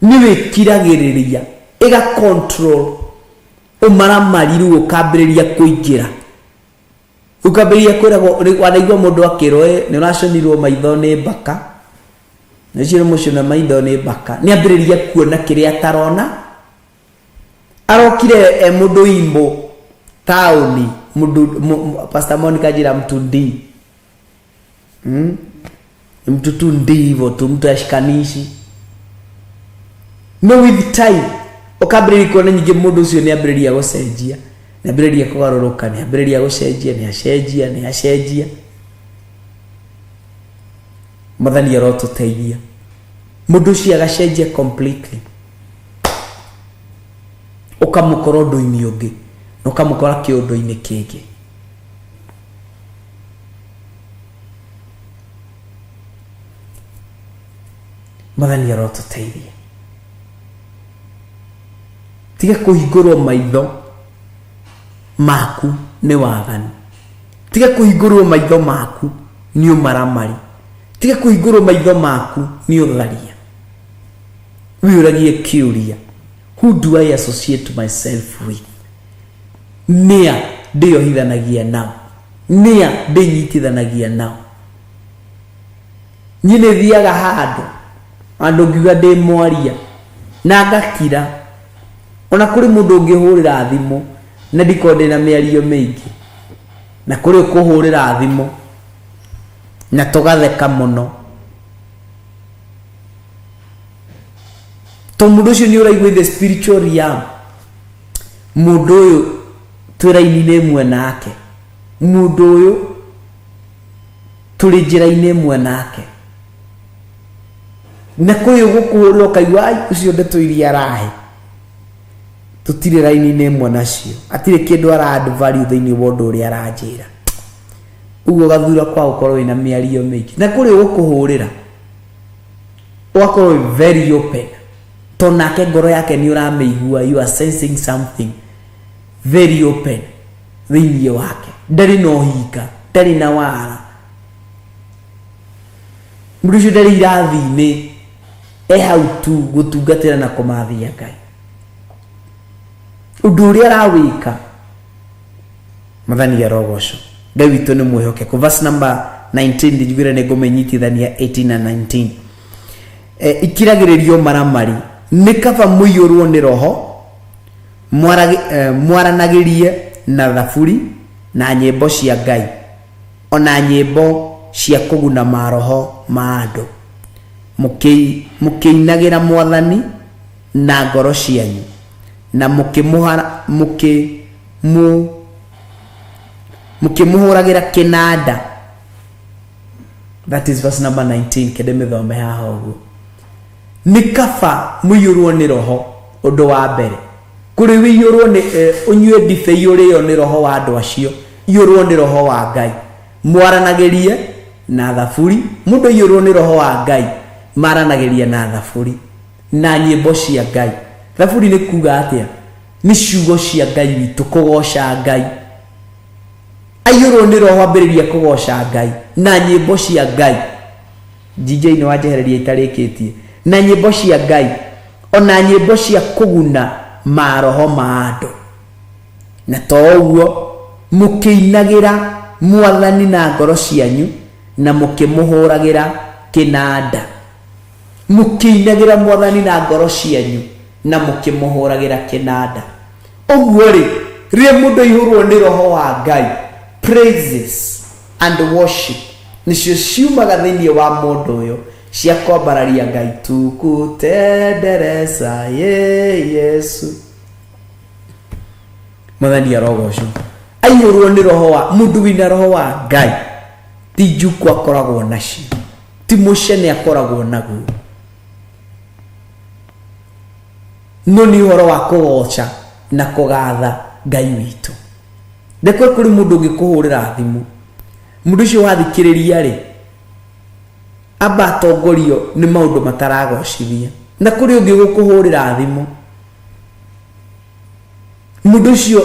Nĩ wĩkiragĩrĩria, ĩga control ũmaramari rĩu ũkambĩrĩria kũingĩra, ũkambĩrĩria kwĩragwo, wanaigua mũndũ akĩrwo, nĩ ũraconirwo maitho nĩ mbaka, na ũcio nĩ mũcone maitho nĩ mbaka, nĩ ambĩrĩria kuona kĩrĩa atarona. Arokire e mũndũ imbo taũni, mũndũ Pastor Monica njĩra mtu ndi. Mtu tu ndi hivyo tu, mtu ashikanishi. No with time ũkambĩrĩria kuona nyingĩ mũndũ ũcio nĩ ambĩrĩria gũcenjia, nĩ ambĩrĩria kũgarũrũka, nĩ ambĩrĩria gũcenjia, nĩ acenjia, nĩ acenjia. Mwathani arotũteithia. Mũndũ ũcio agacenjia completely. Ũkamũkora ũndũ-inĩ ũngĩ, na ũkamũkora kĩũndũ-inĩ kĩngĩ. Mwathani arotũteithia. Tiga kũhingũrwo maitho maku nĩ waganu. Tiga kũhingũrwo maitho maku nĩ ũmaramari. Tiga kũhingũrwo maitho maku nĩ ũtharia. Wĩyũragie kĩũria, who do I associate myself with? Nĩa ndĩyohithanagia nao? Nĩa ndĩnyitithanagia nao? Niĩ nĩ thiaga handũ handũ ngiuga ndĩ mwaria na ngakira. Ona kũrĩ mũndũ ũngĩhũrĩra thimũ na ndikorwo ndĩna mĩario mĩingĩ, na kũrĩ ũkũhũrĩra thimũ na tũgatheka mũno. To mũndũ ũcio nĩ ũraigua in the spiritual realm, mũndũ ũyũ twĩ raini-inĩ ĩmwe nake, mũndũ ũyũ tũrĩ njĩra-inĩ ĩmwe nake. Na kwĩ ũgũkũhũrĩra ũkaigua, ai, ũcio ndeto iria arahe tũtirĩ raini-inĩ ĩmwe nacio, hatirĩ kĩndũ ara add value thĩinĩ wa ũndũ ũrĩa aranjĩra. Ũguo ũgathura kwa gũkorwo wĩna mĩario mĩingĩ. Na kũrĩ ũgũkũhũrĩra ũgakorwo wĩ very open, to nake ngoro yake nĩ ũramĩigua, you are sensing something very open thĩinĩ wake, ndarĩ na ũhinga, ndarĩ na wara, mũndũ ũcio ndarĩ irathi-inĩ, e hau tu gũtungatĩra na kũmathia Ngai. Ũndũ ũrĩa arawĩka, Mwathani arogocwo. Ngai witũ nĩ mwĩhokeku. Verse number 19, ndinjugire nĩ ngũmĩnyitithania 18 na 19. Ikiragĩrĩrio maramari, nĩ kaba mũiyũrwo nĩ roho, mwaranagĩrie na thaburi na nyĩmbo cia Ngai, ona nyĩmbo cia kũguna maroho ma andũ, mũkĩinagĩra Mwathani na ngoro cianyu, na mũkĩmũhũragĩra kĩnanda. That is verse number 19. Kende mĩthome haha ũguo. Nĩ kaba mũiyũrwo nĩ roho ũndũ wa mbere, kũrĩ wĩiyũrwo nĩ ũnyue ndibei ũrĩo nĩ roho wa andũ acio. Iyũrwo nĩ roho wa Ngai, mwaranagĩrie na thaburi. Mũndũ aiyũrwo nĩ roho wa Ngai, maranagĩria na thaburi na nyĩmbo cia Ngai. Thaburi nĩ kuga atĩa? Nĩ ciugo cia Ngai witũ, kũgoca Ngai. Aiyũrwo nĩ roho ambĩrĩria kũgoca Ngai na nyĩmbo cia Ngai. DJ nĩ wanjehereria itarĩkĩtie. Na nyĩmbo cia Ngai, ona nyĩmbo cia kũguna maroho ma andũ. Na to ũguo, mũkĩinagĩra Mwathani na ngoro cianyu, na mũkĩmũhũragĩra kĩnanda. Mũkĩinagĩra Mwathani na ngoro cianyu, na mũkĩmũhũragĩra kĩnanda. Ũguo rĩ, rĩrĩa mũndũ aihũrwo nĩ roho wa Ngai, praises and worship nĩcio ciumaga thĩinĩ wa mũndũ ũyũ cia kwambararia Ngai. Tukutendereza ye Yesu. Mwathani arogocwo. Aihũrwo nĩ roho wa mũndũ wĩna roho wa Ngai, ti njuku akoragwo nacio, ti mũcene akoragwo naguo, no nĩ ũhoro wa kũgoca na kũgatha Ngai witũ. Ndekwe kũrĩ mũndũ ũngĩkũhũrĩra thimũ, mũndũ ũcio wathikĩrĩria rĩ, amba atongorio nĩ maũndũ mataragocithia. Na kũrĩ ũngĩ ũgũkũhũrĩra thimũ, mũndũ ũcio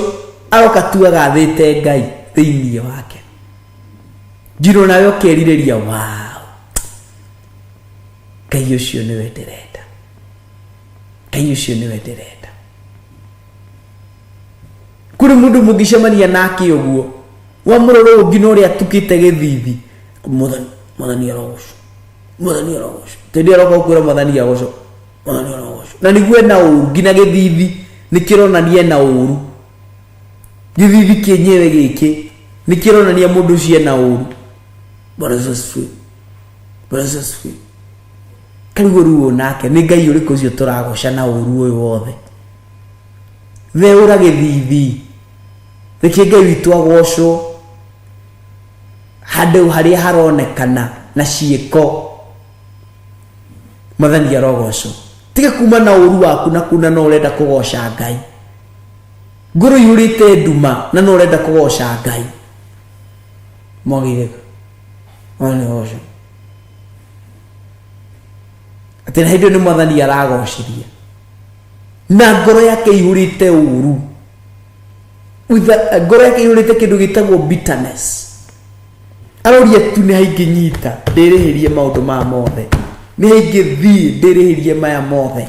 aroka tu agathĩte Ngai thĩinĩ wake, njirwo nawe ũkerirĩria, wow, Ngai ũcio nĩwe ndĩrenda, Ngai ũcio nĩwe ndĩrenda. Kũrĩ mũndũ mũngĩcemania nake ũguo, wamũrora ũguo nginya ũrĩa atukĩte gĩthithi, Mwathani, Mwathani arogocwo, Mwathani arogocwo. Tondũ aroka gũkwĩra Mwathani arogocwo, Mwathani arogocwo. Na nĩguo ena ũru, nginya gĩthithi nĩ kĩronania ena ũru. Gĩthithi kĩenyewe gĩkĩ nĩ kĩronania mũndũ ũcio ena ũru. Bwana Yesu asifiwe. Bwana Yesu asifiwe. Karigwo rĩu nake nĩ Ngai ũrĩkũ ũcio tũragoca na ũru ũyũ wothe? Theũra gĩthithi, reke Ngai witũ agocwo handũ harĩa haronekana na ciĩko. Mwathani arogocwo. Tiga kuma na ũru waku na kuna no ũrenda kũgoca Ngai. Ngoro iyũrĩte nduma na no ũrenda kũgoca Ngai. Mwagĩire Mwathani agocwo. Atĩ na hĩndĩ ĩyo nĩ Mwathani aragocithia na ngoro yake iyũrĩte ũru. Ngoro yake iyũrĩte kĩndũ gĩtagwo bitterness. Aroria tu nĩ haingĩnyita ndĩrĩhĩrie maũndũ maya mothe, nĩ haingĩthiĩ ndĩrĩhĩrie maya mothe.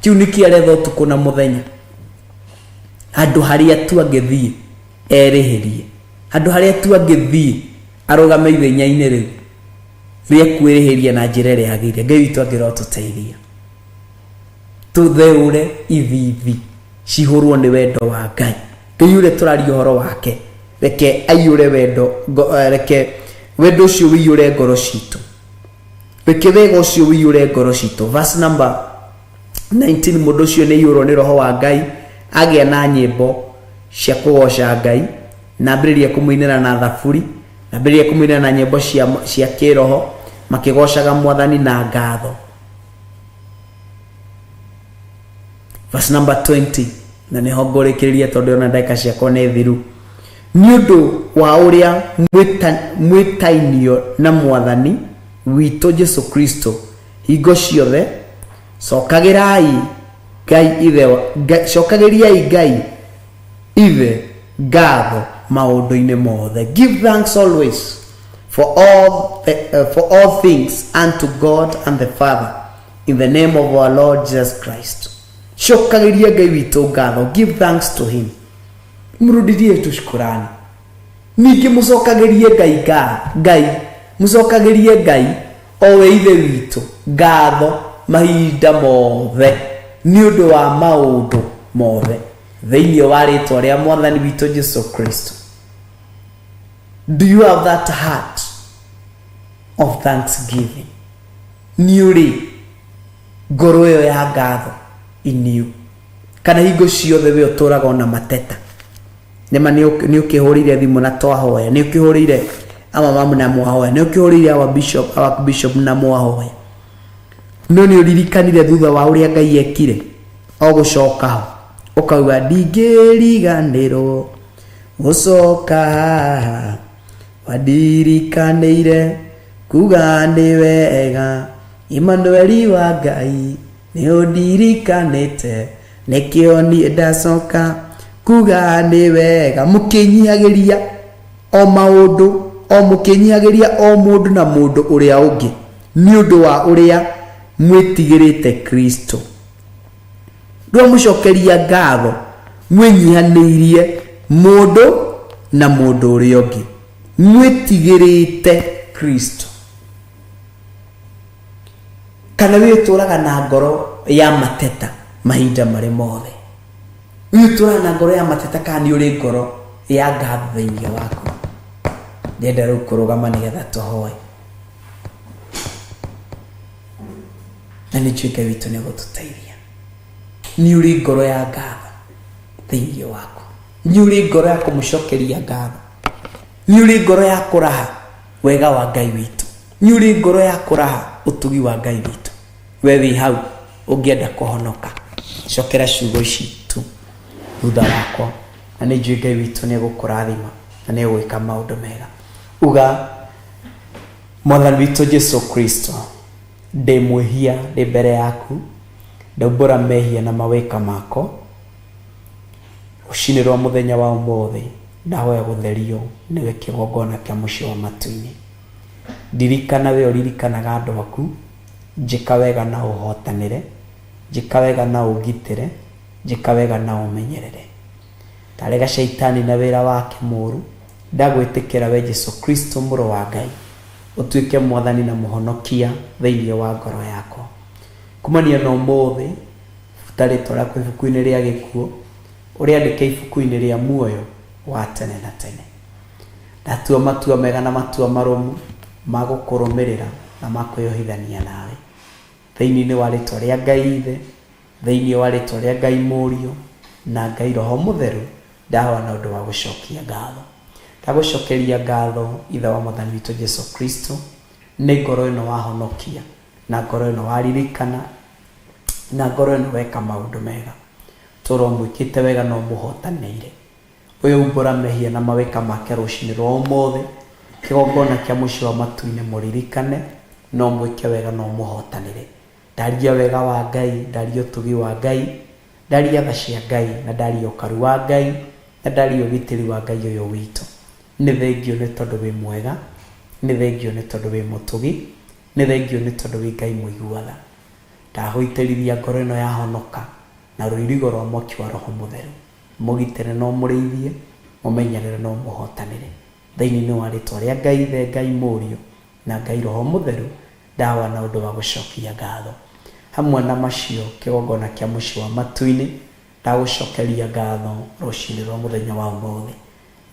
Kĩu nĩkĩo aretha ũtukũ na mũthenya. Handũ harĩa tu angĩthiĩ erĩhĩrie. Handũ harĩa tu angĩthiĩ arũgame ithenya-inĩ rĩu rĩa kwĩrĩhĩria na njĩra ĩrĩa yagĩrĩire. Ngai witũ angĩrotũteithia. Tũtheũre ithithi cihũrwo nĩ wendo wa Ngai. Ngai ũrĩa tũraria ũhoro wake, reke aiyũre wendo, reke wendo ũcio ũiyũre ngoro citũ. Reke wega ũcio ũiyũre ngoro citũ. Verse number 19, mũndũ ũcio nĩ aiyũrwo nĩ roho wa Ngai, agĩa na nyĩmbo cia kũgoca Ngai, na ambĩrĩria kũmũinĩra na thaburi, na ambĩrĩria kũmũinĩra na nyĩmbo cia kĩroho, makĩgocaga Mwathani na ngatho. Verse number 20, na nĩho ngũrĩkĩrĩria tondũ ona ndagĩka ciakwa nĩ thiru. Nĩ ũndũ wa ũrĩa mwĩtainio na Mwathani witũ Jesu Kristo, hingo ciothe cokagĩrai Ngai ithe wa, Ngai, cokagĩriai Ngai ithe ngatho maũndũ-inĩ mothe. Give thanks always for all things unto God and the Father in the name of our Lord Jesus Christ. Cokagĩria Ngai witũ ngatho. Give thanks to him. Mrudirie tu shukurani. Ningĩ mũcokagĩrie Ngai Ngai, mũcokagĩrie Ngai o we ithe witũ ngatho mahinda mothe nĩ ũndũ wa maũndũ mothe thĩinĩ wa rĩtwa rĩa Mwathani witũ Jesu Kristo. Do you have that heart of thanksgiving? Nĩ ũrĩ ngoro ĩyo ya ngatho in you? Kana hingo ciothe we ũtũraga ona mateta? Nĩma nĩ ũkĩhũrĩire thimũ na twahoya, nĩ ũkĩhũrĩire ama mamu na mwahoya, nĩ ũkĩhũrĩire our bishop, our bishop na mwahoya, no nĩ ũririkanire thutha wa ũrĩa Ngai ekire o gũcoka ho ũkauga ndingĩriganĩrwo gũcoka haha wandirikanĩire kuga nĩ wega Emmanueli wa Ngai nĩ ũndirikanĩte nĩkĩo niĩ ndacoka kuga nĩ wega. Mũkĩnyihagĩria o maũndũ, o mũkĩnyihagĩria o mũndũ na mũndũ ũrĩa ũngĩ nĩ ũndũ wa ũrĩa mwĩtigĩrĩte Kristo. Ndwamũcokeria ngatho mwĩnyihanĩirie mũndũ na mũndũ ũrĩa ũngĩ mwĩtigĩrĩte Kristo. Kana wĩ ũtũraga na ngoro ya mateta mahinda marĩ mothe? Wĩ ũtũraga na ngoro ya mateta kana nĩ ũrĩ ngoro ya ngatho thĩinĩ waku? Ndĩrenda rĩu kũrũgama nĩgetha tũhoe. Na nĩ njũĩ Ngai witũ nĩ egũtũteithia. Nĩ ũrĩ ngoro ya ngatho thĩinĩ waku? Nĩ ũrĩ ngoro ya kũmũcokeria ngatho? Nĩ ũrĩ ngoro ya kũraha wega wa Ngai witũ? Nĩ ũrĩ ngoro ya kũraha ũtugi wa Ngai witũ? We wĩ hau ũngĩenda kũhonoka, cokera ciugo ici tu thutha wakwa, na nĩ njũĩ Ngai witũ nĩ egũkũrathima na nĩ egwĩka maũndũ mega. Uga, Mwathani witũ Jesu Kristo, ndĩ mwĩhia ndĩ mbere yaku, ndaumbũra mehia na mawĩka makwa. Rũcinĩ rwa mũthenya wa ũmũthĩ ndahoya gũtherio nĩwe kĩgongona kĩa mũciĩ wa matu-inĩ. Ndirikana we ũririkanaga andũ aku, njĩka wega na ũhotanĩre, njĩka wega na ũngitĩre, njĩka wega na ũmenyerere. Ndarega shaitani na wĩra wake mũru, ndagwĩtĩkĩra we Jesu Kristo mũrũ wa Ngai, ũtuĩke mwathani na mũhonokia thĩinĩ wa ngoro yakwa. Kumania na ũmũthĩ, buta rĩtwa rĩakwa ibuku-inĩ rĩa gĩkuũ, ũrĩandĩke ibuku-inĩ rĩa muoyo wa tene na tene. Ndatua matua mega na matua marũmu ma gũkũrũmĩrĩra na ma kwĩyohithania nawe. Thĩinĩ wa rĩtwa rĩa Ngai Ithe, thĩinĩ wa rĩtwa rĩa Ngai Mũriũ, na Ngai Roho Mũtheru, ndahoya na ũndũ wa gũcokia ngatho. Ndagũcokeria ngatho Ithe wa Mwathani witũ Jesu Kristo, nĩ ngoro ĩno wahonokia, na ngoro ĩno waririkana, na ngoro ĩno weka maũndũ mega. Tũra ũmwĩkĩte wega na ũmũhotanĩire. Ũyũ umbũra mehia na mawĩka make rũcinĩ rwa ũmũthĩ, kĩgongona kĩa mũciĩ wa matu-inĩ mũririkane, na ũmwĩke wega na ũmũhotanĩre. Ndaria wega wa Ngai, ndaria ũtugi wa Ngai, ndaria tha cia Ngai, na ndaria ũkaru wa Ngai, na ndaria ũgitĩri wa Ngai ũyũ witũ. Nĩ thengiũ nĩ tondũ wĩ mwega, nĩ thengiũ nĩ tondũ wĩ mũtugi, nĩ thengiũ nĩ tondũ wĩ Ngai mũigua tha. Ndagũitĩrĩria ngoro ĩno yahonoka na rũirigo rwa mwaki wa Roho Mũtheru. Mũgitĩre na ũmũrĩithie, mũmenyerere na ũmũhotanĩre. Thĩinĩ wa rĩtwa rĩa Ngai Ithe, Ngai Mũriũ, na Ngai Roho Mũtheru, ndawa na ũndũ wa gũcokia ngatho. Hamwe na macio, kĩgongona kĩa mũciĩ wa matu-inĩ, ndagũcokeria ngatho rũcinĩ rwa mũthenya wa ũmũthĩ.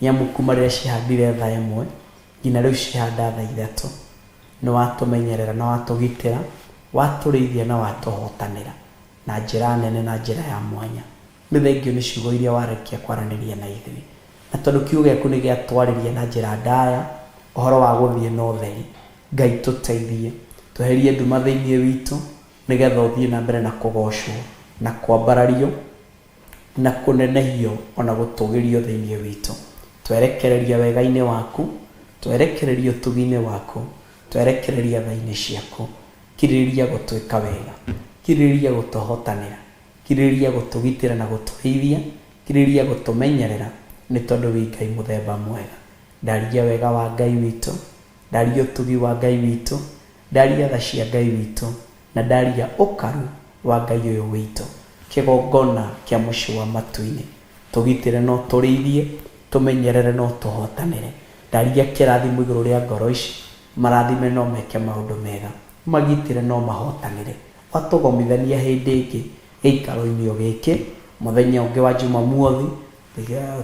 Nĩ amu kuma rĩrĩa cihandire thaa ĩmwe, nginya rĩu cihanda thaa ithatũ, nĩ watũmenyerera na watũgitĩra, watũrĩithia na watũhotanĩra na njĩra nene na njĩra ya mwanya. Nĩ thengiũ nĩ ciugo iria warĩkia kwaranĩria na ithuĩ. Na tondũ kiugo gĩaku nĩ gĩatwarĩria na njĩra ndaya ũhoro wa gũthiĩ na ũtheri, Ngai tũteithie, tweherie nduma thĩinĩ witũ, nĩgetha ũthiĩ na mbere na kũgocwo, na kwambarario, na kũnenehio, ona gũtũgĩrio thĩinĩ witũ. Twerekereria wega-inĩ waku, twerekereria ũtugi-inĩ waku, twerekereria tha-inĩ ciaku. Kirĩrĩria gũtwĩka wega, kirĩrĩria gũtũhotanĩra, kirĩrĩria gũtũgitĩra na gũtũrĩithia, kirĩrĩria gũtũmenyerera, nĩ tondũ wĩ Ngai mũthemba mwega. Ndaria wega wa Ngai witũ, ndaria ũtugi wa Ngai witũ, ndaria tha cia Ngai witũ, na ndaria ũkaru wa Ngai ũyũ witũ. Kĩgongona kĩa mũciĩ wa matu-inĩ, tũgitĩre na ũtũrĩithie, tũmenyerere na ũtũhotanĩre. Ndaria kĩrathimo igũrũ rĩa ngoro ici, marathime no meke maũndũ mega, magitĩre no mahotanĩre. Watũgomithania hĩndĩ ĩngĩ gĩikaro-inĩ o gĩkĩ, mũthenya ũngĩ wa Jumamuothi,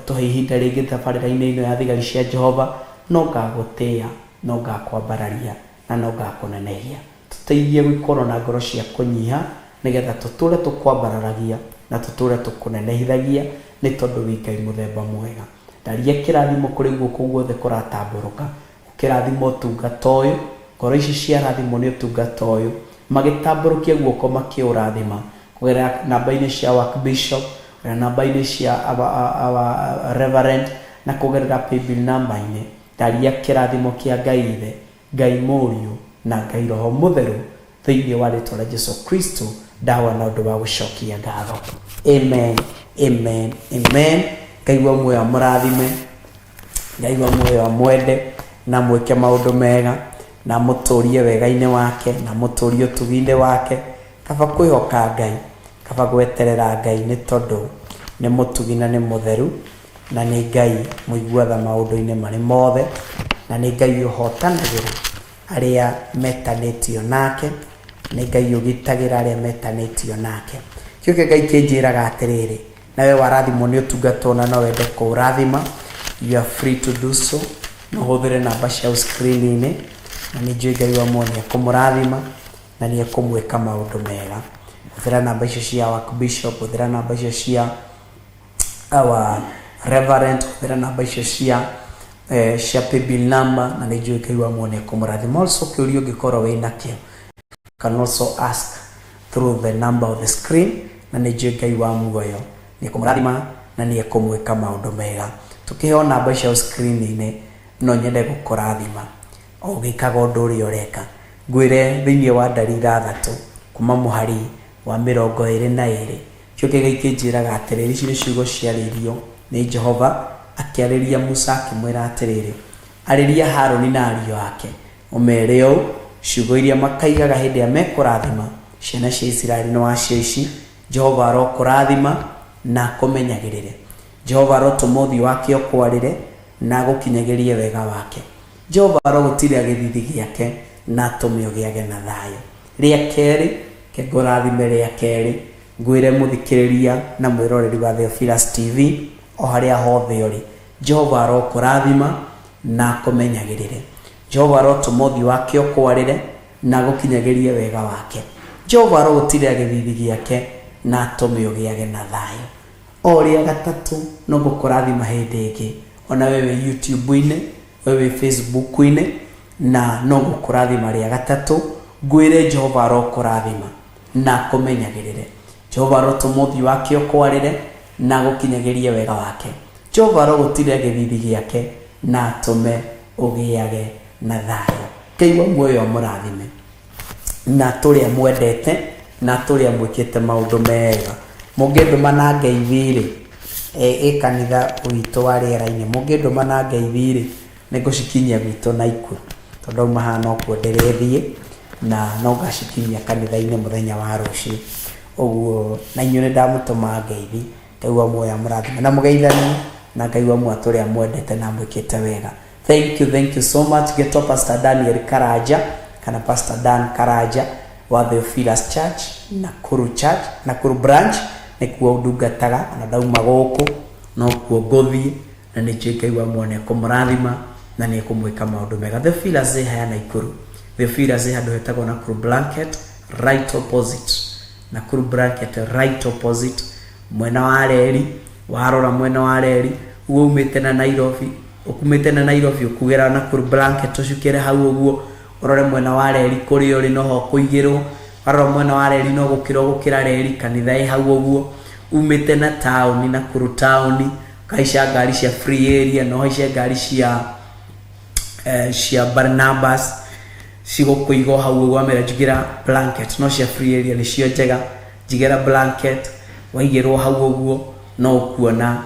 tũhe ihinda rĩngĩ tabarĩra-inĩ ĩno ya Thigari cia Jehova, no ngagũtĩĩa, no ngakwambararia, na no ngakũnenehia. Tũteithie gũkorwo na ngoro cia kũnyiha, nĩgetha tũtũre tũkwambararagia na tũtũre tũkũnenehithagia, nĩ tondũ wĩ Ngai mũthemba mwega. Ndaria kĩrathimo kũrĩ guoko guothe kũratambũrũka, ũkĩrathima ũtungata ũyũ, ngoro ici ciarathimwo nĩ ũtungata ũyũ, magĩtambũrũkia guoko makĩũrathima, kũgerera namba-inĩ cia work bishop, kũgerera namba-inĩ cia our reverend, na kũgerera paybill namba-inĩ. Ndaria kĩrathimo kĩa Ngai Ithe, Ngai Mũriũ, na Ngai Roho Mũtheru, thĩinĩ wa rĩtwa rĩa Jesu Kristo, ndawa na ũndũ wa gũcokia ngatho. Amen, amen, amen. Ngai wa muoyo amũrathime, Ngai wa muoyo amwende, na mwĩke maũndũ mega, na amũtũrie wega-inĩ wake, na amũtũrie ũtugi-inĩ wake. Kaba kwĩhoka Ngai, kaba gweterera Ngai, nĩ tondũ nĩ mũtugi na nĩ mũtheru, na nĩ Ngai mũigua tha maũndũ-inĩ marĩ mothe, na nĩ Ngai ũhotanagĩra arĩa metanĩtio nake, nĩ Ngai ũgitagĩra arĩa metanĩtio nake. Kĩo kĩa Ngai kĩnjĩraga atĩrĩrĩ, nawe warathimwo nĩ ũtungata ũna no wende kũũrathima, you are free to do so. No ũhũthĩre namba cia screen-inĩ, na nĩ njũĩ Ngai wa muoyo nĩ ekũmũrathima na nĩ ekũmwĩka maũndũ mega. Hũthĩra namba icio cia work bishop, hũthĩra namba icio cia our reverend, hũthĩra namba icio cia cia paybill number, na nĩ njũĩ Ngai wa muoyo nĩ ekũmũrathima. Also kĩũria ũngĩkorwo wĩ nakĩo, can also ask through the number of the screen, na nĩ njũĩ Ngai wa muoyo nĩ ekũmũrathima na nĩ ekũmwĩka maũndũ mega. Tũkĩheo namba icio screen-inĩ, no nyende gũkũrathima o ũgĩkaga ũndũ ũrĩa ũreka. Ngwĩre thĩinĩ wa ndari ithathatũ kuma mũhari wa 22, kĩo kĩa Ngai kĩnjĩraga atĩrĩrĩ, ici nĩ ciugo ciarĩirio nĩ Jehova akĩarĩria Musa akĩmwĩra atĩrĩrĩ, arĩria Harũni na ariũ ake, ũmere ũũ, ciugo iria makaigaga hĩndĩ ĩrĩa mekũrathima ciana cia Isiraeli nĩ wacio ici, Jehova arokũrathima na akũmenyagĩrĩre. Jehova arotũma ũthiũ wake ũkwarĩre na agũkinyagĩrie wega wake. Jehova arogũtirĩra gĩthithi gĩake na atũme ũgĩage na thayũ. Rĩa kerĩ, ke ngũrathime rĩa kerĩ, ngwĩre mũthikĩrĩria na mwĩroreri wa Theophilus TV o harĩa hothe ũrĩ, Jehova arokũrathima na akũmenyagĩrĩre. Jehova arotũma ũthiũ wake ũkwarĩre na agũkinyagĩrie wega wake. Jehova arogũtirĩra gĩthithi gĩake na atũme ũgĩage na thayũ. O rĩa gatatũ no ngũkũrathima hĩndĩ ĩngĩ, ona we wĩ YouTube-inĩ, we wĩ Facebook-inĩ, na no ngũkũrathima rĩa gatatũ, ngwĩre Jehova arokũrathima na akũmenyagĩrĩre. Jehova arotũma ũthiũ wake ũkwarĩre na agũkinyagĩrie wega wake. Jehova arogũtirĩra gĩthithi gĩake na atũme ũgĩage na thayũ. Ngai wa muoyo amũrathime na tũrĩa mwendete na tũrĩa mwĩkĩte maũndũ mega. Mũngĩndũma na ngeithi-rĩ, ĩ kanitha witũ wa rĩera-inĩ, mũngĩndũma na ngeithi-rĩ, nĩ ngũcikinyia gwitũ Naikuru, tondũ auma haha nokuo ndĩrĩthiĩ. Na no ngacikinyia kanitha-inĩ mũthenya wa rũciũ. Ũguo na inyuĩ nĩ ndamũtũma ngeithi. Ngai wa muoyo amũrathime na mũgeithanie na Ngai wa muoyo atũre amwendete na amwĩkĩte wega. Thank you, thank you so much. Getwo Pastor Daniel Karanja kana Pastor Dan Karanja wa Theophilus Church, Nakuru Church, Nakuru Branch nĩkuo ndungataga ona ndauma gũkũ nokuo ngũthiĩ na nĩ njũĩ Ngai wa muoyo nĩ ekũmũrathima na nĩ ekũmwĩka maũndũ mega. Theophilus ĩ haya Nakuru. Theophilus ĩ handũ hetagwo Nakuru Blanket right opposite. Nakuru Blanket right opposite mwena wa reri warora mwena wa reri uguo umĩte na Nairobi ũkumĩte na Nairobi ũkugera Nakuru Blanket ũcukĩre hau ũguo ũrore mwena wa reri kũrĩa ũrĩ noho ũkũigĩrwo warora mwena wa reri no gũkĩra ũgũkĩra reri kanitha ĩ hau ũguo umĩte na taũni Nakuru taũni ũkahaica ngari cia free area no ũhaice ngari cia cia Barnabas cigũkũiga hau ũguo wamera njigĩra blanket no cia free area nĩcio njega njigĩra blanket waigĩrwo hau ũguo no ũkuona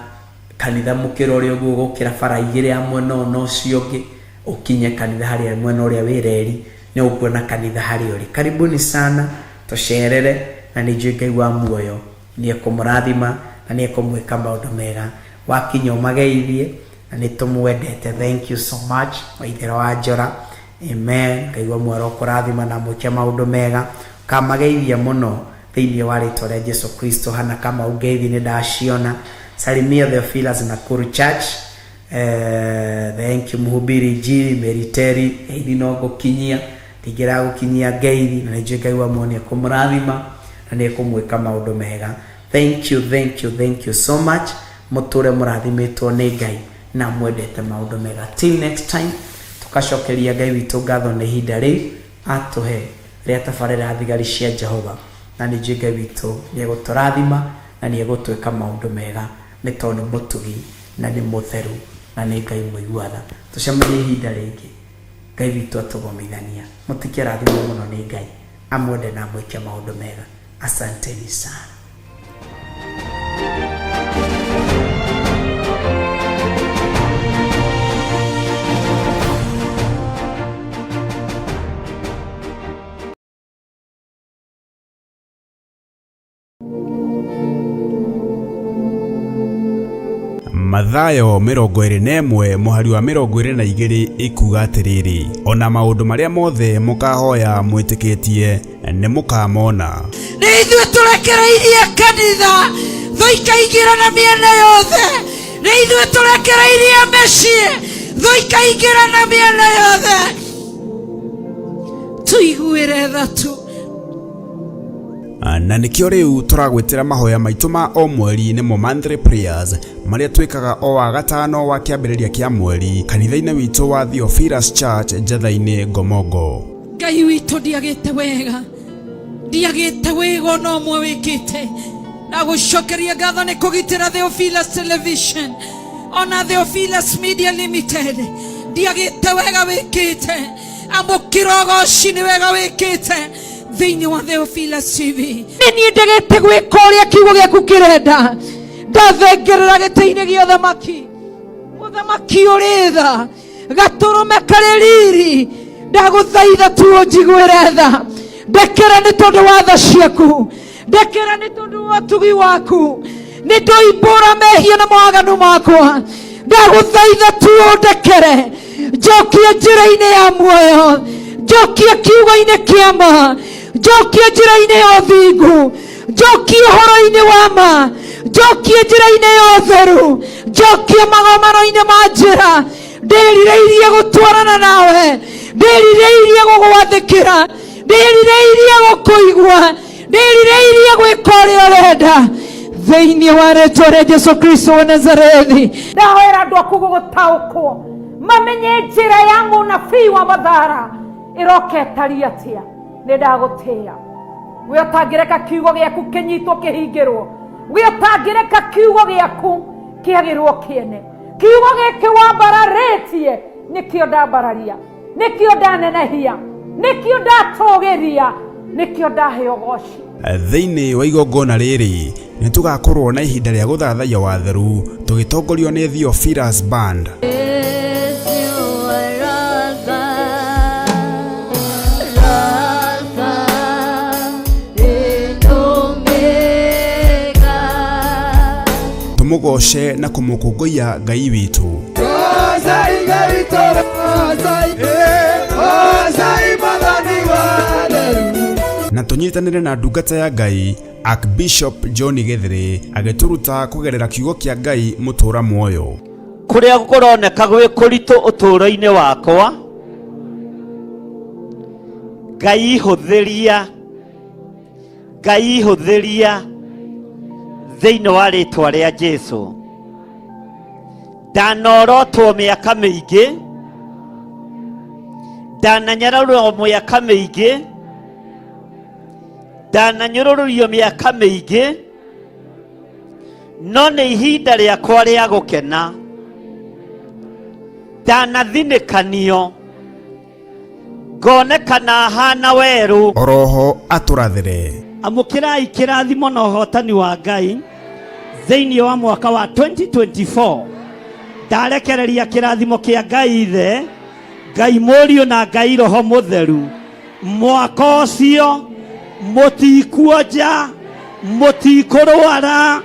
kanitha mũkĩra ũrĩa ũguo ũgũkĩra bara igĩrĩ ya mwena ũyũ na ũcio ũngĩ ũkinye kanitha harĩa mwena ũrĩa wĩ reri nĩ ũkuona kanitha harĩa ũrĩ. Karibuni sana tũcerere na nĩ njũĩ Ngai wa muoyo nĩ ekũmũrathima na nĩ ekũmwĩka maũndũ mega. Wakinya ũmageithie na nĩ tũmwendete. Thank you so much Waithera wa Njora. Amen. Ngai wa muoyo arokũrathima na amwĩke maũndũ mega. Kamageithia mũno thĩinĩ wa rĩtwa rĩa Jesu Kristo. Hana Kamau ngeithi nĩ ndaciona. Salimia Theophilus Nakuru Church. Thank you mhubiri Injili Mary Terry. Ngeithi no ngũkinyia ndingĩra gũkinyia ngeithi na nĩ njũĩ Ngai wa muoyo nĩ ekũmũrathima na nĩ ekũmwĩka maũndũ mega. Thank you, thank you, thank you so much. Mũtũre mũrathimĩtwo nĩ Ngai na mwendete maũndũ mega. Till next time tũkacokeria Ngai witũ ngatho nĩ ihinda rĩu atũhe rĩa tabarĩra thigari cia Jehova na nĩ njũĩ Ngai witũ nĩ egũtũrathima na nĩ egũtwĩka maũndũ mega nĩ tondũ nĩ mũtugi na nĩ mũtheru na nĩ Ngai mũigua tha. Tũcemanie ihinda rĩngĩ Ngai witũ atũgomithania. Mũtikĩrathimwo mũno nĩ Ngai amwende na amwĩke maũndũ mega. Asanteni sana. Mathayo 21 mũhari wa 22 ĩkuga atĩrĩrĩ, ona maũndũ marĩa mothe mũkahoya mwĩtĩkĩtie nĩ mũkamona. Nĩ ithuĩ tũrekereirie kanitha thũ ikaingĩra na mĩena yothe, nĩ ithuĩ tũrekereirie mĩciĩ thũ ikaingĩra na mĩena yothe, tũiguĩre tha tu. Na nĩkĩo rĩu tũragwĩtĩra mahoya maitũ ma o mweri nĩmo monthly prayers marĩa twĩkaga o wa gatano wa kĩambĩrĩria kĩa mweri kanitha-inĩ witũ wa Theophilus Church Njatha-inĩ Ngomongo. Ngai witũ ndiagĩte wega, ndiagĩte wega ona ũmwe wĩkĩte. Na gũcokeria ngatho nĩ kũgitĩra Theophilus Television ona Theophilus Media Limited. Ndiagĩte wega wĩkĩte, amũkĩra ũgoci nĩ wega wĩkĩte thĩinĩ wa Theophilus TV. Nĩ niĩ ndegete gwĩka ũrĩa kiugo gĩaku kĩrenda, ndathengerera gĩtĩ-inĩ gĩa ũthamaki, mũthamaki ũrĩ tha, gatũrũme karĩ riri, ndagũthaitha tu ũnjiguĩre tha, ndekera nĩ tondũ wa tha ciaku, ndekera nĩ tondũ wa ũtugi waku, nĩ ndoimbũra mehia na mawaganu makwa, ndagũthaitha tu ũndekere, njokie njĩra-inĩ ya muoyo, njokie kiugo-inĩ kĩa ma, njokie njĩra-inĩ ya ũthingu, njokie ũhoro-inĩ wa ma, njokie njĩra-inĩ ya ũtheru, njokie magomano-inĩ ma njĩra. Ndĩrirĩirie gũtwarana nawe, ndĩrirĩirie gũgwathĩkĩra, ndĩrirĩirie gũkũigua, ndĩrirĩirie gwĩka ũrĩa ũrenda thĩinĩ wa rĩtwa rĩa Jesu Kristo wa Nazarethi. Ndahoera andũ aku gũgũtaũkwo mamenye njĩra ya mũnabii wa Mathara ĩroka ĩtariĩ atĩa. Nĩ ndagũtĩĩa we ũtangĩreka kiugo gĩaku kĩnyitwo kĩhingĩrwo, we ũtangĩreka kiugo gĩaku kĩagĩrwo kĩene. Kiugo gĩkĩ wambararĩtie nĩkĩo ndambararia, nĩkĩo ndanenehia, nĩkĩo ndatũgĩria, nĩkĩo ndahe ũgoci. Thĩinĩ wa igongona rĩrĩ nĩ tũgakorwo na ihinda rĩa gũthathaiya watheru tũgĩtongorio nĩ Theophilus Band. Tũmũgoce na kũmũkũngũiya Ngai witũ. Na tũnyitanĩre na ndungata ya Ngai Archbishop John Gĩthĩrĩ agĩtũruta kũgerera kiugo kĩa Ngai mũtũra muoyo. Kũrĩa kũroneka gwĩ kũritũ ũtũũro-inĩ wakwa, Ngai hũthĩria, Ngai hũthĩria thĩinĩ wa rĩtwa rĩa Jesu. Ndanorotwo mĩaka mĩingĩ, ndananyararwo mĩaka mĩingĩ, ndananyũrũrũrio mĩaka mĩingĩ, no nĩ ihinda rĩakwa rĩa gũkena. Ndanathinĩkanio ngonekana hana werũ. Oroho atũrathĩre. Amũkĩrai kĩrathimo na ũhotani wa Ngai thĩinĩ wa mwaka wa 2024. Ndarekereria kĩrathimo kĩa Ngai Ithe, Ngai Mũriũ na Ngai Roho Mũtheru. Mwaka ũcio mũtikuonja, mũtikũrwara,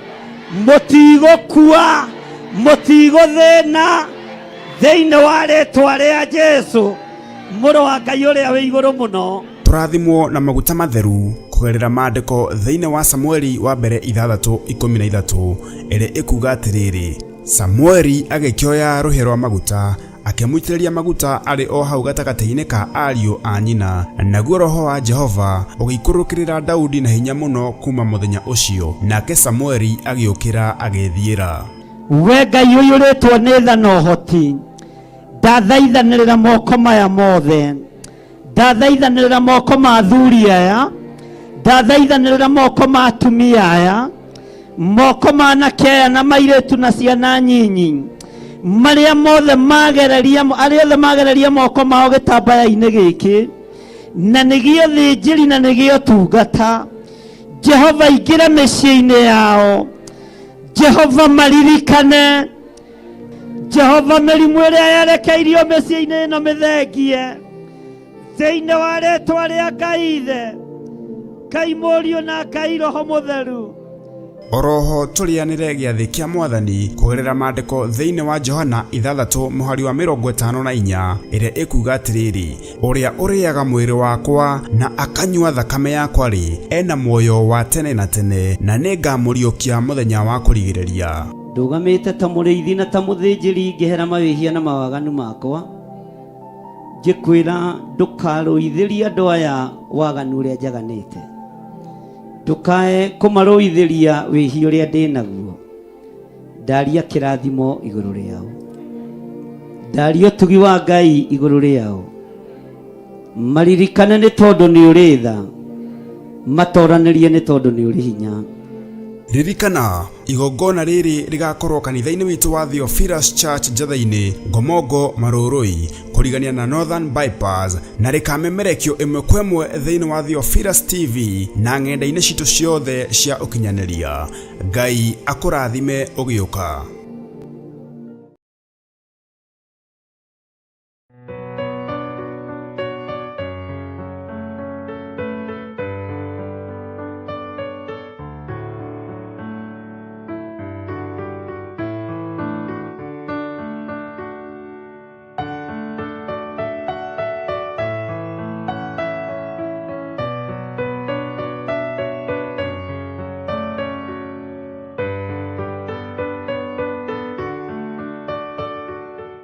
mũtigũkua, mũtigũthĩna thĩinĩ wa rĩtwa rĩa Jesu mũrũ wa Ngai ũrĩa wĩ igũrũ mũno. Tũrathimwo na maguta matheru kũgerera maandĩko thĩinĩ wa Samueli wa mbere 6:13 ĩrĩa ĩkuga atĩrĩrĩ, Samueli agĩkĩoya rũhĩa rwa maguta akĩmũitĩrĩria maguta arĩ o hau gatagatĩ-inĩ ka ariũ a nyina, naguo roho wa Jehova ũgĩikũrũkĩrĩra Daudi na hinya mũno kuuma mũthenya ũcio, nake Samueli agĩũkĩra agĩĩthiĩra. We Ngai ũiyũrĩtwo nĩ tha na ũhoti, ndathaithanĩrĩra moko maya mothe, ndathaithanĩrĩra moko ma athuri aya, ndathaithanĩrĩra moko ma atumia aya, moko ma anake aya na mairĩtu na ciana nyinyi, marĩa mothe magereria, arĩa othe magereria moko mao gĩtambaya-inĩ gĩkĩ, na nĩgĩo thĩnjĩri na nĩgĩo tungata. Jehova ingĩra mĩciĩ-inĩ yao, Jehova maririkane, Jehova mĩrimũ ĩrĩa yerekeirio mĩciĩ-inĩ ĩno mĩthengie thĩinĩ wa rĩtwa rĩa Ngai Ithe, Ngai Mũriũ na Ngai Roho Mũtheru. Oroho tũrĩanĩre gĩathĩ kĩa Mwathani kũgerera maandĩko thĩinĩ wa Johana 6 mũhari wa 54 ĩrĩa ĩkuga atĩrĩrĩ, Ũrĩa ũrĩaga mwĩrĩ wakwa na akanyua thakame yakwa-rĩ, ena muoyo wa tene na tene, na nĩngamũriũkia mũthenya wa kũrigĩrĩria. Ndũgamĩte ta mũrĩithi na ta mũthĩnjĩri ngĩhera mawĩhia na mawaganu makwa, ngĩkwĩra ndũkarũithĩrie andũ aya waganu ũrĩa njaganĩte, ndũkae kũmarũithĩria wĩhia ũrĩa ndĩ naguo. Ndaria kĩrathimo igũrũ rĩao, ndaria ũtugi wa Ngai igũrũ rĩao, maririkane nĩ tondũ nĩ ũrĩ tha, matoranĩrie nĩ tondũ nĩ ũrĩ hinya. Ririkana, igongona rĩrĩ rĩgakorwo kanitha-inĩ witũ wa Theophilus Church Njatha-inĩ, Ngomongo, Marũrũi, kũrigania na Northern Bypass, na rĩkamemerekio ĩmwe kwa ĩmwe thĩinĩ wa Theophilus TV na ng'enda-inĩ citũ ciothe cia ũkinyanĩria. Ngai akũrathime ũgĩũka.